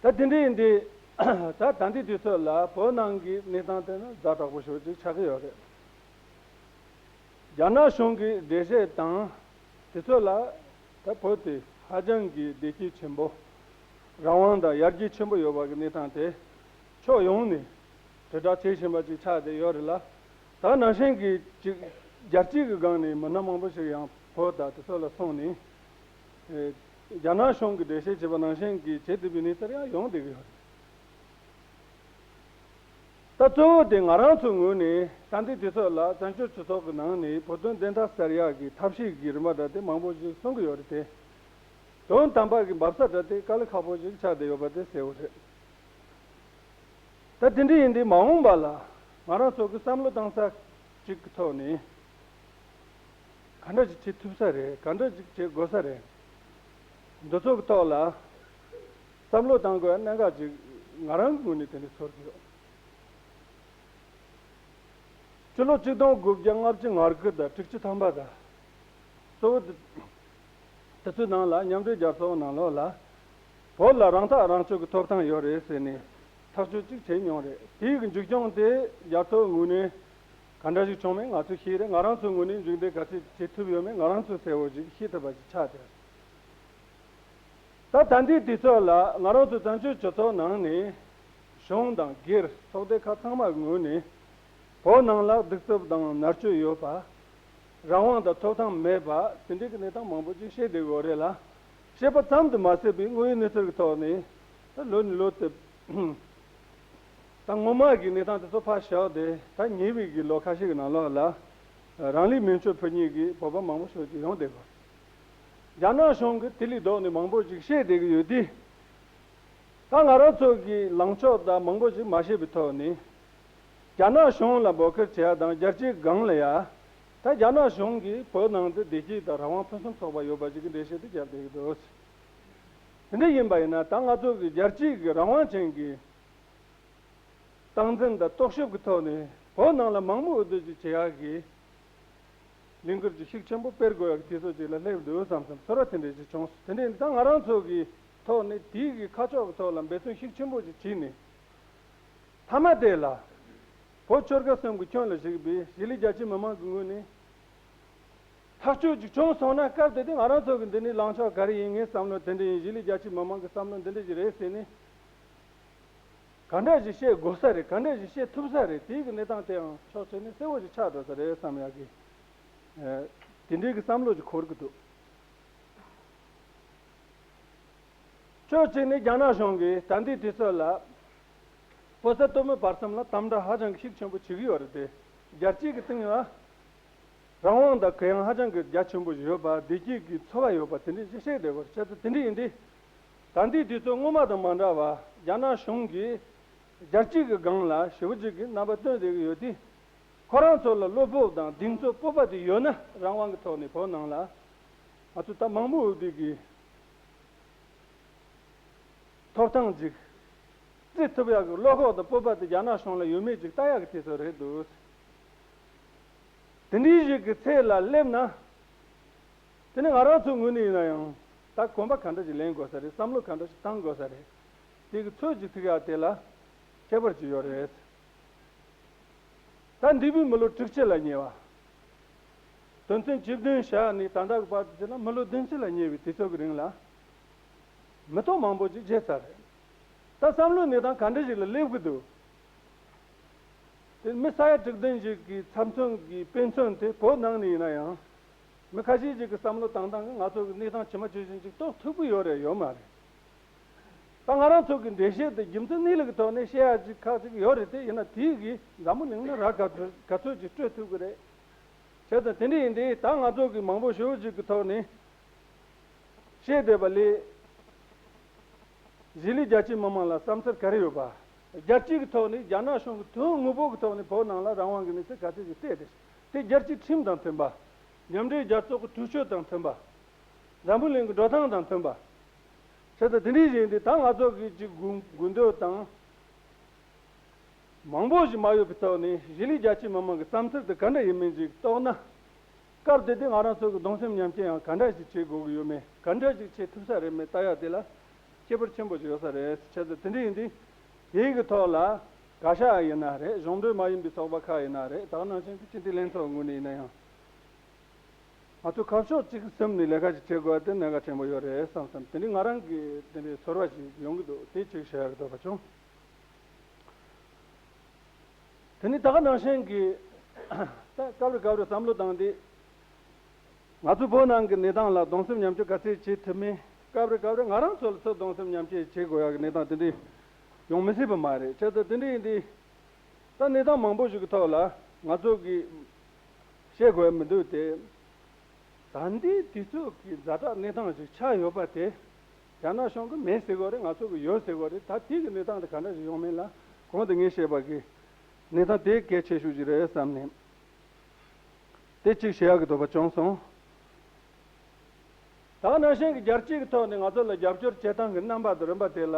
ད་དེ་འདྲ་ཡིན་དུས། ད་ད་ལྟའི་དུས་ཚོད་ལ་བོད་ནང་གི་གནས་སྟངས་དེ་ནི་ཛ་དྲག་པོ་ཞེ་པོ་ཅིག་ཆགས་ཀྱི་ཡོད་རེད། རྒྱ་ནག་གཞུང་གི་འགྲེལ་བཤད་དང་དེ་ཚོ་ལ། ད་བོད་དེ་ཧ་ཅང་གི་བདེ་སྐྱིད་ཆེན་པོ། རང་དབང་དང་ཡར་རྒྱས་ཆེན་པོ་ཡོད་པ་གི་གནས་སྟངས་དེ་ཕྱོགས་ཡོངས་ནས་དྲིལ་བསྒྲགས་བྱེད་བཞིན་པ་ཅིག་ཆགས་བསྡད་ཡོད་རེད་ལ། ད་ནང་བཞིན་གྱི་ཅིག་རྒྱལ་སྤྱིའི་གི་སྒང་ནས་མི་སྣ་མང་པོ་ཞིག་ཡང་བོད་དང་དེ་ཚོ་ལ་སོང་ནས། ཨེ། རྒྱ་ནག་གཞུང་གིས་འགྲེལ་བཤད་བྱས་པ་ནང་བཞིན་གྱི་བྱེད་ཐུབ་པའི་གནས་ཚུལ་ཡང་ཡོང་བསྡད་ཀྱི་ཡོད་རེད། ད་གཙོ་བོ་དེ་ང་རང་ཚོའི་ངོས་ནས་ད་ལྟའི་དུས་ཚོད་ལ་བཙན་བྱོལ་སྤྱི་ཚོགས་ཀྱི་ནང་ནས་བོད་དོན་བདེན་མཐའ་གསལ་ཡག་གི་ཐབས་ཤེས་ཀྱི་རིམ་པ་འདྲ་དེ་མང་པོ་ཞིག་གསུང་གི་ཡོད་རེད་དེ། དོན་དམ་པ་གི་འབབ་ས་འདྲ་དེ་དཀའ་ལས་ཁག་པོ་ཞིག་ཆགས་བསྡད་ཡོད་པ་དེ་གསལ་བོ་རེད། ད་དེ་འདྲ་ཡིན་དུས་མ་འོངས་པ་ལ་ང་རང་ཚོ་གི་བསམ་བློ་བཏང་ས་གཅིག་གི་ཐོག་ནས་ག་འདྲ་ཞིག་བྱེད་ཐུབ་ས་རེད། ག་འདྲ་ཞིག་བྱེད་དགོས་ས་རེད། འདི་ཚོ་གི་ཐོག་ལ་བསམ་བློ་བཏང་དགོས་གནད་འགག་ཅིག་ ང་རང་གི་ངོས་ནས་དེ་འདྲ་ཚོར་གྱི་ཡོད། ཕྱི་ལོ་ཆིག་སྟོང་དགུ་བརྒྱ་ལྔ་བཅུ་ང་དགུ་དང་དྲུག་ཅུ་ཐམ་པ་དང་། གཙོ་བོ་དེ་དེ་ཚོའི་ནང་ལ་མཉམ་འབྲེལ་རྒྱལ་ཚོགས་ནང་ལོགས་ལ་བོད་ལ་རང་ཐག་རང་གཅོད་ཀྱི་ཐོབ་ཐང་ཡོད་རེད་ཟེར་ནས་ཐག་གཅོད་ཅིག་བྱས་མྱོང་རེད། དེའི་གི་མཇུག་སྐྱོང་དེ་རྒྱལ་ཚོགས་ངོས་ནས་ག་འདྲ་ཞིག་བྱུང་མེད་ང་ཚོས་ཤེས་རེད། ང་རང་ཚོའི་ངོས་ནས་མཇུག་འབྲས་ག་ཚོད་བྱེད་ཐུབ་ཡོད་མེད་ང་རང་ཚོས་གསལ་བོ་ཞིག་ཤེས་ཐུབ་པ་ཞིག་ཆགས་བསྡད། ད་ད་ལྟའི་དུས་ཚོད་ལ་ང་རང་ཚོ་བཙན་བྱོལ་སྤྱི་ཚོགས་ནང་ནས་གཞུང་དང་སྒེར་ཚོགས་སྡེ་ཁག་ཚང་མ་གི་ངོས་ནས་བོད་ནང་ལ་གདུག་རྩུབ་དང་མནར་གཅོད་ཡོད་པ། རང་དབང་དང་ཐོབ་ཐང་མེད་པ་དེ་འདྲའི་གི་གནས་སྟངས་མང་པོ་ཅིག་བཤད་བསྡད་ཡོད་རེད་ལ། བཤད་པ་ཙམ་དུ་མ་ཟད་པའི་དངོས་ཡོད་གནས་ཚུལ་གྱི་ཐོག་ནས་ད་ལོ་ནས་ལོ་དེ་ད་སྔོན་མ་གི་གནས་སྟངས་དེ་ཚོ་ཕར་བཞག་སྟེ་ད་ཉེ་བའི་གི་ལོ་ཁ་ཤས་ཀྱི་ནང་ལོགས་ལ་རང་ལུས་མེ་མཆོད་ཕུལ་མཁན་གྱི་བོད་པ་མང་པོ་ཞིག་ཅིག་ཡོང་བསྡད་ཡོད་རེད། རྒྱ་ནག་གཞུང་གིས་དེ་ལས་ལྡོག་ནས་མང་པོ་ཞིག་བཤད་བསྡད་ཀྱི་ཡོད་དུས། ད་ང་རང་ཚོ་གི་ལངས་ཕྱོགས་དང་མང་པོ་ཞིག་མ་བཤད་པའི་ཐོག་ནས། རྒྱ་ནག་གཞུང་ལ་འབོད་སྐུལ་བྱེད་ཡ་དང་རྒྱལ་སྤྱིའི་སྒང་ལ་ཡ། ད་རྒྱ་ནག་གཞུང་གིས་བོད་ནང་དུ་བདེ་སྐྱིད་དང་རང་དབང་ཕུན་སུམ་ཚོགས་པ་ཡོད་པ་ཞིག་གི་འགྲེལ་བཤད་དེ་བརྒྱབ་བསྡད་ཀྱི་འདུག་དེ་འདྲ་ཡིན་པ་ཡིན་ན་ད་ང་ཚོ་གི་རྒྱལ་སྤྱིའི་གི་རང་དབང་ཅན་གྱི་སྟངས་འཛིན་དང་རྟོག་ཞིབ་ཀྱི་ཐོག་ནས་བོད་ནང་ལ་མང་མོས་འོས་བསྡུ་ཅིག་བྱེད་ཡག་གི་ལས་འགུལ་གྱི་ཤུགས་ཆེན་པོ་སྤེལ་དགོས་ཡག་གི་དུས་ཚོད་ཅིག་ལ་སླེབས་འདུག་བསམ་བསམ་ཚོར་བ་དེ་འདྲ་ཅིག་བྱུང་སོང་། དེ་འདྲ་ཡིན་ཙང་ང་རང་ཚོ་གི་ཐོག་ནས་དེའི་གི་ཁ་ཕྱོགས་ཀྱི་ཐོག་ལ་འབད་བརྩོན་ཤུགས་ཆེན་པོ་ཅིག་བྱས་ནས་མཐའ་མ་དེ་ལ་བོད་ཆོལ་ཁ་གསུམ་གྱི་ཁྱོན་ལ་བཞུགས་པའི་གཞིས་ལུས་རྒྱ་ཆེའི་མི་མང་གི་ངོས་ནས། ཐག་གཅོད་ཅིག་བྱུང་སོང་ན་སྐབས་དེ་དུས་ང་རང་ཚོ་གི་འདི་ནས་ལངས་ཕྱོགས་ག་རེ་ཡིན། ངའི་བསམ་བློ་དེ་འདྲ་ཡིན། གཞིས་ལུས་རྒྱ་ཆེའི་མི་མང་གི་བསམ་བློ་འདི་འདྲ་ཞིག་རེད་ཟེར་ནས་ག་འདྲ་ཞིག་བཤད་དགོས་ས་རེད། ག་འདྲ་ཞིག་བཤད་ཐུབ་ས་རེད། དེའི་གི་གནས་སྟངས་དེའང་ཕྱོགས་གཅིག་ནས་གསལ་བོ་ཞིག་ཆགས་འགྲོ་ས་རེད་བསམ་ཡག་གི་ཨ་དེ་འདྲའི་གི་བསམ་བློ་ཞིག་འཁོར་གི་འདུག་ཕྱོགས་གཅིག་ནས་རྒྱ་ནག་གཞུང་གིས་ད་ལྟའི་དུས་ཚོད་ལ་བོད་ས་སྟོད་སྨད་བར་གསུམ་ལ་དམ་དྲག་ཧ་ཅང་གི་ཤུགས་ཆེན་པོ་བྱེད་ཀྱི་ཡོད་རེད་དེ། རྒྱལ་སྤྱིའི་གི་སྟེང་ལ་རང་དབང་དང་གུ་ཡངས་ཧ་ཅང་གི་རྒྱ་ཆེན་པོ་ཞིག་ཡོད་པ། བདེ་སྐྱིད་ཀྱི་འཚོ་བ་ཡོད་པ་དེ་འདྲ་ཞིག་བཤད་བསྡད་ཡོད་རེད། བྱས་ཙང་དེ་འདྲ་ཡིན་དུས་ད་ལྟའི་དུས་ཚོད་སྔོན་མ་དང་མ་འདྲ་བ་རྒྱ་ནག་གཞུང་གིས་རྒྱལ་སྤྱིའི་གི་སྒང་ལ་ཞེ་པོ་ཅིག་གི་རྣམ་པ་སྟོན་བསྡད་ཀྱི་ཡོད་དུས། ཁོ་རང་ཚོ་ལ་བློ་སྤོབས་དང་གདེང་ཚོད་སྤོབས་པ་དེ་ཡོད་ན་རང་དབང་གི་ཐོག་ནས་བོད་ནང་ལ་ང་ཚོ་ད་མང་མོས་འོས་བསྡུ་གི་ཐོབ་ཐང་ཅིག་རྩི་ཐུབ་ཡག་གི་བློ་ཁོག་དང་སྤོབས་པ་དེ་རྒྱ་ནག་གཞུང་ལ་ཡོད་མེད་ཅིག་ལྟ་ཡག་གི་དུས་ཚོད་རེད་འདུག་དེ་འདྲའི་ཞིག་གི་ཚད་ལ་སླེབས་ན། དེ་ནི་ང་རང་ཚོའི་ངོས་ནས་ཡིན་ན་ཡང་ད་གོམ་པ་ག་འདྲ་ཞིག་ལེན་དགོས་ས་རེད། བསམ་བློ་ག་འདྲ་ཞིག་བཏང་དགོས་ས་རེད། དེ་གི་ཚོད་ཅིག་ཐུག་ཡག་དེ་ལ་ཁྱད་པར་ཅིག་ཡོད་རེད། ད་འདས་པའི་མི་ལོ་དྲུག་ཅུ་ལ་ཉེ་བ། དོན་ཚན་བཅུ་བདུན་བཞག་ནས་ད་ལྟ་གི་བར་དུ་བྱས་ན་མི་ལོ་བདུན་ཅུ་ལ་ཉེ་བའི་དུས་ཚོད་ཀྱི་རིང་ལ་མི་ཐོག་མང་པོ་ཅིག་བརྗེད་ཚར་རེད། ད་བསམ་བློའི་གནས་སྟངས་ག་འདྲ་ཞིག་ལ་སླེབས་ཀྱི་འདུག་དེ་མི་ས་ཡ་དྲུག་བདུན་ཞིག་གི་ཚབ་མཚོན་གྱི་དཔེ་མཚོན་དེ་བོད་ནང་ནས་ཡིན་ན་ཡང་། མི་ཁ་ཤས་ཤིག་གི་བསམ་བློ་བཏང་སྟངས་ཀྱིས་ང་ཚོ་གི་གནས་སྟངས་ཇི་མ་ཇི་བཞིན་ཅིག་རྟོགས་ཐུབ་ཀྱི་ཡོད་རེད་ཡོད་མ་རེད། ད་ང་རང་ཚོ་གི་འགྲེལ་བཤད་དེ་རྒྱུ་མཚན་གནས་ལུགས་ཀྱི་ཐོག་ནས་བཤད་ཡ་ཅིག་ཁག་ཅིག་ཡོད་རེད་དེ། ཡིན་ན་དེའི་གི་འཛམ་བུ་གླིང་ན་རག་ག་ཚོད་ག་ཚོད་ཅིག་སྤྲོད་ཐུབ་ཀྱི་རེད། བྱས་ཙང་དེ་འདྲ་ཡིན་དུས་ད་ང་ཚོ་གི་མང་པོ་ཞེ་པོ་ཅིག་གི་ཐོག་ནས་བཤད་བསྡད་པ་ལས། གཞིས་ལུས་རྒྱ་ཆེའི་མི་མང་ལ་བསམ་ཚུལ་ག་རེ་ཡོད་པ། རྒྱལ་སྤྱིའི་གི་ཐོག་ནས་རྒྱ་ནག་གཞུང་གིས་དོན་དངོས་པོ་གི་ཐོག་ནས་བོད་ནང་ལ་རང་དབང་གི་གནས་ཚུལ་ག་ཚོད་ཅིག་སྤྲད་དེ། དེ་རྒྱལ་སྤྱིའི་ཁྲིམས་དང་མཐུན་པ། མཉམ་འབྲེལ་རྒྱལ་ཚོགས་ཀྱི་གྲོས་ཆོད་དང་མཐུན་པ། འཛམ་བུ་གླིང་གི་འགྲོ་སྟངས་དང་མཐུན་པ། བྱས་ཙང་དེ་འདྲའི་ཞིག་ཡིན་དུས་ད་ང་ཚོ་གི་ཅིག་དགོས་དགོས་འདོད་དང་། མང་པོ་ཞིག་མ་ཡོད་པའི་ཐོག་ནས་གཞིས་ལུས་རྒྱ་ཆེའི་མི་མང་གི་བསམ་ཚུལ་དེ་ག་འདྲ་ཡིན་མིན་ཅིག་རྟོགས་ན། སྐབས་དེ་དུས་ང་རང་ཚོ་གི་གདུང་སེམས་མཉམ་སྐྱེད་ཡང་ག་འདྲ་ཞིག་བྱེད་དགོས་ཀྱི་ཡོད་མེད། ག་འདྲ་ཞིག་བྱེད་ཐུབ་ས་རེད་མེད་ལྟ་ཡག་དེ་ལ་ཁྱད་པར་ཆེན་པོ་ཞིག་ཡོད་ས་རེད། བྱས་ཙང་དེ་འདྲ་ཡིན་དུས་དེའི་གི་ཐོག་ལ་བཀའ་ཤག་ཡིན་ན་རེད། གཞུང་འབྲེལ་མ་ཡིན་པའི་ཚོགས་པ་ཁག་ཡིན་ན་རེད། ད་ག་ནང་བཞིན་གྱི་སྤྱི་འཐུས་ལྷན་ཚོགས་ངོས་ནས་ཡིན་ན་ཡང་། ང་ཚོ་ཁ་ཕྱོགས་གཅིག་གི་སེམས་ནས་ལས་ཀ་ཞིག་བྱེད་དགོས་པ་དེ་གནད་འགག་ཆེན་པོ་ཡོད་རེད་བསམ་བསམ། དེ་འདྲའི་ང་རང་གི་དེ་འདྲའི་ཚོར་བ་ཞིག་ཡོང་གི་འདུག་དེ་གཅིག་བཤད་ཡག་གི་འདོད་པ་བྱུང་། དེ་ནི་ད་ག་ནང་བཞིན་གྱི་ད་སྐབས་རེ་སྐབས་རེ་བསམ་བློ་བཏང་སྟེ། ང་ཚོ་བོད་ནང་གི་གནས་སྟངས་ལ་གདུང་སེམས་མཉམ་སྐྱེད་ག་ཚད་བྱེད་ཐུབ་མིན། སྐབས་རེ་སྐབས་རེ་ང་རང་ཚོ་ལ་ཚུར་གདུང་སེམས་མཉམ་སྐྱེད་བྱེད་དགོས་ཡག་གི་གནས་སྟངས་དེ་འདྲ་ཡོང་མི་སྲིད་པ་མ་རེད། བྱས་ཙང་དེ་འདྲ་ཡིན་དུས། ད་གནས་སྟངས་མང་པོ་ཞིག་གི་ཐོག་ལ་ང་ཚོ་གིས་བཤད་དགོས་མི་འདུག་སྟེ། ད་ལྟའི་དུས་ཚོད་ཀྱི་ཛ་དྲག་གནས་སྟངས་ཤིག་ཆགས་ཡོད་པ་དེ། རྒྱ་ནག་གཞུང་གིས་མེད་ཟེར་གྱི་ཡོད་རེད། ང་ཚོ་གིས་ཡོད་ཟེར་གྱི་ཡོད་རེད། ད་དེ་གི་གནས་སྟངས་དེ་ག་འདྲ་ཞིག་ཡོང་མིན་ལ་གོང་དུ་ངས་བཤད་པ་གི་གནས་སྟངས་དེ་གལ་ཆེ་ཤོས་ཤིག་རེད་བསམ་ནས། དེ་གཅིག་བཤད་ཡག་གི་འདོད་པ་བྱུང་སོང་། ད་ནང་བཞིན་གྱི་རྒྱལ་སྤྱི་གི་ཐོག་ནས་ང་ཚོ་ལ་རྒྱབ་སྐྱོར་བྱེད་སྟངས་ཀྱི་རྣམ་པ་དང་རིམ་པ་དེ་ལ་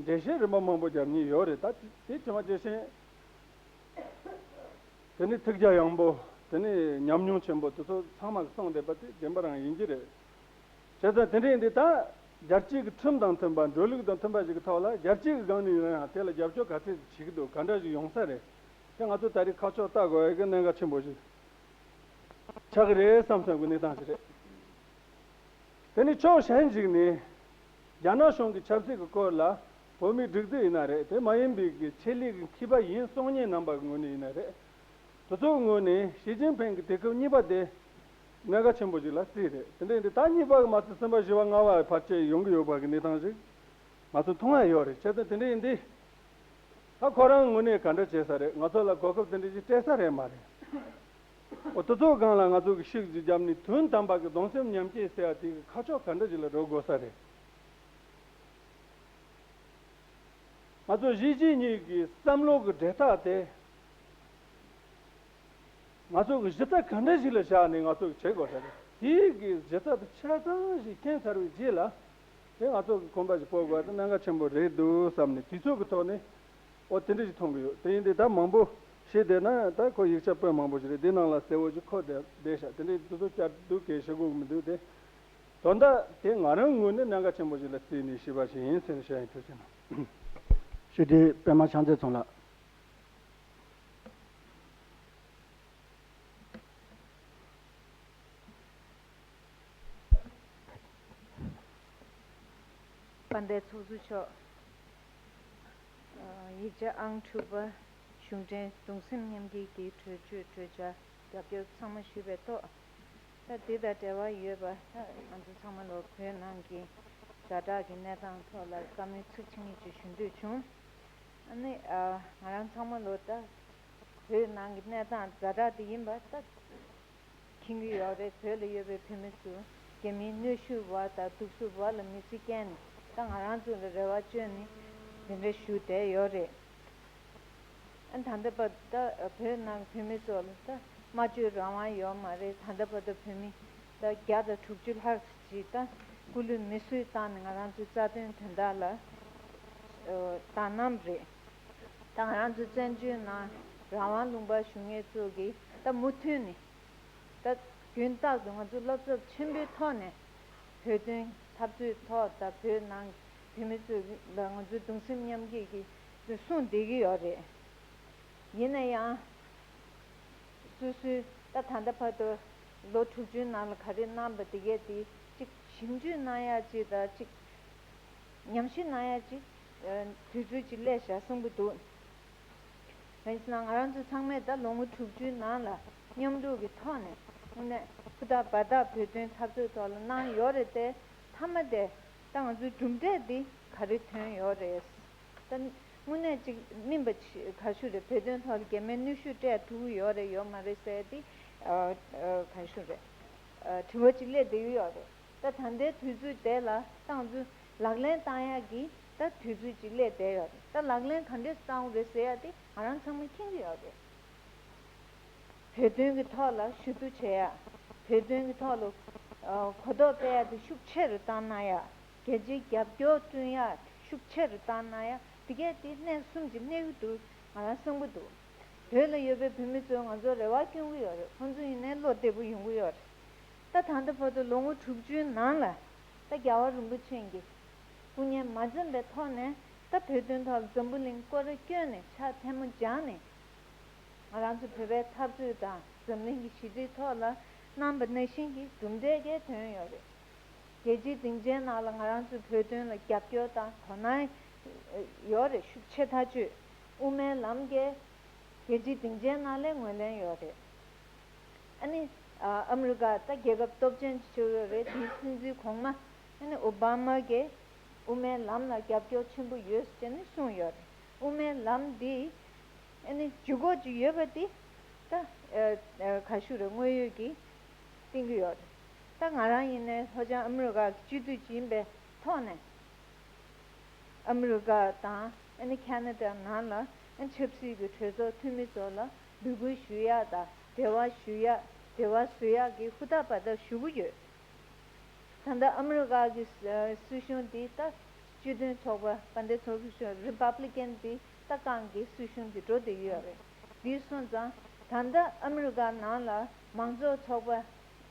འགྲེལ་བཤད་རིམ་པ་མང་པོ་རྒྱབ་མྱོང་ཡོད་རེད། ད་དེ་ཚང་མ་ཇི་བཞིན། དེ་ནི་ཐུགས་རྒྱ་ཡངས་པོ། དེ་ནི་ཉམས་མྱོང་ཆེན་པོ། དེ་ཚོ་ཚང་མ་གིས་གསུངས་བསྡད་པ་དེ་བདེན་པ་རང་ཡིན་གྱི་རེད། བྱས་ཙང་དེ་འདྲ་ཡིན་དུས་ད་རྒྱལ་སྤྱི་གི་ཁྲིམས་དང་མཐུན་པ། འགྲོ་ལུགས་དང་མཐུན་པ་ཞིག་གི་ཐོག་ལ་རྒྱལ་སྤྱི་གི་སྒང་ནས་ཡིན་ན་ཡང་དེ་ལ་རྒྱབ་སྐྱོར་ག་ཚད་བྱེད་ཀྱི་འདུག་ག་འདྲ་ཞིག་ཡོང་ས་རེད། དེ་ང་ཚོ་ད་རེས་ཁ་ཕྱོགས་ལྟ་དགོས་ཡ་གི་གནད་འགག་ཆེན་པོ་ཞིག་ཆགས་ཀྱི་རེད་བསམ་བསམ་གྱི་གནས་སྟངས་ཤིག་རེད། དེ་ནི་ཕྱོགས་གཞན་ཞིག་ནས། རྒྱ་ནག་གཞུང་གི་ཆབ་སྲིད་ཀྱི་སྐོར་ལ་བོད་མིའི་སྒྲིག་འཛུགས་ཡིན་ན་རེད། དེ་མ་ཡིན་པའི་གི་ཆེད་ལས་ཀྱི་མཁས་པ་ཡིན་གསུང་མཁན་རྣམ་པ་གི་ངོས་ནས་ཡིན་ན་རེད། དེ་ཚོའི་ངོས་ནས་ཞི་ཅིན་ཕིང་གི་དུས་སྐབས་གཉིས་པ་དེ་གནད་འགག་ཆེན་པོ་ཞིག་ལ་བརྩིས་རེད། དེ་འདྲ་ཡིན་དུས་ད་གཉིས་པ་གི་མ་ཚད་གསུམ་པ་བཞི་པ་ལྔ་པ་ཕལ་ཆེར་ཡོང་གི་ཡོད་པ་གི་གནས་སྟངས་ཤིག་ང་ཚོ་མཐོང་ཡ་ཡོད་རེད། བྱས་ཙང་དེ་འདྲ་ཡིན་དུས། ད་ཁོ་རང་ངོས་ནས་ག་འདྲ་བྱས་ས་རེད། ང་ཚོ་ལ་གོ་སྐབས་དེ་འདྲ་ཞིག་སྤྲད་ས་རེད་མ་རེད། འོ་དེ་ཚོའི་སྒང་ལ་ང་ཚོ་གིས་ཤུགས་ཅིག་བརྒྱབ་ནས་དོན་དམ་པ་གི་གདུང་སེམས་མཉམ་སྐྱེད་ཟེར་ཡ་དེ་གི་ཁ་ཕྱོགས་ག་འདྲ་ཞིག་ལ་འགྲོ་དགོས་ས་རེད། ང་ཚོ་གཞིས་བྱེས་གཉིས་ཀྱི་བསམ་བློ་གི་འབྲེལ་ཐག་དེ། ང་ཚོ་གི་གཞི་རྩ་ག་འདྲ་ཞིག་ལ་བཞག་ནས་ང་ཚོ་གི་བྱེད་དགོས་ས་རེད། དེའི་གི་གཞི་རྩ་དེ་ཆ་ཚང་ཞིག་མཁྱེན་ཚར་བའི་རྗེས་ལ། དེ་ང་ཚོ་གི་གོམ་པ་ཞིག་སྤོ་དགོས་པ་དེ་གནད་འགག་ཆེན་པོ་རེད་འདུག་བསམ་ནས། དུས་ཚོད་ཀྱི་ཐོག་ནས་འོ་དེ་འདྲ་ཞིག་མཐོང་གི་ཡོད། དེ་ཡིན་དུས་ད་མང་པོ་བཤད་བསྡད་ན་ད་ཁོ་ཡིག་ཆ་དཔེ་མང་པོ་ཞིག་རེད། དེ་ནང་ལ་གསལ་བོ་ཞིག་འཁོད་བསྡད་བསྡད་ཤག་དེ་འདྲའི་དུས་ཚོད་བསྐྱར་ཟློས་གས་བྱེད་དགོས་ཀྱི་མི་འདུག་དེ་དོན་དག་དེ་ང་རང་ངོས་ནས་གནད་འགག་ཆེན་པོ་ཞིག་ལ་བརྩིས་ནས་ཞུས་པ་ཞིག་ཡིན་ཟེར་ནས་བཤད་ཡིན། ཐུགས་རྗེ་གནང་། ཞུ་དེ་པད་མ་ཕྱག་མཛེས་ཚང་ལགས། དཔལ་ལྡན་ཚོགས་གཙོ་མཆོག་ཡིག་ཆ་ཨང་དྲུག་པ། གཞུང་འབྲེལ་གདུང་སེམས་མཉམ་སྐྱེད་ཀྱི་གྲོས་ཆོད་གྲོས་འཆར་རྒྱབ་སྐྱོར་ཚང་མ་ཞུས་པའི་ཐོག་ད་འདི་དང་འབྲེལ་བ་ཡོད་པ་ད་ང་ཚོ་ཚང་མ་ལོ་བོད་ནང་གི་ཛ་དྲག་གི་གནས་སྟངས་ཐོག་ལ་བཀའ་མོལ་ཚིག་གཅིག་གཉིས་ཅིག་ཞུ་འདོད་བྱུང་། ཨ་ནི་ང་རང་ཚང་མ་ལོ་ད་བོད་ནང་གི་གནས་སྟངས་ཛ་དྲག་དེ་ཡིན་པ་ད་མཁྱེན་གྱི་ཡོད་རེད། བོད་ལ་ཡོད་པའི་བོད་མི་ཚོ་རྒྱ་མིའི་གནོན་ཤུགས་འོག་དང་སྡུག་རུས་འོག་ལ་མི་ཚེ་བསྐྱལ་ནས་ད་ང་རང་ཚོ་ལ་རེ་བ་བཅོལ་ནས་འདི་འདྲ་བཞུགས་བསྡད་ཡོད་རེད། ཨ་ད་ལྟ་བར་ད་བོད་ནང་བོད་མི་ཚོ་ལ་ད་སྨྲ་བརྗོད་རང་དབང་ཡོད་མ་རེད། ད་ལྟ་བར་དུ་བོད་མི་ད་བརྒྱ་དང་དྲུག་ཅུ་ལྷག་ཅིག་ད་སྐུ་ལུས་མེ་གསོད་བཏང་ནས་ང་རང་ཚོའི་རྩ་དོན་དོན་དག་ལ་ཨ་བཏང་གནང་རེད། ད་ང་རང་ཚོ་བཙན་བྱོལ་ནང་རང་དབང་ལུང་པར་བཞུགས་མཁན་ཚོ་གིས་ད་མུ་མཐུད་ནས་ད་རྒྱུན་ལྟར་དུ་ང་ཚོ་བློ་འཚབ་ཆེན་པོའི་ཐོག་ནས་བོད་དོན་འཐབ་རྩོད་ཐོག་ད་བོད་ནང་བོད་མི་ཚོ་ལ་ང་ཚོའི་གདུང་སེམས་མཉམ་སྐྱེད་ཀྱི་གསུངས་བསྡད་ཀྱི་ཡོད་རེད། ཡིན་ན་ཡང་། སོ་སོའི་ད་ད་ལྟ་བར་དུ་ལོ་དྲུག་ཅུའི་ནང་ལ་ག་རེ་གནང་པ་དེ་གས་དེ་གཅིག་ཞིབ་འཇུག་གནང་ཡག་ཅིག་དང་གཅིག་ཉམས་ཞིབ་གནང་ཡག་ཅིག་དུས་ཚོད་ཅིག་སླེབས་བཞག་གསུངས་པ་འདུག་གང་ཡིན་ཟེར་ན་ང་རང་ཚོ་ཚང་མས་ད་ལོ་ངོ་དྲུག་ཅུའི་ནང་ལ་མཉམ་རུབ་ཀྱི་ཐོག་ནས་དངོས་གནས་ཧུར་ཐག་འབད་ཐག་བོད་དོན་འཐབ་རྩོད་ཐོག་ལ་གནང་ཡོད་རེད་དེ། མཐའ་མ་དེ་ད་ང་ཚོའི་གྲུབ་འབྲས་འདི་ག་རེ་ཐོན་ཡོད་རེད། ད་དངོས་གནས་ཅིག་སྨིན་པ་ཅིག་ག་ཞུ་རེད། བོད་དོན་ཐོག་ལ་རྒྱ་མིའི་གནོན་ཤུགས་སྤྲད་ཐུབ་ཀྱི་ཡོད་རེད་ཡོད་མ་རེད་ཟེར་ཏེ་ཨ་ཨ་ག་ཞུ་རེད། ཨ་དྲི་བ་ཅིག་སླེབས་བསྡད་ཀྱི་ཡོད་རེད། ད་ད་ལྟའི་དུས་ཚོད་དེ་ལ་ཏང་ཙུའུ་ལག་ལེན་བསྟར་ཡག་གི་ད་དུས་ཚོད་ཅིག་སླེབས་བསྡད་ཡོད་རེད། ད་ལག་ལེན་ག་འདྲས་བསྟར་དགོས་རེད་ཟེར་ཡག་དེ་ང་རང་ཚང་མ་མཁྱེན་གྱི་ཡོད་རེད། བོད་དོན་གྱི་ཐོག་ལ་ཞུ་གཏུག་བྱེད་ཡག་བོད་དོན་གྱི་ཐོག་ལ་ཨ་གོ་རྟོགས་སྤེལ་ཡག་དེ་ཤུགས་ཆེ་རུ་བཏང་གནང་ཡག་རྒྱལ་སྤྱིའི་རྒྱབ་སྐྱོར་བསྐྲུན་ཡག་ཤུགས་ཆེ་རུ་བཏང་གནང་ཡག་དེ་གས་དེ་གནས་གསུམ་གྱི་གནས་ཡུལ་དུ་ང་རང་གསུང་གི་འདུག་བོད་ལ་ཡོད་པའི་བོད་མི་ཚོས་ང་ཚོར་རེ་བ་བསྐྱོན་གྱི་ཡོད་རེད། ཁོང་ཚོ་ཡིན་ནའི་བློ་བདེ་པོ་ཡོང་གི་ཡོད་རེད། ད་ད་ལྟ་བར་དུ་ལོ་ངོ་དྲུག་ཅུའི་ནང་ལ་ད་རྒྱལ་བ་རིན་པོ་ཆེ་གི་སྐུ་བརྙན་མ་འཛོམས་པའི་ཐོག་ནས་ད་བོད་དོན་ཐོག་ལ་འཛམ་བུ་གླིང་སྐོར་ར་བསྐྱོན་ནས་ཕྱག་ཐལ་མོ་སྦྱར་ནས། ང་རང་ཚོ་བོད་པའི་འཐབ་རྩོད་དང་འཛམ་གླིང་གི་ཞི་བདེའི་ཐོག་ལ་གནང་པ་ནང་བཞིན་གྱི་གྲུབ་འབྲས་གས་ཐོན་ཡོད་རེད། རྒྱལ་སྤྱིའི་སྡིངས་ཆའི་ནང་ལ་ང་རང་ཚོའི་བོད་དོན་ལ་རྒྱབ་སྐྱོར་དང་དོ་སྣང་ཡོད་རེད། ཤུགས་ཆེ་ཐག་ཆོད། དབུ་མའི་ལམ་གས་རྒྱལ་སྤྱིའི་སྡིངས་ཆའི་ནང་ལ་ངོས་ལེན་ཡོད་རེད། ཨ་ནི་ཨ་ཨ་མི་རི་ཀ་ད་རྒྱལ་ཁབ་སྟོབས་ཆེན་ཞིག་ཡོད་རེད། དེའི་སྲིད་འཛིན་གོང་མ་ཨ་ནི་ཨོ་བྷ་མ་གས་དབུ་མའི་ལམ་ལ་རྒྱབ་སྐྱོར་ཆེན་པོ་ཡོད་ཟེར་ནས་གསུངས་ཡོད་རེད། དབུ་མའི་ལམ་འདི་ཨ་ནི་ཇུས་འགོད་ཅིག་ཡོད་པ་འདི་ད་ཨ་ཨ་ག་ཞུ་རེད། དངོས་ཡོད་ཀྱི་བསྟན་གྱི་ཡོད་རེད། ད་ང་རང་ཡིན་ནའི་ལྷོ་བྱང་ཨ་མི་རི་ཀ་གི་སྤྱི་འཐུས་ཅིག་ཡིན་པའི་ཐོག་ནས་ཨ་མི་རི་ཀ་དང་ཨ་ནི་ཁ་ན་ཌ་ནང་ལ་ཨ་ཆབ་སྲིད་ཀྱི་གྲོས་ཚོགས་འཐུས་མི་ཚོ་ལ་འབོད་སྐུལ་ཞུ་ཡག་དང་འབྲེལ་བ་ཞུ་ཡག་འབྲེལ་བ་བཟོ་ཡག་གི་ཧུར་ཐག་འབད་ཐག་ཞུ་གི་ཡོད། ད་ལྟ་ཨ་མི་རི་ཀ་གི་ཨ་སྲིད་གཞུང་འདི་ད་སྤྱི་མཐུན་ཚོགས་པ་དཔལ་ལྡན་ཚོགས་གཞོན་རི་པབ་ལི་ཀན་འདི་ད་གང་གི་སྲིད་གཞུང་འདི་འགྲོ་བསྡད་ཀྱི་ཡོད་རེད། འདི་སོང་ཙང་ད་ལྟ་ཨ་མི་རི་ཀ་ནང་ལ་མང་གཙོ་ཚོགས་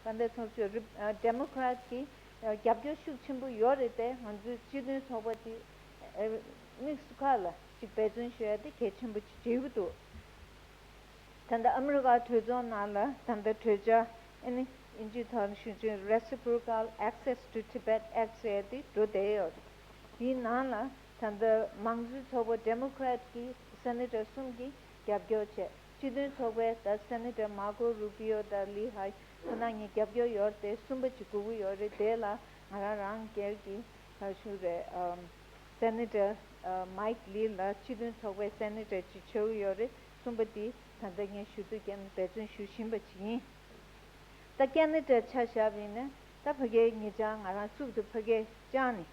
པ་དཔལ་ལྡན་ཚོགས་གཞོན་རི་ཨ་ཌེ་མོ་ཀ་རེ་ཊི་གི་ཨ་རྒྱབ་སྐྱོར་ཤུགས་ཆེན་པོ་ཡོད་རེད་དེ། ང་ཚོའི་སྤྱི་མཐུན་ཚོགས་པ་འདི་ཨ་དམིགས་སུ་ཁ་ལ་ཅིག་འབད་བརྩོན་ཞུ་ཡ་དེ་གལ་ཆེན་པོ་ཅིག་བརྗོད་ཀྱི་འདུག་ད་ལྟ་ཨ་མི་རི་ཀ་གྲོས་ཚོགས་ནང་ལ་ད་ལྟ་གྲོས་འཆར་ཨ་ནི་དབྱིན་ཇིའི་ཐོག་ལ་ཞུ་ཆེད་Reciprocal Access to Tibet Act ཟེར་ཏེ་འགྲོ་བསྡད་ཡོད། དེའི་ནང་ལ་ད་ལྟ་མང་གཙོའི་ཚོགས་པ་ཌེ་མོ་ཀ་རེ་ཊི་གི་སེ་ནེ་ཊར་གསུམ་གྱིས་རྒྱབ་སྐྱོར་བྱས། སྤྱི་མཐུན་ཚོགས་པའི་ད་སེ་ནེ་ཊར་མར་ཀོ་རུ་པི་ཡོ་དང་ལི་ཧའེ་ཁོ་ན་གཉིས་རྒྱབ་སྐྱོར་ཡོད་རེད་དེ། གསུམ་པ་ཅིག་དགོས་ཀྱི་ཡོད་རེད། དེ་ལ་ང་རང་རང་སྒེར་གྱི་ཁ་ཤུ་རེད་ཨམ། སེ་ནེ་ཊར་ཨ་མའིག་ལི་ལ་སྤྱི་མཐུན་ཚོགས་པའི་སེ་ནེ་ཊར་ཅིག་ཆགས་ཀྱི་ཡོད་རེད། གསུམ་པ་དེ་ད་ལྟ་ངས་ཞུ་གཏུག་བརྒྱབ་ནས་འབད་བརྩོན་ཞུ་བཞིན་པ་ཅིག་ཡིན། ད་ཀེ་ན་ཌ་ཆ་བཞག་པ་ཡིན་ན་ད་ཕ་གིའི་ཉེ་ཆར་ང་རང་གཙུག་ཏུ་ཕ་གིར་བཅར་ནས་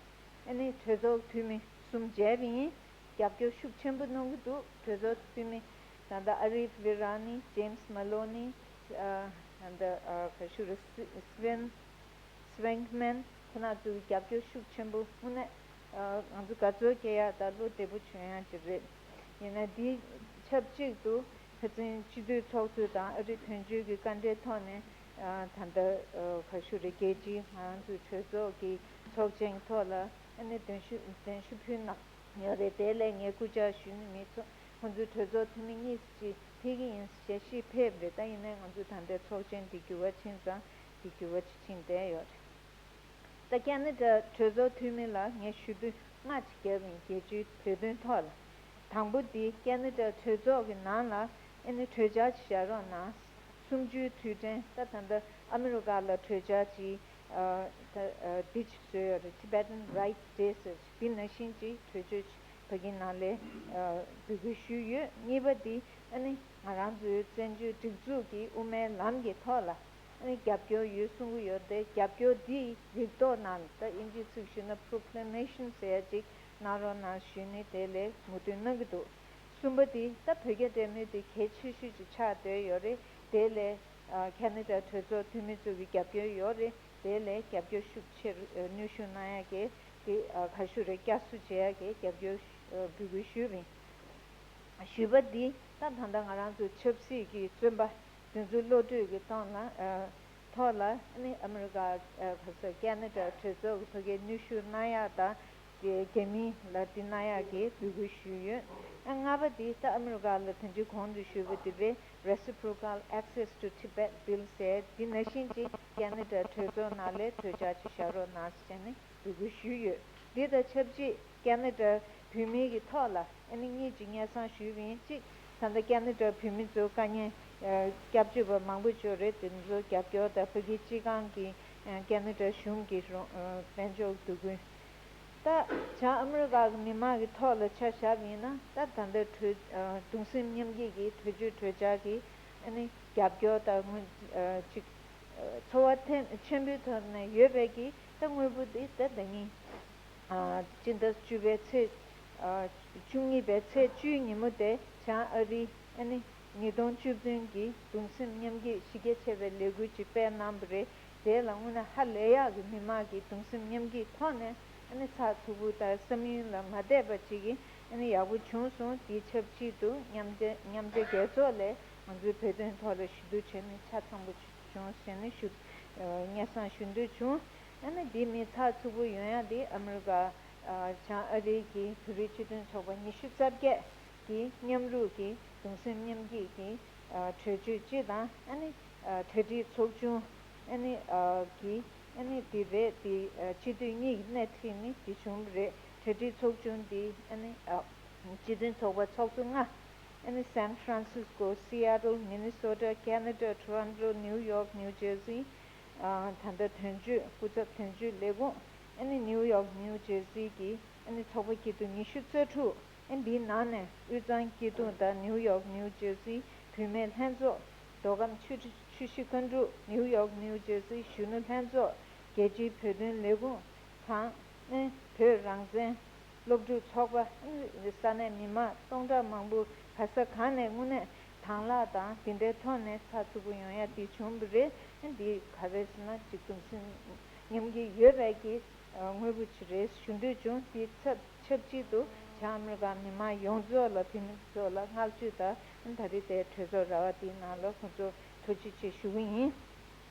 ཨ་ནི་གྲོས་ཚོགས་འཐུས་མི་གསུམ་མཇལ་བ་ཡིན། རྒྱབ་སྐྱོར་ཤུགས་ཆེན་པོ་གནང་གི་འདུག་གྲོས་ཚོགས་འཐུས་མི་ད་ལྟ་ཨ་རིབ་ཝི་ར་ནི། ཇེམ་སི་མ་ལོ་ནི། ཨ་ད་ལྟ་ཨ་ཁ་ཤུ་རེ་སི་ཝེན། སི་ཝེང་མན་ཁོ་ན་ཚོའི་རྒྱབ་སྐྱོར་ཤུགས་ཆེན་པོ་དངོས་གནས་ཨ་ང་ཚོ་དགའ་ཚོར་སྐྱེ་ཡག་དང་བློ་བདེ་པོ་བྱུང་ཡག་ཅིག་རེད། ཡིན་ན་འདིའི་ཆབས་ཅིག་ཏུ་ཕན་ཚུན་སྤྱི་འཐུས་ཚོགས་གཙོ་དང་ཨ་རི་དོན་གཅོད་ཀྱི་བཀའ་འབྲེལ་ཐོག་ནས་ཨ་ད་ལྟ་ཨ་ག་ཞུ་རེད། རྒྱལ་སྤྱིའི་ང་རང་ཚོའི་གྲོས་ཚོགས་ཀྱི་ཚོགས་ཆེན་ཐོག་ལ་ཨ་ནི་གདན་ཞུ་གདན་ཞུ་ཕུལ་གནང་ཡོད་རེད། དེ་ལས་ངས་སྐུ་ཕྱག་ཞུས་ནས་མི་ཚོ་ཁོང་ཚོའི་གྲོས་ཚོགས་འཐུས་མི་གཉིས་ཅིག་ཕེབས་ཀྱི་ཡིན་ཞལ་བཞེས་ཕེབས་རེད། ད་ཡིན་ནའི་ང་ཚོ་ད་ལྟའི་ཚོགས་ཆེན་འདི་འགྱུར་བ་ཕྱིན་ཙང་འདི་འགྱུར་བ་ཅིག་ཕྱིན་བསྡད་ཡོད་རེད། ད་ཀེ་ན་ཌ་གྲོས་ཚོགས་འཐུས་མི་ལ་ངས་ཞུ་གཏུག་སྔ་ཅིག་བརྒྱབ་ཡིན། རྒྱལ་སྤྱིའི་བོད་དོན་ཐོག་ལ། དང་པོ་འདི་ཀེ་ན་ཌ་གྲོས་ཚོགས་ཀྱི་ནང་ལ་ཨ་ནི་གྲོས་འཆར་ཅིག་བཞག་རོགས་གནང་། གསུམ་བཅུའི་དུས་དྲན། ད་ད་ལྟ་ཨ་མི་རི་ཀ་ལ་གྲོས་འཆར་ཅིག་ཨ་ད་ཨ་འདི་ཅིག་བཟོས་ཡོད་རེད། Tibetan Right Day ཟེར་ཅིག་འདི་ནང་བཞིན་ཅིག་གྲོས་ཆོད་ཅིག་ཕ་གི་ནང་ལ་ཨ་འབོད་སྐུལ་ཞུས་ཡོད། གཉིས་པ་འདི་ཨ་ནི་ང་རང་ཚོའི་བཙན་བྱོལ་སྒྲིག་འཛུགས་ཀྱི་དབུ་མའི་ལམ་གྱི་ཐོག་ལ་ཨ་ནི་རྒྱབ་སྐྱོར་ཡོད་གསུང་གི་ཡོད་རེད་དེ། རྒྱབ་སྐྱོར་འདི་ཡིག་ཐོག་ནང་ལ་ད་དབྱིན་ཇིའི་ཚིག་ཞུས་ན་proclamation ཟེར་ཡ་ཅིག་གནང་རོགས་གནང་ཞུས་ནས་དེ་ལས་མོས་མཐུན་གནང་གི་འདུག་གསུམ་པ་དེ་ད་བོད་རྒྱ་འབྲེལ་མོལ་དེ་གལ་ཆེ་ཤོས་ཅིག་ཆགས་བསྡད་ཡོད་རེད། དེ་ལས་ཨ་ཁེ་ན་ཌ་གྲོས་ཚོགས་འཐུས་མི་ཚོ་གི་རྒྱབ་སྐྱོར་ཡོད་རེད། དེ་ལས་རྒྱབ་སྐྱོར་ཤུགས་ཆེ་རུ་ཨ་ནུས་ཤུགས་གནང་ཡ་གི་དེ་ཨ་ག་ཞུ་རེད། བསྐྱར་གསོ་བྱེད་ཡ་གི་རྒྱབ་སྐྱོར་ཨ་འབོད་སྐུལ་ཞུས་པ་ཡིན། ཞུས་པ་འདི་ད་ད་ལྟ་ང་རང་ཚོ་ཆབ་སྲིད་ཀྱི་བཙོན་པ་དེ་ཚོའི་བློ་གྲོས་ཀྱི་སྟེང་ལ་ཨ་ཐོག་ལ་ཨ་ནི་ཨ་མི་རི་ཀ་ཨ་ག་ས་ཀེ་ན་ཌ་གྲོས་ཚོགས་ཀྱི་ཕ་གིར་ནུས་ཤུགས་གནང་ཡག་དང་། དེ་རྒྱ་མི་ལ་འདི་གནང་ཡག་གི་འབོད་སྐུལ་ཞུས་ཡོད། ཨ་ལྔ་པ་འདི་ད་ཨ་མི་རི་ཀ་ལ་དེ་འདྲའི་གོང་དུ་ཞུས་པ་དེ་བས་Reciprocal Access to Tibet Bill ཟེར་འདི་ནང་བཞིན་གྱི་ཀེ་ན་ཌ་གྲོས་ཚོགས་ནང་ལས་གྲོས་འཆར་ཅིག་བཞག་རོགས་གནང་ཟེར་ནས་འབོད་སྐུལ་ཞུས་ཡོད། འདི་དང་ཆབས་ཅིག་ཀེ་ན་ཌ་བོད་མིའི་གི་ཐོག་ལ་ཨ་ནི་གཉིས་ཀྱི་སྙན་སེང་ཞུས་པ་ཡིན། གཅིག་ད་ལྟ་ཀེ་ན་ཌ་བོད་མི་ཚོ་དཀའ་ངལ་ཨ་སྐྱབས་བཅོལ་བ་མང་པོ་ཅིག་ཡོད་རེད། དེ་ཚོ་རྒྱབ་སྐྱོར་དང་ཕ་གི་སྤྱི་ཁང་གི་ཨ་ཀེ་ན་ཌ་གཞུང་གི་རོ་ཨ་དཔལ་འབྱོར་འདུ་འགོད། ད་བྱང་ཨ་མི་རི་ཀ་གི་མི་མང་གི་ཐོག་ལ་ཆ་བཞག་པ་ཡིན་ན། ད་ད་ལྟ་གྲོས་ཨ་གདུང་སེམས་མཉམ་སྐྱེད་ཀྱི་གྲོས་ཆོད་གྲོས་འཆར་གྱི་ཨ་ནི་རྒྱབ་སྐྱོར་དང་ཨ་ཅིག་ཚོར་བ་ཐེ་ཆེན་པོའི་ཐོག་ནས་ཡོད་པའི་གི་ད་དངོས་པོ་འདི་ད་ད་ནི་ཨ་སྤྱི་ཟླ་བཅུ་པའི་ཚེས་ཨ་བཅུ་གཉིས་པའི་ཚེས་བཅུའི་ཉིན་མོ་དེ་བྱང་ཨ་རིའི་ཨ་ནི་ཉིས་སྟོང་བཅུ་བདུན་གྱི་གདུང་སེམས་མཉམ་སྐྱེད་གཞི་རྒྱ་ཆེ་བའི་ལས་འགུལ་ཅིག་སྤེལ་གནང་བ་རེད། དེ་ལ་དངོས་གནས་ཧ་ལས་ཡག་གི་མི་མང་གི་གདུང་སེམས་མཉམ་སྐྱེད་ཐོག་ནས་ཨ་ནི་ཚགས་ཚུད་པོ་དང་བསམ་ཡུལ་ལ་མ་བསྡད་པ་ཅིག་གིས་ཨ་ནི་ཡག་པོ་བྱུང་སོང་། དེའི་ཆབས་ཅིག་ཏུ་མཉམ་འབྲེལ་མཉམ་འབྲེལ་རྒྱལ་ཚོགས་ལས་ང་ཚོའི་བོད་དོན་ཐོག་ལ་ཞུ་གཏུག་བྱས་ནས་ཆ་ཚང་པོ་བྱུང་ཟེར་ནས་ཞུ་སྙན་སེང་ཞུ་འདོད་བྱུང་། ཨ་ནི་འདི་མི་ཚགས་ཚུད་པོ་ཡོང་ཡག་འདི་ཨ་མི་རི་ཀ་བྱང་ཨ་རི་གི་བོད་རིགས་སྤྱི་མཐུན་ཚོགས་པ་ཉི་ཤུ་རྩ་བརྒྱད་ཀྱི་མཉམ་རུབ་ཀྱི་གདུང་སེམས་མཉམ་སྐྱེད་ཀྱི་གྲོས་ཆོད་སྤྱི་དང་ཨ་ནི་གྲ་སྒྲིག་ཚོགས་ཆུང་ཨ་ནི་གི་ཨ་ནི་འདི་རེད། འདི་སྤྱི་འཐུས་གཉིས་ཀྱི་སྣེ་ཁྲིད་ནས་འདི་བྱུང་བ་རེད། གྲ་སྒྲིག་ཚོགས་ཆུང་འདི་ཨ་ནི་སྤྱི་མཐུན་ཚོགས་པ་ཚོགས་གཙོ་ལྔ་ཨ་ནི་San Francisco, Seattle, Minnesota, Canada, Toronto, New York, New Jersey ད་ལྟ་དོན་གཅོད་སྐུ་ཚབ་དོན་གཅོད་ལས་ཁུངས་ཨ་ནི་ནིའུ་ཡོག་ནིའུ་ཇེར་སི་གི་ཨ་ནི་ཚོགས་པ་སྐྱིད་སྡུག་ཉི་ཤུ་རྩ་དྲུག་ཨ་འདིའི་ནང་ནས་དབུས་གཙང་སྐྱིད་སྡུག་དང་ནིའུ་ཡོག་ནིའུ་ཇེར་སི་བུད་མེད་ལྷན་ཚོགས། མདོ་ཁམས་ཆུ་ཆུ་བཞི་སྒང་དྲུག་ནིའུ་ཡོག་ནིའུ་ཇེར་སི་གཞོན་ནུ་ལྷན་ཚོགས། རྒྱལ་སྤྱིའི་བོད་དོན་ལས་ཁུངས་དང་ཨ་ནི་བོད་རང་བཙན་སློབ་ཕྲུག་ཚོགས་པ། ཨ་ནི་ས་གནས་མི་མང་སྟོང་ཕྲག་མང་པོ་ག་ས་གང་ནས་དངོས་གནས་དང་བླངས་དང་དེ་འདྲའི་ཐོག་ནས་ཚགས་ཚུད་པོ་ཡོང་ཡ་དེ་བྱུང་བ་རེད། ཨ་འདི་ག་རེ་ཟེར་ན་ཅིག་གདུང་སེམས་ སྙམ་གྱི་ཡོད་པའི་གི་དངོས་པོ་ཅིག་རེད་ཞུ་འདོད་བྱུང་། དེའི་ཚབ་ཆབས་ཅིག་ཏུ་བྱང་ཨ་མི་རི་ཀ་མི་མང་ཡོངས་རྫོགས་ལ་བོད་མི་ཚོ་ལ་བསྔགས་བརྗོད་དང་། ད་རེས་དེ་གྲོས་ཚོགས་ར་བ་དེའི་ནང་ལ་ཁོང་ཚོ་ཐུགས་རྗེ་ཆེ་ཞུ་གི་ཡིན།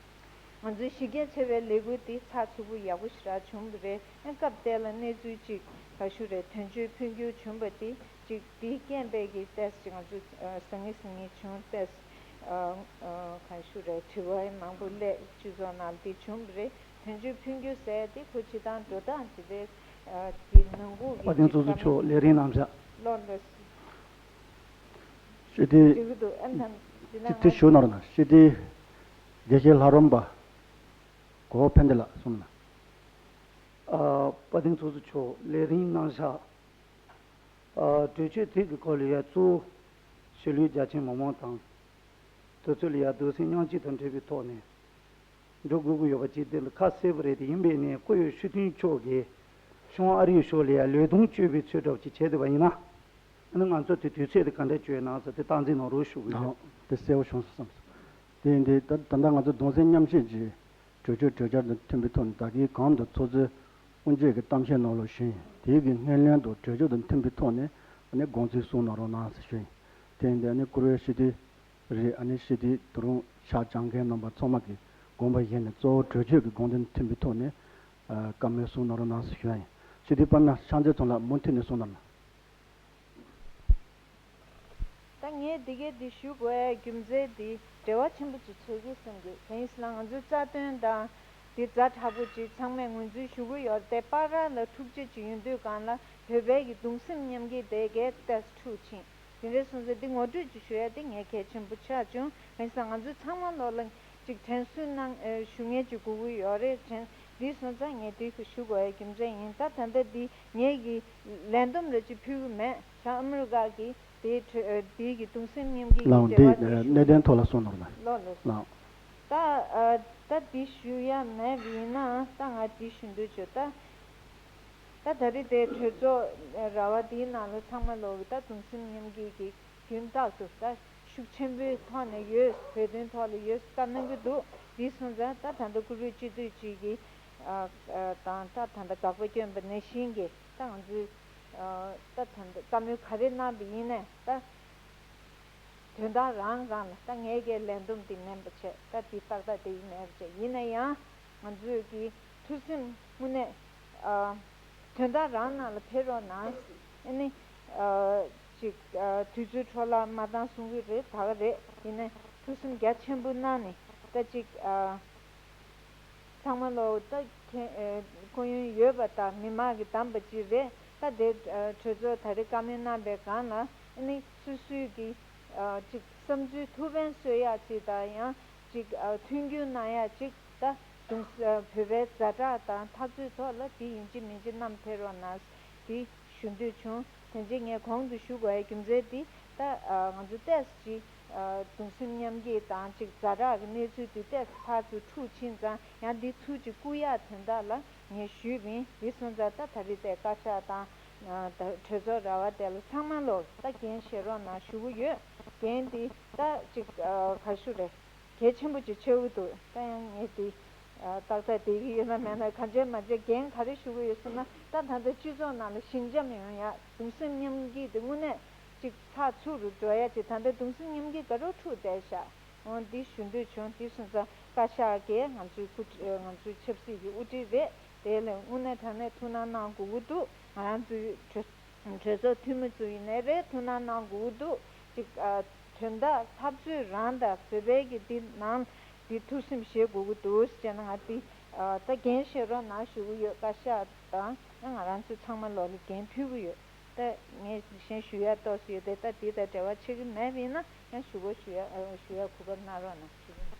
ང་ཚོའི་གཞི་རྒྱ་ཆེ་བའི་ལས་འགུལ་འདི་ཚགས་ཚུད་པོ་ཡག་པོ་ཞེ་དྲག་བྱུང་བ་རེད། ཨ་སྐབས་དེ་ལ་གནས་ཚུལ་ཅིག་ག་ཞུ་རེད། དོན་གཅོད་འཕོ་འགྱུར་བྱུང་བ་དེ་ཅིག་དེའི་རྐྱེན་པས་ཀྱི་ཏོག་ཙམ་ང་ཚོ་ཟང་ངེ་ཟིང་ངེ་བྱུང་། ཏོག་ཙམ་ག་ཞུ་རེད། དྲི་བ་མང་པོ་སླེབས། སྤྱི་ཚོགས་ནང་འདི་བྱུང་བ་རེད། དོན་གཅོད་འཕོ་འགྱུར་ཟེར་དེ་ཁོ་སྤྱི་བཏང་འགྲོ་སྟངས་ཅིག་རེད། ཨ་དེ་ནང་ཁུལ་གྱི་དཔལ་ལྡན་ཚོགས་གཙོ་མཆོག་ལས་རིམ་གནང་བཞག་ལོ་ལོ་སི་ཞུ་སྟེ། འགྲིག་གི་འདུག་ཨ་ནི་འདི་ན་ཅི་དེ་ཞུ་གནང་རོགས་གནང་། ཞུ་སྟེ། དགེ་བཤེས་ལྷ་རམས་པ་གོ་ཕན་བདེ་ལགས་གསུངས་གནང་། ཨ་དཔལ་ལྡན་ཚོགས་གཙོ་མཆོག་ལས་རིམ་གནང་བཞག་ཨ་གྲོས་ཆོད་དེ་གི་སྐོར་ལ་ཡ་གཙོ་བོ་ཆོས་ལུགས་རྒྱ་ཆེན་མི་མང་དང་། དེ་ཚོ་ལ་ཡ་གདུང་སེམས་མཉམ་སྐྱེད་དང་འབྲེལ་བའི་ཐོག་ནས་འགྲོ་དགོས་ཀྱི་ཡོད་པ་ཅིག་དེ་ལ་ཁ་གསལ་པོ་རེད། དེ་ཡིན་པས་ནས་སྐུ་ཡོད་ཤུགས་མཐུན་མཆོག་གིས་བྱང་ཨ་རིའི་ཕྱོགས་ལ་ཡ་བློས་གཏོང་བྱས་པའི་ཚུལ་འདྲ་བོ་ཅིག་བྱས་བསྡད་པ་ཡིན་ན། ཨ་ནི་ང་ཚོ་དེ་དུས་ཚོད་དེ་ག་འདྲ་བྱས་ཡོད་ན་ཟེར་དེ་སྟངས་འཛིན་གནང་རོགས་ཞུ་གི་ཡོད། དེ་གསལ་པོ་བྱུང་སོང་བསམ་སོང་། དེ་ཡིན་དུས་ད་ད་ལྟ་ང་ཚོ་གདུང་སེམས་མཉམ་སྐྱེད་ཀྱི་གྲོས་ཆོད་གྲོས་འཆར་དང་མཐུན་པའི་ཐོག་ནས་ད་གིན་གོང་དུ་ཚོགས་གཙོས་དབུ་འབྱེད་ཀྱི་གཏམ་བཤད་ནང་ལ་ཞུས་ཡིན། དེའི་གི་སྔོན་གླེང་དང་གྲོས་ཆོད་དང་མཐུན་པའི་ཐོག་ནས་ཨ་ནི་དགོངས་ཚུལ་གསུང་གནང་རོགས་གནང་ཟེར་ཞུས་ཡིན། དེ་ཡིན་དུས་ཨ་ནི་བཀུར་འོས་སྤྱི་འཐུས་རེད། ཨ་ནི་སྤྱི་འཐུས་དེ་རིང་ཕྱག་བཅར་མཁན་རྣམ་པ་ཚང་མ་གི་དགོངས་པ་བཞེས་ནས་གཙོ་བོ་གྲོས་ཆོད་ཀྱི་དགོངས་དོན་མཐུན་པའི་ཐོག་ནས་ཨ་བཀའ་མོལ་གསུང་གནང་རོགས་གནང་ཟེར་ཞུ་ཡ་ཡིན། སྤྱི་འཐུས་པ་ན་ཤང་ཚེ་ཚང་ལགས་མུ་མཐུད་ནས་གསུང་གནང་། ད་ངས་འདི་གའི་འདི་ཞུ་དགོས་ཡ་རྒྱུ་མཚན་འདི་འབྲེལ་བ་ཆེན་པོ་ཅིག་ཆགས་ཀྱི་བསམ་གྱི། གང་ཡིན་ཟེར་ན་ང་ཚོའི་རྩ་དོན་དང་འདི་ཛ་དྲག་པོ་ཅིག་ཚང་མས་ངོས་འཛིན་ཞུ་གི་ཡོད་རེད་དེ། བར་ར་ལ་འཁྲུག་ཆ་ཅིག་ཡོང་དུས་སྒང་ལ་བོད་པའི་གི་གདུང་སེམས་མཉམ་སྐྱེད་དེ་གས་ཏོག་ཙམ་འཁྲུག་ཕྱིན། དེ་འདྲ་སོང་ཙང་འདི་ངོ་སྤྲོད་ཅིག་ཞུ་ཡ་དེ་ངས་གལ་ཆེན་པོ་ཆགས་བྱུང་། གང་ཡིན་ཟེར་ན་ང་ཚོ་ཚང་མ་ལོག་ལ་ཅིག་དྲན་གསོ་གནང་ཨ་ཞུ་མཁན་ཅིག་དགོས་ཀྱི་ཡོད་རེད། དྲན་འདི་སོང་ཙང་ངས་འདི་ཞུ་དགོས་ཡ་རྒྱུ་མཚན་ཡིན། ད་ད་ལྟ་འདི་ངས་ཀྱི་ལན་འདུམ་རེ་ཅིག་ཕུལ་གྱི་མེད། བྱང་ཨ་མི་རི་ཀ་གི་དེའི་གྲོས་ཨ་དེའི་གི་གདུང་སེམས་མཉམ་སྐྱེད་ཀྱི་ལའང་འབྲེལ་བ་དེ་དེ་ཞུ་གནད་དོན་ཐོག་ལ་གསུང་ནོར་ན་ལོ་ལོ་ལའང་། ད་ཨ་ད་འདི་ཞུ་ཡ་མེད་པ་ཡིན་ན་ད་ང་འདི་ཞུ་འདོད་བྱུང་། ད་ད་ད་རེས་དེ་གྲོས་ཚོགས་ར་བ་དེའི་ནང་ལ་ཚང་མ་ལོག་གི་ད་གདུང་སེམས་མཉམ་སྐྱེད་ཀྱི་རྒྱུན་ལྟར་དུ་ད་ཤུགས་ཆེན་པོའི་ཐོག་ནས་ཡོད། བོད་དོན་ཐོག་ལ་ཡོད་ལྟ་གནང་གི་འདུག་འདི་སོང་ཙང་ད་ད་ལྟ་བཀུར་འོས་སྤྱི་འཐུས་གཅིག་གིས་ཨ་ཨ་དང་ད་ད་ལྟ་དགག་པ་བསྐྱོན་པ་ནང་བཞིན་གྱི་ད་ང་ཚོས་ཨ་ད་ད་ལྟ་བཀའ་མོལ་ག་རེ་གནང་པ་ཡིན་ནའི་ད་དོན་དག་རང་རང་ལ་ད་ངས་ཀྱི་ལན་འདུམ་འདི་མིན་པ་བྱས། ད་འདི་ཏག་ཏག་འདི་མེད་པ་བྱས། ཡིན་ན་ཡང་ང་ཚོས་ཀྱི་ཐུགས་སེམས་དངོས་གནས་ཨ་དོན་དག་རང་ནང་ལ་ཕེབས་རོགས་གནང་། ཨ་ནི་ཨ་ཅིག་ཨ་དུས་ཚོད་འཕྲོ་བརླག་མ་བཏང་གསུང་གི་རེད། ད་ག་རེད། ཡིན་ནའི་ཐུགས་སེམས་རྒྱ་ཆེན་པོ་གནང་ནས་ད་ཅིག་ཨ་ཚང་མ་ལོ་ད་ཁྱེད་ཨ་སྐུ་ཡོན་ཡོད་པ་དང་མི་མང་གིས་བདམས་པ་ཅིག་རེད། ད་དེ་ཨ་གྲོས་ཚོགས་ད་རེས་བཀའ་མོལ་གནང་པའི་སྒང་ལ་ཨ་ནི་སོ་སོའི་གི་ཨ་ཅིག་བསམ་ཚུལ་ཐུགས་ཕན་གསོས་ཡག་ཅིག་དང་ཡང་ཅིག་ཨ་མཐུན་འགྱུར་གནང་ཡག་ཅིག་ད་གདུང་ཨ་བོད་པའི་ཛ་དྲག་དང་འཐབ་རྩོད་ཐོག་ལ་དེ་ཡིན་གཅིག་མིན་གཅིག་བསྣམས་ཕེབས་རོགས་གནང་། དེ་ཞུ་འདོད་བྱུང་། དེ་རྗེས་ངས་གོང་དུ་ཞུ་དགོས་ཡ་རྒྱུ་མཚན་དེ་ད་ཨ་ང་ཚོ་ཏོག་ཙམ་ཅིག་ཨ་གདུང་སེམས་མཉམ་སྐྱེད་དང་ཅིག་ཛ་དྲག་གི་གནས་ཚུལ་དེ་ཏོག་ཙམ་ཕར་ཚུར་འཁྲུག་ཕྱིན་ཙང་ཡང་འདི་ཚུར་ཅིག་བསྐུར་ཡག་དོན་དག་ལ་ངས་ཞུས་པ་ཡིན། དེ་སོང་ཙང་ད་ད་རེས་དེ་བཀའ་ཤག་དང་ཨ་ད་གྲོས་ཚོགས་ར་བ་དེ་ལ་ཚང་མ་ལོག་ད་འགན་བཞེས་རོགས་གནང་ཞུ་གི་ཡོད། འགན་འདི་ད་ཅིག་ཨ་ག་ཞུ་རེད། གལ་ཆེན་པོ་ཅིག་ཆགས་ཀྱི་འདུག་ད་ཡང་ངས་འདི་ཨ་ཏག་ཏག་བསྡད་ཀྱི་ཡོད་ན་མེད་ན་གང་བྱས་མ་བྱས་འགན་ག་རེ་ཞུ་གི་ཡོད་ཟེར་ན། ད་ད་ལྟ་སྤྱི་ཚོགས་ནང་ལ་ཞི་འཇམ་ཡོང་ཡ། གདུང་སེམས་མཉམ་སྐྱེད་དེ་དངོས་གནས་ཅིག་ཚགས་ཚུད་རུ་འགྲོ་ཡ་ཅིག་ད་ལྟ་གདུང་སེམས་མཉམ་སྐྱེད་དགའ་རབ་འཁྲུག་བསྡད་ཤག་འོ་འདི་ཞུ་འདོད་བྱུང་། འདི་སོང་ཙང་བཀའ་ཤག་གིས་ང་ཚོའི་སྐུ་ང་ཚོའི་ཆབ་སྲིད་ཀྱི་དབུ་ཁྲིད་རེད། དེ་ལ་དངོས་གནས་དྲང་གནས་ཐུགས་སྣང་གནང་དགོས་ཀྱི་འདུག་ང་རང་ཚོའི་གྲོས་གྲོས་ཚོགས་འཐུས་མི་ཚོ་ཡིན་ནའི་རེད། ཐུགས་སྣང་གནང་དགོས་ཀྱི་འདུག་ཅིག་ཨ་དོན་དག་འཐབ་རྩོད་རང་དང་བོད་པའི་གི་འདི་ནང་འདི་ཐུགས་སེམས་བཞེས་དགོས་ཀྱི་འདུག་ཟེར་ན། ང་འདི་ཨ་ད་འགན་བཞེས་རོགས་གནང་ཞུ་གི་ཡོད། བཀའ་ཤག་དང་ང་རང་ཚོ་ཚང་མ་ལོག་ལ་འགན་ཕུལ་གྱི་ཡོད། ད་ངས་གཞན་ཞུ་ཡ་ཏོག་ཙམ་ཡོད་དེ། ད་འདི་དང་འབྲེལ་བ་ཆགས་ཀྱི་མེད་པ་ཡིན་ན་ཡང་ཞུ་དགོས་ཞུ་ཡ་ཨ་ཞུ་ཡ་གོ་སྐབས་གནང་རོགས་གནང་ཞུ་གི་ཡིན།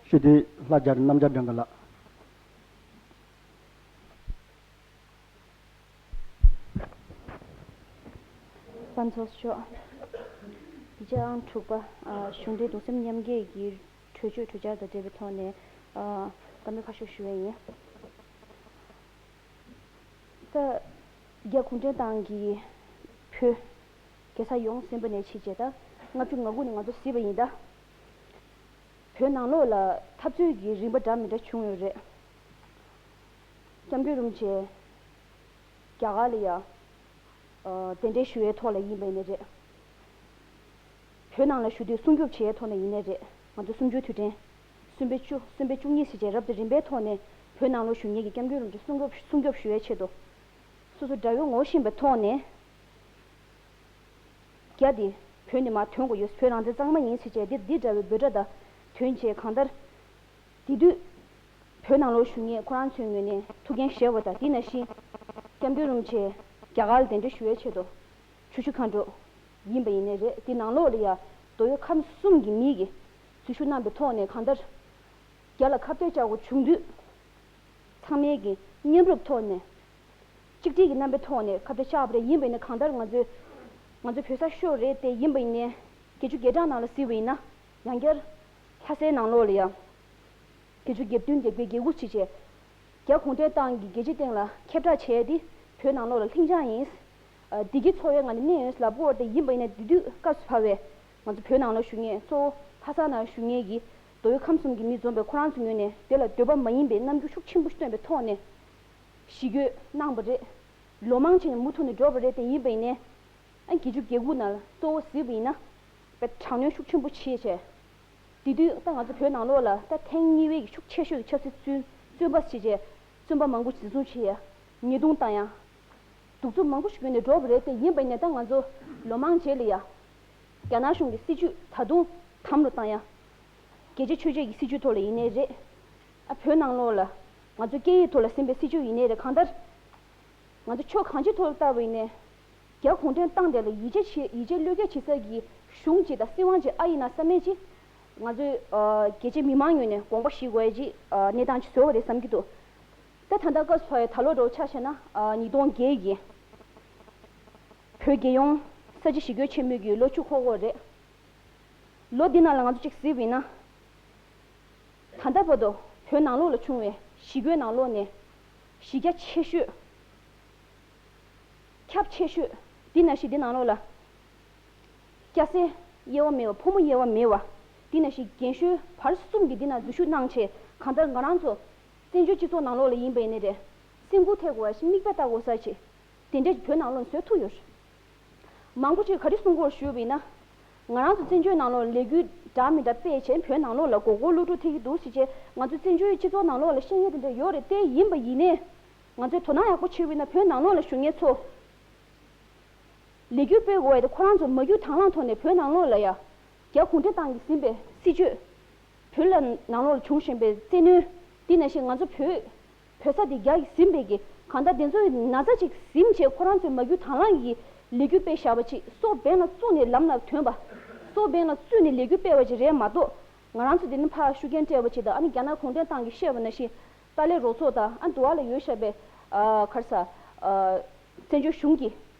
ཞུ་དེ་ལྷ་རྒྱལ་རྣམ་རྒྱལ་སྒྲོན་དཀར་ལགས། དཔལ་ཚོགས་གཙོ་མཆོག་དེ་རྗེས་ཨང་དྲུག་པ་ཨ་གཞུང་འབྲེལ་གདུང་སེམས་མཉམ་སྐྱེད་ཀྱི་གྲོས་ཆོད་གྲོས་འཆར་དང་འབྲེལ་བའི་ཐོག་ནས་ཨ་བཀའ་མོལ་ཁ་ཤས་ཞུ་ཡ་ཡིན། ད་རྒྱ་གུང་ཁྲན་ཏང་གིས་བོད་རྒྱལ་ས་ཡོངས་ཟིན་པ་ནས་ཕྱིན་བྱས་ད་ལྔ་བཅུ་ང་དགུ་ནས་ང་ཚོ་གཟིགས་པ་ཡིན། ད་བོད་ནང་ལོགས་ལ་འཐབ་རྩོད་ཀྱི་རིམ་པ་འདྲ་མི་འདྲ་བྱུང་ཡོད་རེད། སྐྱབས་མགོན་རིན་པོ་ཆེ་རྒྱ་གར་ལ་ཡ། ཨ། གདན་འདྲེན་ཞུ་བའི་ཐོག་ལ་ཡིན་པ་ཡིན་ནའི་རེད། བོད་ནང་ལ་བཞུགས་དུས་སྲུང་སྐྱོབ་བྱེད་ཡའི་ཐོག་ནས་ཡིན་ནའི་རེད། ང་ཚོ་གསུམ་བཅུའི་དུས་དྲན། གསོན་པའི་བཅུ། གསོན་པའི་བཅུ་གཉིས་ཟེར་བྱས་རབ་དང་རིམ་པའི་ཐོག་ནས་བོད་ནང་ལོགས་བཞུགས་མཁན་གྱི་སྐྱབས་མགོན་རིན་པོ་ཆེ་སྲུང་སྐྱོབ་སྲུང་སྐྱོབ་ཞུ་བའི་ཆེད་དུ། སོ་སོ་དགྲ་བོས་ངོ་ཤེས་པའི་ཐོག་ནས། རྒྱ་དེ་བོད་ནས་མར་ཐོན་དགོས་ཡོད། བོད་རང་བཙན་གཙང་མ་ཡིན་ཟེར་བྱས་འདི་འདི་འདྲ་བའི་འབོད་སྒྲ་དང་ཐོན་བྱས། གང་ལྟར་དེ་དུས་བོད་ནང་ལོགས་བཞུགས་མཁན་ཁོ་རང་ཚོའི་ངོས་ནས་ཐུགས་འགན་བཞེས་པ་དང་། དེ་ནང་བཞིན་སྐྱབས་མགོན་རིན་པོ་ཆེ་རྒྱ་གར་ལ་གདན་འདྲེན་ཞུ་བའི་ཆེད་དུ་ཆུ་བཞི་མཁའ་འགྲོ་ཡིན་པ་ཡིན་ནའི་རེད། དེ་ནང་ལོགས་ལ་ཡ་མདོ་དབུས་ཁམས་གསུམ་གྱི་མི་གིས་འཛུལ་ཞུགས་གནང་པའི་ཐོག་ནས། གང་ལྟར་རྒྱ་ལ་ཁ་གཏད་བཅག་དགོས་བྱུང་དུས། ཚང་མས་ཀྱི་མཉམ་རུབ་ཐོག་ནས། གཅིག་སྒྲིལ་གྱི་རྣམ་པའི་ཐོག་ནས་ཁ་གཏད་བཅག་པ་རེད། ཡིན་པ་ཡིན་ན་གང་ལྟར་ང་ཚོའི། ང་ཚོ་བོད་ས་ཤོར་རེད་དེ། ཡིན་པ་ཡིན་ནའི་བརྒྱད་ཅུ་གྱ་གྲངས་ནང་ལ་གཟིགས་པ་ཡིན་ན། ཡང་བསྐྱར་ལྷ་སའི་ནང་ལོགས་ལ་ཡ། བརྒྱད་ཅུ་གྱ་བདུན་གྱ་བརྒྱད་གྱ་དགུ་བྱས་བྱས། རྒྱ་གུང་ཁྲན་ཏང་གིས་རྒྱལ་སྤྱིའི་སྟེང་ལ་ཁྱབ་བསྒྲགས་བྱས་ཏེ། བོད་ནང་ལོགས་ལ་ལྷིང་འཇགས་ཡིན། ཨ། བདེ་སྐྱིད་འཚོ་བའི་ངང་ནས་གནས་ཡོད་ལབ་ཀྱི་ཡོད་རེད་དེ། ཡིན་པ་ཡིན་ན་དེ་དུས་སྐབས་སུ་བབས་པའི་ང་ཚོ་བོད་ནང་ལ་བཞུགས་མཁན། གཙོ་བོ་ལྷ་ས་ནང་བཞུགས་མཁན་གྱི་མདོ་དབུས་ཁམས་གསུམ་གྱི་མི་འཛོམས་པའི་ཁོ་རང་ཚོའི་ངོས་ནས་དེ་ལ་འདོད་པ་མ་ཡིན་པའི་རྣམ་འགྱུར་ཤུགས་ཆེན་པོ་སྟོན་པའི་ཐོག་ནས་ཞི་རྒོལ་གནང་བ་རེད། ལོ་མང་བྱས་ནས་མུ་མཐུད་ནས་འགྲོ་བ་རེད་དེ། ཡིན་པ་ཡིན་ནའི་ཨ། བརྒྱད་ཅུ་གྱ་དགུ་ནང་གཙོ་བོ་གཟིགས་པ་ཡིན་ན་དཔེ་དྲག་གནོན་ཤུགས་ཆེན་པོ་བྱས་བྱས། དེ་དུས་ད་ང་ཚོ་བོད་ནང་ལོགས་ལ་ད་ཐེངས་གཉིས་པའི་ཤུགས་ཆེ་ཤོས་ཀྱི་ཆབ་སྲིད་བཙོན་བཙོན་པ་བྱས་བྱས། བཙོན་པ་མང་པོ་འཛིན་བཟུང་བྱས་ཡ། ཉེས་རྡུང་བཏང་ཡ། གདུག་རྩུབ་མང་པོ་ཞིག་བརྒྱུད་ནས་འགྲོ་བ་རེད་དེ། ཡིན་པ་ཡིན་ནའི་ད་ང་ཚོ་ལོ་མང་རྗེས་ལ་ཡ། རྒྱ་ནག་གཞུང་གི་སྲིད་བྱུས་ད་དུང་དམ་ལ་བཏང་ཡ། རྒྱལ་གཅེས་ཆོས་གཅེས་ཀྱི་སྲིད་བྱུས་ཐོག་ལ་ཡིན་ནའི་རེད། ཨ། བོད་ནང་ལོགས་ལ་ང་ཚོ་སྐད་ཡིག་ཐོག་ལ་ཟིན་པའི་སྲིད་བྱུས་ཡིན་ནའི་རེད། གང་ལྟར་ང་ཚོ་ཕྱོགས་གང་ཅིའི་ཐོག་ལ་བལྟས་པ་ཡིན་ནའི། རྒྱ་གུང་ཁྲན་ཏང་དེ་ལ་ཡིད་ཆེས་བྱེད། ཡིད་ཆེས་བློས་འགེལ་བྱེད་ས་གི་གཞུང་ཅིག་དང་སྲིད་དབང་ཅིག་ཨ་ཡིན་ན་བསམ་མེད་ཅིག་ང་ཚོའི། ཨ། རྒྱལ་སྤྱིའི་མི་མང་ངོས་ནས་དགོངས་པ་བཞེས་དགོས་ཡ་ཅིག་ཨ། གནས་སྟངས་ཅིག་བཟོས་པ་རེད་བསམ་གྱི་འདུག་ད་ད་ལྟ་སྐབས་སུ་བབས་ཡ་ད་ལོ་འདྲ་བོ་ཆ་བཞག་ན། ཨ། ཉིས་སྟོང་བརྒྱད་ཀྱི་བོད་རྒྱལ་ཡོངས་ས་བྱི་ཞི་རྒོལ་ཆེན་མོའི་གི་ལོ་བཅུ་འཁོར་གྱི་ཡོད་རེད། ལོ་འདི་ནང་ལ་ང་ཚོ་གཅིག་གཟིགས་པ་ཡིན་ན། ད་ལྟ་བར་དུ་བོད་ནང་ལོགས་ལ་བྱུང་བའི་ཞི་རྒོལ་ནང་ལོགས་ནས་གཞི་རྒྱ་ཆེ་ཤོས། ཁྱབ་ཆེ་ཤོས། འདི་ནང་བཞིན་འདི་ནང་ལོགས་ལ། སྐྱ་སེར་དབྱེ་བ་མེད་པ། ཕོ་མོ་དབྱེ་བ་མེད་པ། འདི་ནང་བཞིན་རྒན་གཞོན་བར་གསུམ་གྱིས་འདི་ནང་འཛུལ་ཞུགས་གནང་བྱས། གང་ལྟར་ང་རང་ཚོ་བཙན་བྱོལ་སྤྱི་ཚོགས་ནང་ལོགས་ལ་ཡིན་པ་ཡིན་ནའི་རེད། སེམས་ཁུར་ཐེབས་དགོས་པ་ཞིག་མིག་དཔེ་ལྟ་དགོས་ས་ཅིག་དེ་འདྲ་ཞིག་བོད་ནང་ལོགས་ནས་བཟོ་ཐུབ་ཡོད་རེད། མང་པོ་ཅིག་ག་རེ་གསུང་གི་ཡོད་རེད་ཞུས་པ་ཡིན་ན། ང་རང་ཚོ་བཙན་བྱོལ་ནང་ལོགས་ལས་འགུལ་འདྲ་མི་འདྲ་སྤེལ་བྱས་བོད་ནང་ལོགས་ལ་མགོ་སྐོར་གློད་གྲོལ་ཐེབས་ཀྱི་འདུག་ཟེར་བྱས། ང་ཚོ་བཙན་བྱོལ་སྤྱི་ཚོགས་ནང་ལོགས་ལ་བཤད་མཁན་དེ་འདྲ་ཡོད་རེད་དེ། ཡིན་པ་ཡིན་ནའི་ང་ཚོས་དོ་སྣང་ཡག་པོ་བྱས་པ་ཡིན་ན་བོད་ནང་ལོགས་ལ་བཞུགས་མཁན་ཚོ། ལས་འགུལ་སྤེལ་དགོས་ཡ་དེ་ཁོ་རང་ཚོ་མ་བསྒྱུར་དང་བླངས་ཐོག་ནས་བོད་ནང་ལོགས་ལ་ཡ། རྒྱ་གུང་ཁྲན་ཏང་གིས་ཟིན་པའི་སྲིད་བྱུས། བོད་ལ་ནང་ལོགས་ལ་བྱུང་བཞིན་པའི་བཙན་གནོན། དེ་ནང་བཞིན་ང་ཚོ་བོད། བོད་ས་དེ་རྒྱ་གིས་ཟིན་པའི་གི། གང་ལྟར་དེ་ཚོའི་ན་ཚ་ཅིག་ཟིན་བྱས་ཁོ་རང་ཚོས་མ་བསྒྱུར་དང་བླངས་ཀྱི་ལས་འགུལ་སྤེལ་བཞག་པ་ཅིག་སྲོག་འབེན་ལ་བཙུགས་ནས་ལམ་ལ་ཐོན་པ། སྲོག་འབེན་ལ་བཙུགས་ནས་ལས་འགུལ་སྤེལ་བ་ཅིག་རེད་མ་གཏོགས། ང་རང་ཚོ་དེ་ནི་ཕར་ཤུགས་རྐྱེན་སྤྲད་པ་ཅིག་དང་། ཨ་ནི་རྒྱ་ནག་གུང་ཁྲན་ཏང་གིས་བཤད་པ་ནང་བཞིན། ཏཱ་ལའི་རོགས་ཚོགས་དང་། ཨ། འདི་བ་ལ་ཡོད་བཞག་པའི། ཨ། ག་རེ་ཟ། ཨ། བཙན་བྱོལ་གཞུང་གི་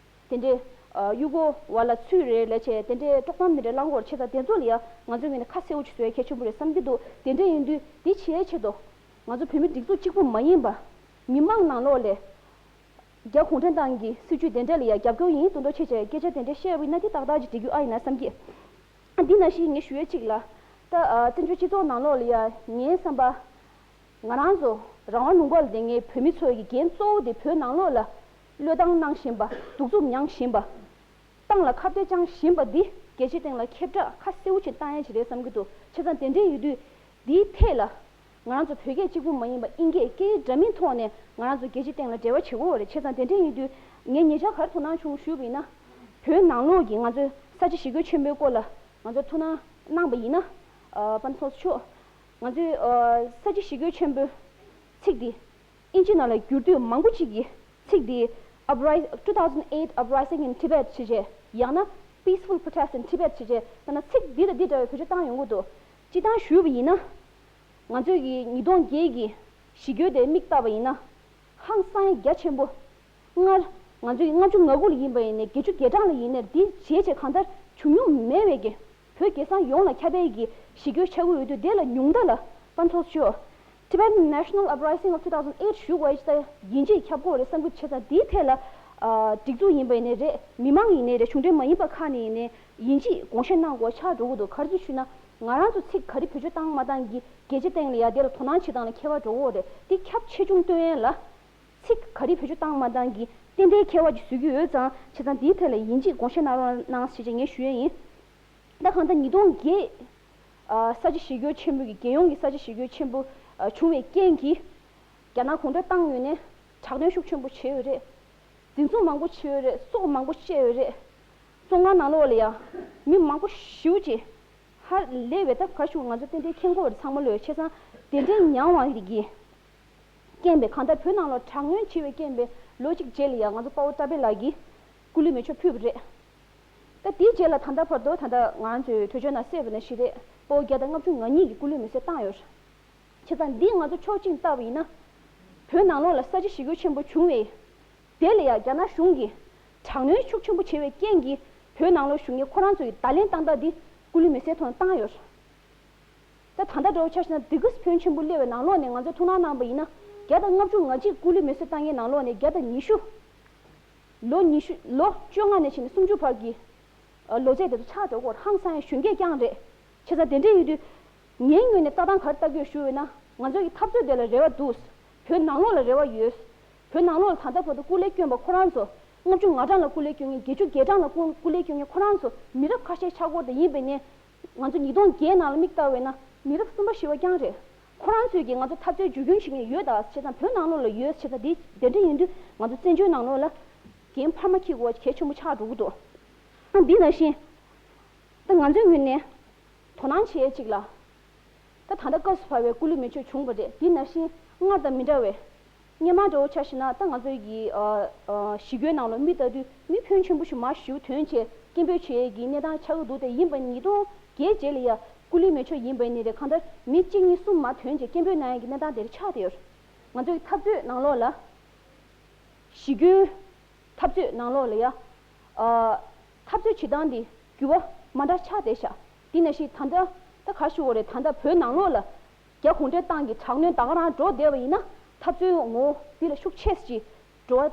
དེ་འདྲའི། ཨ། གཡུ་སྒོ་བ་ལ་ཚུད་རེད་ལབ་བྱས་དེ་འདྲའི་དཀྲོག་གཏམ་དེ་འདྲ་བསླང་གི་ཡོད་རེད། བྱས་ཙང་དེ་ཚོ་ལ་ཡ་ང་ཚོའི་ངོས་ནས་ཁ་གསལ་པོ་ཅིག་བཟོ་ཡ་གལ་ཆེན་པོ་རེད་བསམ་གྱི་འདུག་དེ་འདྲ་ཡིན་དུས་འདི་བྱེད་ཡའི་ཆེད་དུ་ང་ཚོ་བོད་མི་སྒྲིག་འཛུགས་གཅིག་པུ་མ་ཡིན་པ། མི་མང་ནང་ལོགས་ལ་རྒྱ་གུང་ཁྲན་ཏང་གི་སྲིད་བྱུས་དེ་འདྲ་ལ་ཡ་རྒྱབ་སྐྱོར་ཡིན་དུ་འགྲོ་བྱས་བྱས་སྐད་ཆ་དེ་འདྲ་བཤད་པ་ཡིན་ན་དེ་ཏག་ཏག་ཅིག་འགྲིག་རྒྱུ་ཨ་ཡིན་ན་བསམ་གྱི། འདི་ནང་བཞིན་ངས་ཞུ་ཡ་གཅིག་ལ། ད། ཨ། བཙན་བྱོལ་སྤྱི་ཚོགས་ནང་ལོགས་ལ་ཡ་ངའི་བསམ་པ། ང་རང་ཚོ་རང་དབང་ལུང་པ་ལ་བསྡད་མཁན་བོད་མི་ཚོ་ཡི་འགན་གཙོ་བོ་དེ་བོད་ནང་ལོགས་ལ་བློས་བཏང་གནང་བཞིན་པ། གདུག་རྩུབ་མྱངས་བཞིན་པ། ཏང་ལ་ཁ་གཏད་བཅངས་བཞིན་པ་འདི་རྒྱལ་སྤྱིའི་སྟེང་ལ་ཁྱབ་བསྒྲགས་ཁ་གསལ་པོ་ཞིག་བཏང་ཡ་ཅིག་རེད་བསམ་གྱི་འདུག་བྱས་ཙང་དེ་འདྲ་ཡོད་དུས་འདིའི་ཐད་ལ་ང་རང་ཚོ་བོད་སྐད་གཅིག་པུ་མ་ཡིན་པ་དབྱིན་སྐད། སྐད་ཡིག་འདྲ་མིན་ཐོག་ནས་ང་རང་ཚོ་རྒྱལ་སྤྱིའི་སྟེང་ལ་འབྲེལ་བ་བྱེད་དགོས་པ་རེད། བྱས་ཙང་དེ་འདྲ་ཡིན་དུས་ངས་ཉེ་ཆར་ག་རེ་དོ་སྣང་བྱུང་ཞུས་པ་ཡིན་ན། བོད་ནང་ལོགས་ཀྱི་ང་ཚོའི་ས་བྱི་ཞི་རྒོལ་ཆེན་པོའི་སྐོར་ལ་ང་ཚོས་ཐུགས་སྣང་གནང་པ་ཡིན་ན། ཨ། པ་ཚོགས་གཙོ་མཆོག་ང་ཚོའི། ཨ། ས་བྱི་ཞི་རྒོལ་ཆེན་པོའི་ཚིག་འདི་དབྱིན་ཇི་ནང་ལ་བསྒྱུར་དུས་མང་པོ་ཅིག་གིས་ཚིག་འདི་Upris- two thousand eight Uprising in Tibet བྱས་བྱས། ཡང་ན་Peaceful Protest in Tibet བྱས་བྱས། ད་ནི་ཚིག་འདི་དང་འདི་འདྲ་བའི་བེད་སྤྱོད་བཏང་ཡོང་གི་འདུག་སྤྱིར་བཏང་ཞུས་པ་ཡིན་ན། ང་ཚོའི་གི་ཉིས་སྟོང་བརྒྱད་ཀྱི་ཞི་རྒོལ་དེ་མིག་བལྟས་པ་ཡིན་ན། ཧང་སང་ཡ་རྒྱ་ཆེན་པོ། སྔར་ང་ཚོའི་ལྔ་བཅུ་ང་དགུ་ལ་ཡིན་པ་ཡིན་ནའི་བརྒྱད་ཅུ་གྱ་གྲངས་ལ་ཡིན་ནའི་འདི་བྱས་བྱས་གང་ལྟར་བྱུང་མྱོང་མེད་པའི་གི་བོད་རྒྱལ་ས་ཡོངས་ལ་ཁྱབ་པའི་གི་ཞི་རྒོལ་ཆགས་ཀྱི་ཡོད་དུས། དེ་ལ་ཉུང་མཐའ་ལ་པ་ཚོགས་གཙོ་མཆོག Tibetan National Uprising of two thousand eight ཞུ་དགོས་ཡ་ཅིག་ད་ཡིན་གཅིག་ཁྱབ་དགོས་རེད་བསམ་གྱི། བྱས་ཙང་འདིའི་ཐད་ལ། ཨ། སྒྲིག་འཛུགས་ཡིན་པ་ཡིན་ནའི་རེད། མི་མང་ཡིན་ནའི་རེད། གཞུང་འབྲེལ་མ་ཡིན་པ་ཁག་ནས་ཡིན་ནའི་ཡིན་གཅིག་དགོངས་བཞེས་གནང་དགོས་ཆགས་འགྲོ་གི་འདུག་ག་རེ་ཟེར་ཞུས་ན། ང་རང་ཚོ་ཚིག་ག་རེ་བེད་སྤྱོད་བཏང་མ་བཏང་གི་རྒྱལ་སྤྱིའི་སྟེང་ལ་ཡ་དེ་ལ་དོ་སྣང་བྱེད་སྟངས་ལ་ཁྱད་པར་འགྲོ་གི་ཡོད་རེད། དེ་ཁྱབ་ཆེ་ཆུང་སྟོན་ཡ་ལ། ཚིག་ག་རེ་བེད་སྤྱོད་བཏང་མ་བཏང་གི་ཏན་ཏན་ཁྱད་པར་ཅིག་བཟོ་གི་ཡོད་ཙང་། བྱས་ཙང་དེའི་ཐད་ལ་ཡིན་གཅིག་དགོངས་བཞེས་གནང་རོགས་གནང་ཞེས་ངས་ཞུ་ཡས་ཡིན། ད་གང་ལྟར་ཉིས་སྟོང་བརྒྱད། ཨ། ས་བྱི་ཞི་རྒོལ་ཆེན་པོ་གི། རྒྱལ་ཡོངས་ཀྱི་ས་བྱི་ཞི་རྒོལ་ཆེན་པོ་ཨ་བྱུང་བའི་རྐྱེན་གྱིས། རྒྱ་ནག་གུང་ཁྲན་ཏང་ངོས་ནས་དྲག་གནོན་ཤུགས་ཆེན་པོ་བྱས་ཡོད་རེད། འཛིན་བཟུང་མང་པོ་བྱས་ཡོད་རེད། སྲོག་མང་པོ་བཅད་ཡོད་རེད། བཙོན་ཁང་ནང་ལོགས་ལ་ཡང་མི་མང་པོ་ཞེ་པོ་ཅིག་ཧ་ལས་པའི། ད་ག་ཞུ། ང་ཚོ་ཏན་ཏན་མཁྱེན་གྱི་ཡོད་རེད་ཚང་མ་ལོས། བྱས་ཙང་དེ་འདྲའི་མྱངས་པ་གི་རྐྱེན་པས། གང་ལྟར་བོད་ནང་ལོགས་དྲག་གནོན་བྱས་པའི་རྐྱེན་པས། ལོ་གཅིག་རྗེས་ལ་ཡང་ང་ཚོ་དཔའ་བོ་བཀྲ་བྷེ་ལགས་ཀྱིས་སྐུ་ལུས་མེ་མཆོད་ཕུལ་བ་རེད། ད་དེའི་རྗེས་ལ་ད་ལྟ་བར་དུ། ད་ལྟ་ང་ཚོས་གྲོས་ཆོད་ནང་གསལ་བ་ནང་བཞིན་རེད། དཔའ་བོ་བརྒྱ་དང་ལྔ་བཅུ་ང་གཉིས་ཀྱིས་སྐུ་ལུས་མེ་མཆོད་བཏང་ཡོད། བྱས་ཙང་འདི་ང་ཚོ་ཕྱོགས་གཅིག་ནས་བལྟས་པ་ཡིན་ན། བོད་ནང་ལོགས་ལ་ས་བྱི་ཞི་རྒོལ་ཆེན་པོ་བྱུང་བའི། དེ་ལ་ཡང་རྒྱ་ནག་གཞུང་གིས་དྲག་གནོན་ཤུགས་ཆེན་པོ་བྱས་པའི་རྐྱེན་གྱིས། བོད་ནང་ལོགས་བཞུགས་མཁན་ཁོ་རང་ཚོ་ཡི་བརྡ་ལན་བཏང་སྟངས་འདི་སྐུ་ལུས་མེ་མཆོད་ཐོག་ནས་བཏང་ཡོད། ད་ད་ལྟ་འདྲ་བོ་ཆ་བཞག་ན། འདི་ག་ཙམ་ཕོན་ཆེན་པོ་སླེབས་པའི་ནང་ལོགས་ནས་ང་ཚོས་ཐུགས་སྣང་གནང་པ་ཡིན་ན། བརྒྱ་དང་ལྔ་བཅུ་ང་གཅིག་སྐུ་ལུས་མེ་མཆོད་བཏང་མཁན་ནང་ལོགས་ནས་བརྒྱ་དང་ཉི་ཤུ། ལོ་ཉི་ཤུ། ལོ་བཅོ་ལྔ་ནས་བྱས་ནས་སུམ་ཅུ་བར་གྱི་ལོ་ཚད་དེ་ཚོ་ཆགས་འགྲོ་གི་ཡོད་རེད། ཧང་སང་ཡང་གཞོན་སྐྱེས་རྐྱང་རེད། བྱས་ཙང་དེ་འདྲ་ཡིན་དུས། ངའི་ངོས་ནས་ལྟ་སྟངས་ག་རེ་ལྟ་གི་ཡོད་ཞུ་འོས་ན། ང་ཚོ་གི་འཐབ་རྩོད་དེ་ལ་རེ་བ་འདུག་བོད་ནང་ལོགས་ལ་རེ་བ་ཡོད། བོད་ནང་ལོགས་ལ་ད་ལྟ་བར་དུ་སྐུ་ལས་བསྐྱོན་པ་ཁོ་རང་ཚོ་ལྔ་བཅུ་ང་གྲངས་ལ་སྐུ་ལས་བསྐྱོན་མཁན། བརྒྱད་ཅུ་གྱ་གྲངས་ལ་སྐུ་སྐུ་ལས་བསྐྱོན་མཁན་ཁོ་རང་ཚོ་མི་རབས་ཁ་ཤས་ཆགས་ཀྱི་ཡོད་རེད། ཡིན་པ་ཡིན་ནའི། ང་ཚོ་ཉིས་སྟོང་བརྒྱད་ནང་ལ་དམིགས་བལྟས་པ་ཡིན་ན། མི་རབས་གསུམ་པ་བཞི་པ་རྐྱང་རེད། ཁོ་རང་ཚོས་ཀྱིས་ང་ཚོ་འཐབ་རྩོད་བརྒྱུད་སྐྱོང་བྱེད་མཁན་ཡོད། ད་བྱས་ཙང་བོད་ནང་ལོགས་ལ་ཡོད། བྱས་ཙང་དེ་དེ་འདྲ་ཡིན་དུས་ང་ཚོ་བཙན་བྱོལ་ནང་ལོགས་ལ་འགན་འཕར་མ་འཁྱེར་དགོས་པ་གལ་ཆེན་པོ་ཆགས་འགྲོ་གི་འདུག་ཨ། འདི་ནང་བཞིན་ད་ང་ཚོའི་ངོས་ནས་དོ་སྣང་བྱེད་ཡས་གཅིག་ལ། ད་ད་ལྟ་སྐབས་སུ་བབས་པའི་སྐུ་ལུས་མེ་མཆོད་བྱུང་བ་རེད། འདི་ནང་བཞིན་སྔར་དང་མི་འདྲ་བའི། སྔོན་མ་འདྲ་བོ་ཆ་བཞག་ན། ད་ང་ཚོ་གི་ཨ་ཨ་ཞི་རྒོལ་ནང་ལ་མི་ལྟ་དུས་མི་ཕོན་ཆེན་པོ་ཞིག་མར་ཞུ་ཐོན་བྱས་སྐད་འབོད་བྱེད་ཡས་ཀྱི་གནས་སྟངས་ཆགས་ཀྱི་འདུག་དེ་ཡིན་པ་ཉིས་སྟོང་བརྒྱད་རྗེས་ལ་ཡ་སྐུ་ལུས་མེ་མཆོད་ཡིན་པ་ཡིན་ནའི་རེད། གང་ལྟར་མི་གཅིག་གཉིས་གསུམ་མར་ཐོན་བྱས་སྐད་འབོད་གནང་ཡས་ཀྱི་གནས་སྟངས་དེ་རེད་ཆགས་བསྡད་ཡོད། ང་ཚོ་གི་འཐབ་རྩོད་ནང་ལོགས་ལ། ཞི་རྒོལ་འཐབ་རྩོད་ནང་ལོགས་ལ་ཡ། ཨ། འཐབ་རྩོད་བྱེད་སྟངས་འདི་འགྱུར་བ་མ་འདྲ་ཆགས་བསྡད་ཤག་དེ་ནང་བཞིན་ད་ལྟ་ད་ག་རེ་ཞུ་དགོས་རེད། ད་ལྟ་བོད་ནང་ལོགས་ལ་རྒྱ་གུང་ཁྲན་ཏང་གི་དྲག་གནོན་ད་ག་རང་འགྲོ་བསྡད་པ་ཡིན་ན། འཐབ་རྩོད་ངོ་བོ་འདི་ལ་ཤུགས་ཆེ་ཙམ་ཅིག་འགྲོ་བ།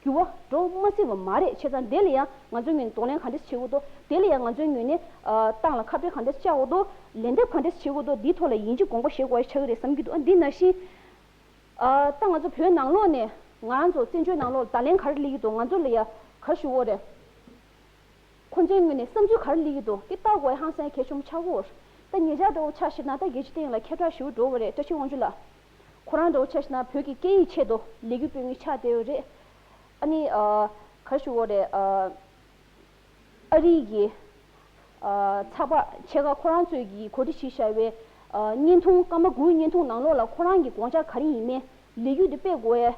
འགྱུར་བ་འགྲོ་མ་སྲིད་པ་མ་རེད། བྱས་ཙང་དེ་ལ་ཡང་ང་ཚོའི་ངོས་ནས་གདོང་ལེན་ག་འདྲས་བྱེད་དགོས་འདུག་དེ་ལ་ཡང་ང་ཚོའི་ངོས་ནས་ཨ་ཏང་ལ་ཁ་གཏད་ག་འདྲས་བཅག་དགོས་འདུག་ལན་འདེབས་ག་འདྲས་བྱེད་དགོས་འདུག་འདིའི་ཐོག་ལ་ཡིན་གཅིག་དགོངས་པ་བཞེས་དགོས་ཡ་ཆགས་ཀྱི་རེད་བསམ་གྱི་འདུག་ཨ། འདི་ནང་བཞིན་ཨ་ད་ང་ཚོ་བོད་ནང་ལོགས་ནས་ང་རང་ཚོ་བཙན་བྱོལ་ནང་ལོགས་ལ་བརྡ་ལན་ག་རེ་སླེབས་ཀྱི་འདུག་ང་ཚོ་ལ་ཡ་ག་རེ་ཞུ་དགོས་རེད། ཁོ་ཚོའི་ངོས་ནས་བསམ་ཚུལ་ག་རེ་སླེབས་ཀྱི་འདུག་དེ་ལྟ་དགོས་ཡ་ཧང་སང་གལ་ཆེན་པོ་ཆགས་ཀྱི་ཡོད་རེད། ད་ཉེ་ཆར་འདྲ་བོ་ཆ་བཞག་ན། ད་རྒྱལ་སྤྱིའི་སྟེང་ལ་ཁྱབ་བསྒྲགས་ཞེ་པོ་འགྲོ་བ་རེད། བཀྲ་ཤིས་དབང་ཕྱུག་ལགས། ཁོ་རང་འདྲ་བོ་ཆ་བཞག་ན་བོད་ཀྱི་སྐད་ཡིག་ཆེད་དུ་ལས་འགུལ་སྤེལ་མཁན་ཆགས་བསྡད་ཡོད་རེད། ཨ་ནི་ཨ་ག་རེ་ཞུ་དགོས་རེད། ཨ་ཨ་རི་གི་ཨ་ཚགས་པར་ཆེ་ཁག་ཁོ་རང་ཚོས་ཀྱིས་གོ་སྒྲིག་བྱས་བཞག་པའི་ཨ་བརྙན་ཐུང་སྐར་མ་དགུའི་བརྙན་ཐུང་ནང་ལོགས་ལ་ཁོ་རང་གི་དགོངས་འཆར་ག་རེ་ཡིན་མིན། ལས་འགུལ་འདི་སྤེལ་དགོས་ཡའི་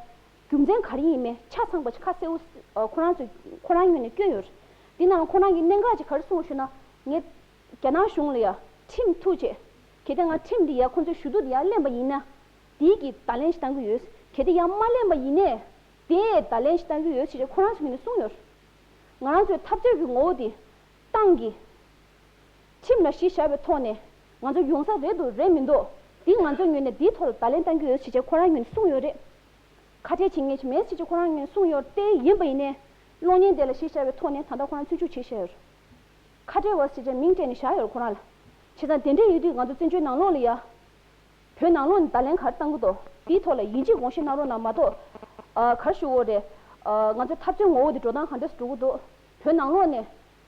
རྒྱུ་མཚན་ག་རེ་ཡིན་མིན་ཆ་ཚང་པ་ཁ་གསལ་པོ་ཨ་ཁོ་རང་ཚོས་ཁོ་རང་ངོས་ནས་བསྐྱོན་ཡོད་རེད། འདི་ནང་ཁོ་རང་གིས་གནད་འགག་ཅིག་ག་རེ་གསུངས་ཞུ་ན། ངས་རྒྱ་ནག་གཞུང་ལ་ཡ་ཁྲིམས་ཐུག་བྱས། གལ་ཏེ་ང་ཁྲིམས་འདི་ཡ་ཁོ་ཚོའི་ཞུ་གཏུག་འདི་ཡར་ལེན་པ་ཡིན་ན། དེའི་གི་བརྡ་ལན་ཞིག་བཏང་གི་ཡོད། གལ་ཏེ་ཡར་མ་ལེན་པ་ཡིན་ནའི། དེའི་བརྡ་ལན་ཞིག་བཏང་གི་ཡོད་ཅེས་ཁོ་རང་ཚོའི་ངོས་ནས་གསུངས་ཡོད། ང་རང་ཚོའི་འཐབ་རྩོད་ཀྱི་ངོ་བོ་དེ་ཏང་གིས་ཁྲིམས་ལ་གཞི་བཞག་པའི་ཐོག་ནས་ང་ཚོ་ཡོང་ས་རེད་འདུག་རེད་མི་འདུག་འདི་ང་ཚོའི་ངོས་ནས་འདིའི་ཐོག་ལ་བརྡ་ལན་བཏང་གི་ཡོད་ཅེས་ཁོ་རང་ངོས་ནས་གསུངས་ཡོད་རེད། ཁ་བྲལ་བྱེད་མཁན་ཞིག་མེད་ཅེས་ཁོ་རང་ངོས་ནས་གསུངས་ཡོད་རེད། དེ་ཡིན་པ་ཡིན་ནའི། གློག་བརྙན་དེ་ལ་གཞི་བཞག་པའི་ཐོག་ནས་ད་ལྟ་ཁོ་རང་བཙོན་འཇུག་བྱས་བཞག་ཡོད་རེད། ཁ་བྲལ་བ་ཞེས་བྱས་མིང་སྤྲད་ནས་བཞག་ཡོད་རེད་ཁོ་རང་ལ། བྱས་ཙང་དེ་འདྲ་ཡོད་དུས་ང་ཚོ་བཙན་བྱོལ་ནང་ལོགས་ལ་ཡ། བོད་ནང་ལོགས་ནས་བརྡ་ལན་ག་རེ་བཏང་གི་འདུག་དེའི་ཐོག་ལ་ཡིན་གཅིག་དགོངས་བཞེས་གནང་རོགས་གནང་མ་གཏོགས། ཨ་ག་རེ་ཞུ་དགོས་རེད། ཨ་ང་ཚོའི་འཐབ་རྩོད་ངོ་བོ་དེ་འགྲོ་སྟངས་ག་འདྲས་སེ་འགྲོ་གི་འདུག་བོད་ནང་ལོགས་ནས་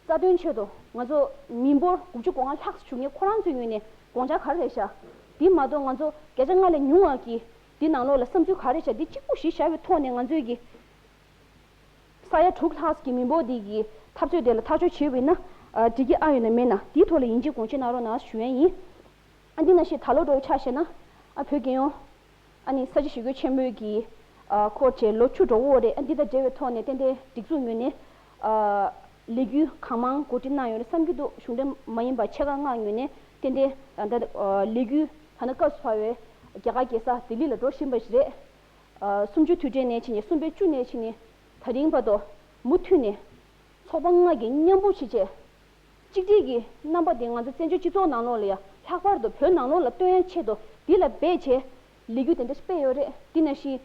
རྩ་དོན་ཆེད་དུ་ང་ཚོ་མི་འབོར་དགུ་བཅུ་གོ་ལྔ་ལྷག་ཙམ་བཞུགས་མཁན་ཁོ་རང་ཚོའི་ངོས་ནས་དགོངས་འཆར་ག་རེ་རེད་ཤག་དེ་མ་གཏོགས་ང་ཚོ་བརྒྱ་ཆ་ལྔ་ལས་ཉུང་བ་གིས་དེ་ནང་ལོགས་ལ་བསམ་ཚུལ་ག་རེ་རེད་ཤག་དེ་གཅིག་པུ་གཞི་བཞག་པའི་ཐོག་ནས་ང་ཚོས་ཀྱི། ས་ཡ་དྲུག་ལྷག་གི་མི་འབོར་འདི་གི་འཐབ་རྩོད་དེ་ལ་ཐག་གཅོད་བྱས་པ་ཡིན་ན། ཨ་འགྲིག་གི་ཨ་ཡོད་ན་མེད་ན་དེའི་ཐོག་ལ་ཡིན་གཅིག་དགོངས་བཞེས་གནང་རོགས་གནང་ཞུ་ཡ་ཡིན། ཨ་འདི་ནང་བཞིན་ད་ལོ་འདྲ་བོ་ཆ་བཞག་ན། ཨ་བོད་རྒྱལ་ཡོངས་ཨ་ནི་ས་བྱི་ཞི་རྒོལ་ཆེན་མོའི་གི་ཨ་འཁོར་བྱས་ལོ་བཅུ་འགྲོ་གི་ཡོད་རེད། ཨ་འདི་དང་འབྲེལ་བའི་ཐོག་ནས་ཏན་ཏན་སྒྲིག་འཛུགས་ངོས་ནས་ཨ་ལས་འགུལ་གང་མང་གོ་སྒྲིག་གནང་ཡོད་རེད་བསམ་གྱི་འདུག་གཞུང་འབྲེལ་མ་ཡིན་པ་ཆེ་ཁག་ལྔ་ངོས་ནས་ཏན་ཏན་ད་ལྟ་ལས་འགུལ་ད་ལྟ་སྐབས་སུ་བབས་པའི་རྒྱ་གར་རྒྱལ་ས་ལྡི་ལི་ལ་འགྲོ་བཞིན་པ་ཞིག་རེད། ཨ་གསུམ་བཅུའི་དུས་དྲན་ནས་ཕྱིན་ནས་གསུམ་པའི་བཅུ་ནས་ཕྱིན་ནས་ད་རིང་བར་དུ་མུ་མཐུད་ནས་ཚོགས་པ་ལྔ་གིས་མཉམ་སྤུངས་བྱས་བྱས། གཅིག་སྒྲིལ་གྱི་རྣམ་པ་དེ་ང་ཚོ་བཙན་བྱོལ་སྤྱི་ཚོགས་ནང་ལོགས་ལ་ཡང་ལྷག་པར་དུ་བོད་ནང་ལོགས་ལ་སྟོན་ཡ་ཆེད་དུ་འདི་ལ་འབད་བྱས་ལས་འགུལ་དེ་འདྲ་ཞིག་སྤེལ་ཡོད་རེད། འདི་ནང་བཞིན་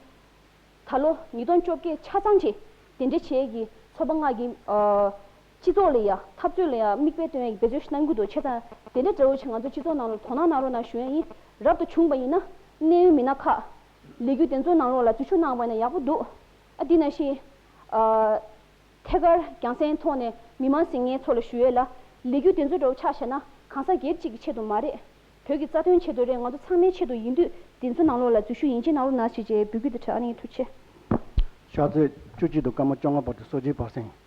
ད་ལོ་ཉིས་སྟོང་བཅོ་བརྒྱད་ཆ་ཚང་གི་དེ་འདྲ་བྱས་ཀྱི་ཚོགས་པ་ལྔ་གིས་ཨ་སྤྱི་ཚོགས་ལ་ཡང་འཐབ་རྩོད་ལ་ཡང་མིག་དཔེ་སྟོན་ཡ་གི་འབད་རྩོལ་ཞིག་གནང་གི་འདུག་བྱས་ཙང་དེ་འདྲ་འདྲ་བོ་ཞིག་ང་ཚོ་སྤྱི་ཚོགས་ནང་ལ་དོ་སྣང་གནང་རོགས་གནང་ཞུ་ཡ་ཡིན། རབ་ཏུ་བྱུང་བ་ཡིན་ན་གནད་ཡོད་མི་སྣ་ཁག་ལས་འགུལ་དེ་ཚོའི་ནང་ལོགས་ལ་འཛུལ་ཞུགས་གནང་བ་ན་ཡག་པོ་འདུག་ཨ་འདི་ནང་བཞིན་ཨ་ཐད་ཀར་རྒྱང་སྲིང་ཐོག་ནས་མི་མང་ཟིང་ངེ་ཚོ་ལ་ཞུ་ཡས་ལ། ལས་འགུལ་དེ་ཚོ་འདྲ་བོ་ཆ་བཞག་ན་གང་ཟག་སྒེར་གཅིག་གི་ཆེད་དུ་མ་རེད། བོད་ཀྱི་རྩ་དོན་ཆེད་དུ་རེད། ང་ཚོ་ཚང་མའི་ཆེད་དུ་ཡིན་དུས་དེ་ཚོ་ནང་ལོགས་ལ་འཛུལ་ཞུགས་ཡིན་གཅིག་གནང་རོགས་གནང་ཞེས་བཅས་འབོད་སྐུལ་དེ་འཕྲལ་ཨ་ནི་ཐུགས་རྗེ་ཆེ། ཕྱག་ཚོད་བཅུ་གཅིག་དང་སྐར་མ་བཅོ་ལྔ་བར་དུ་སོ་བརྒྱད་བར་གསེང་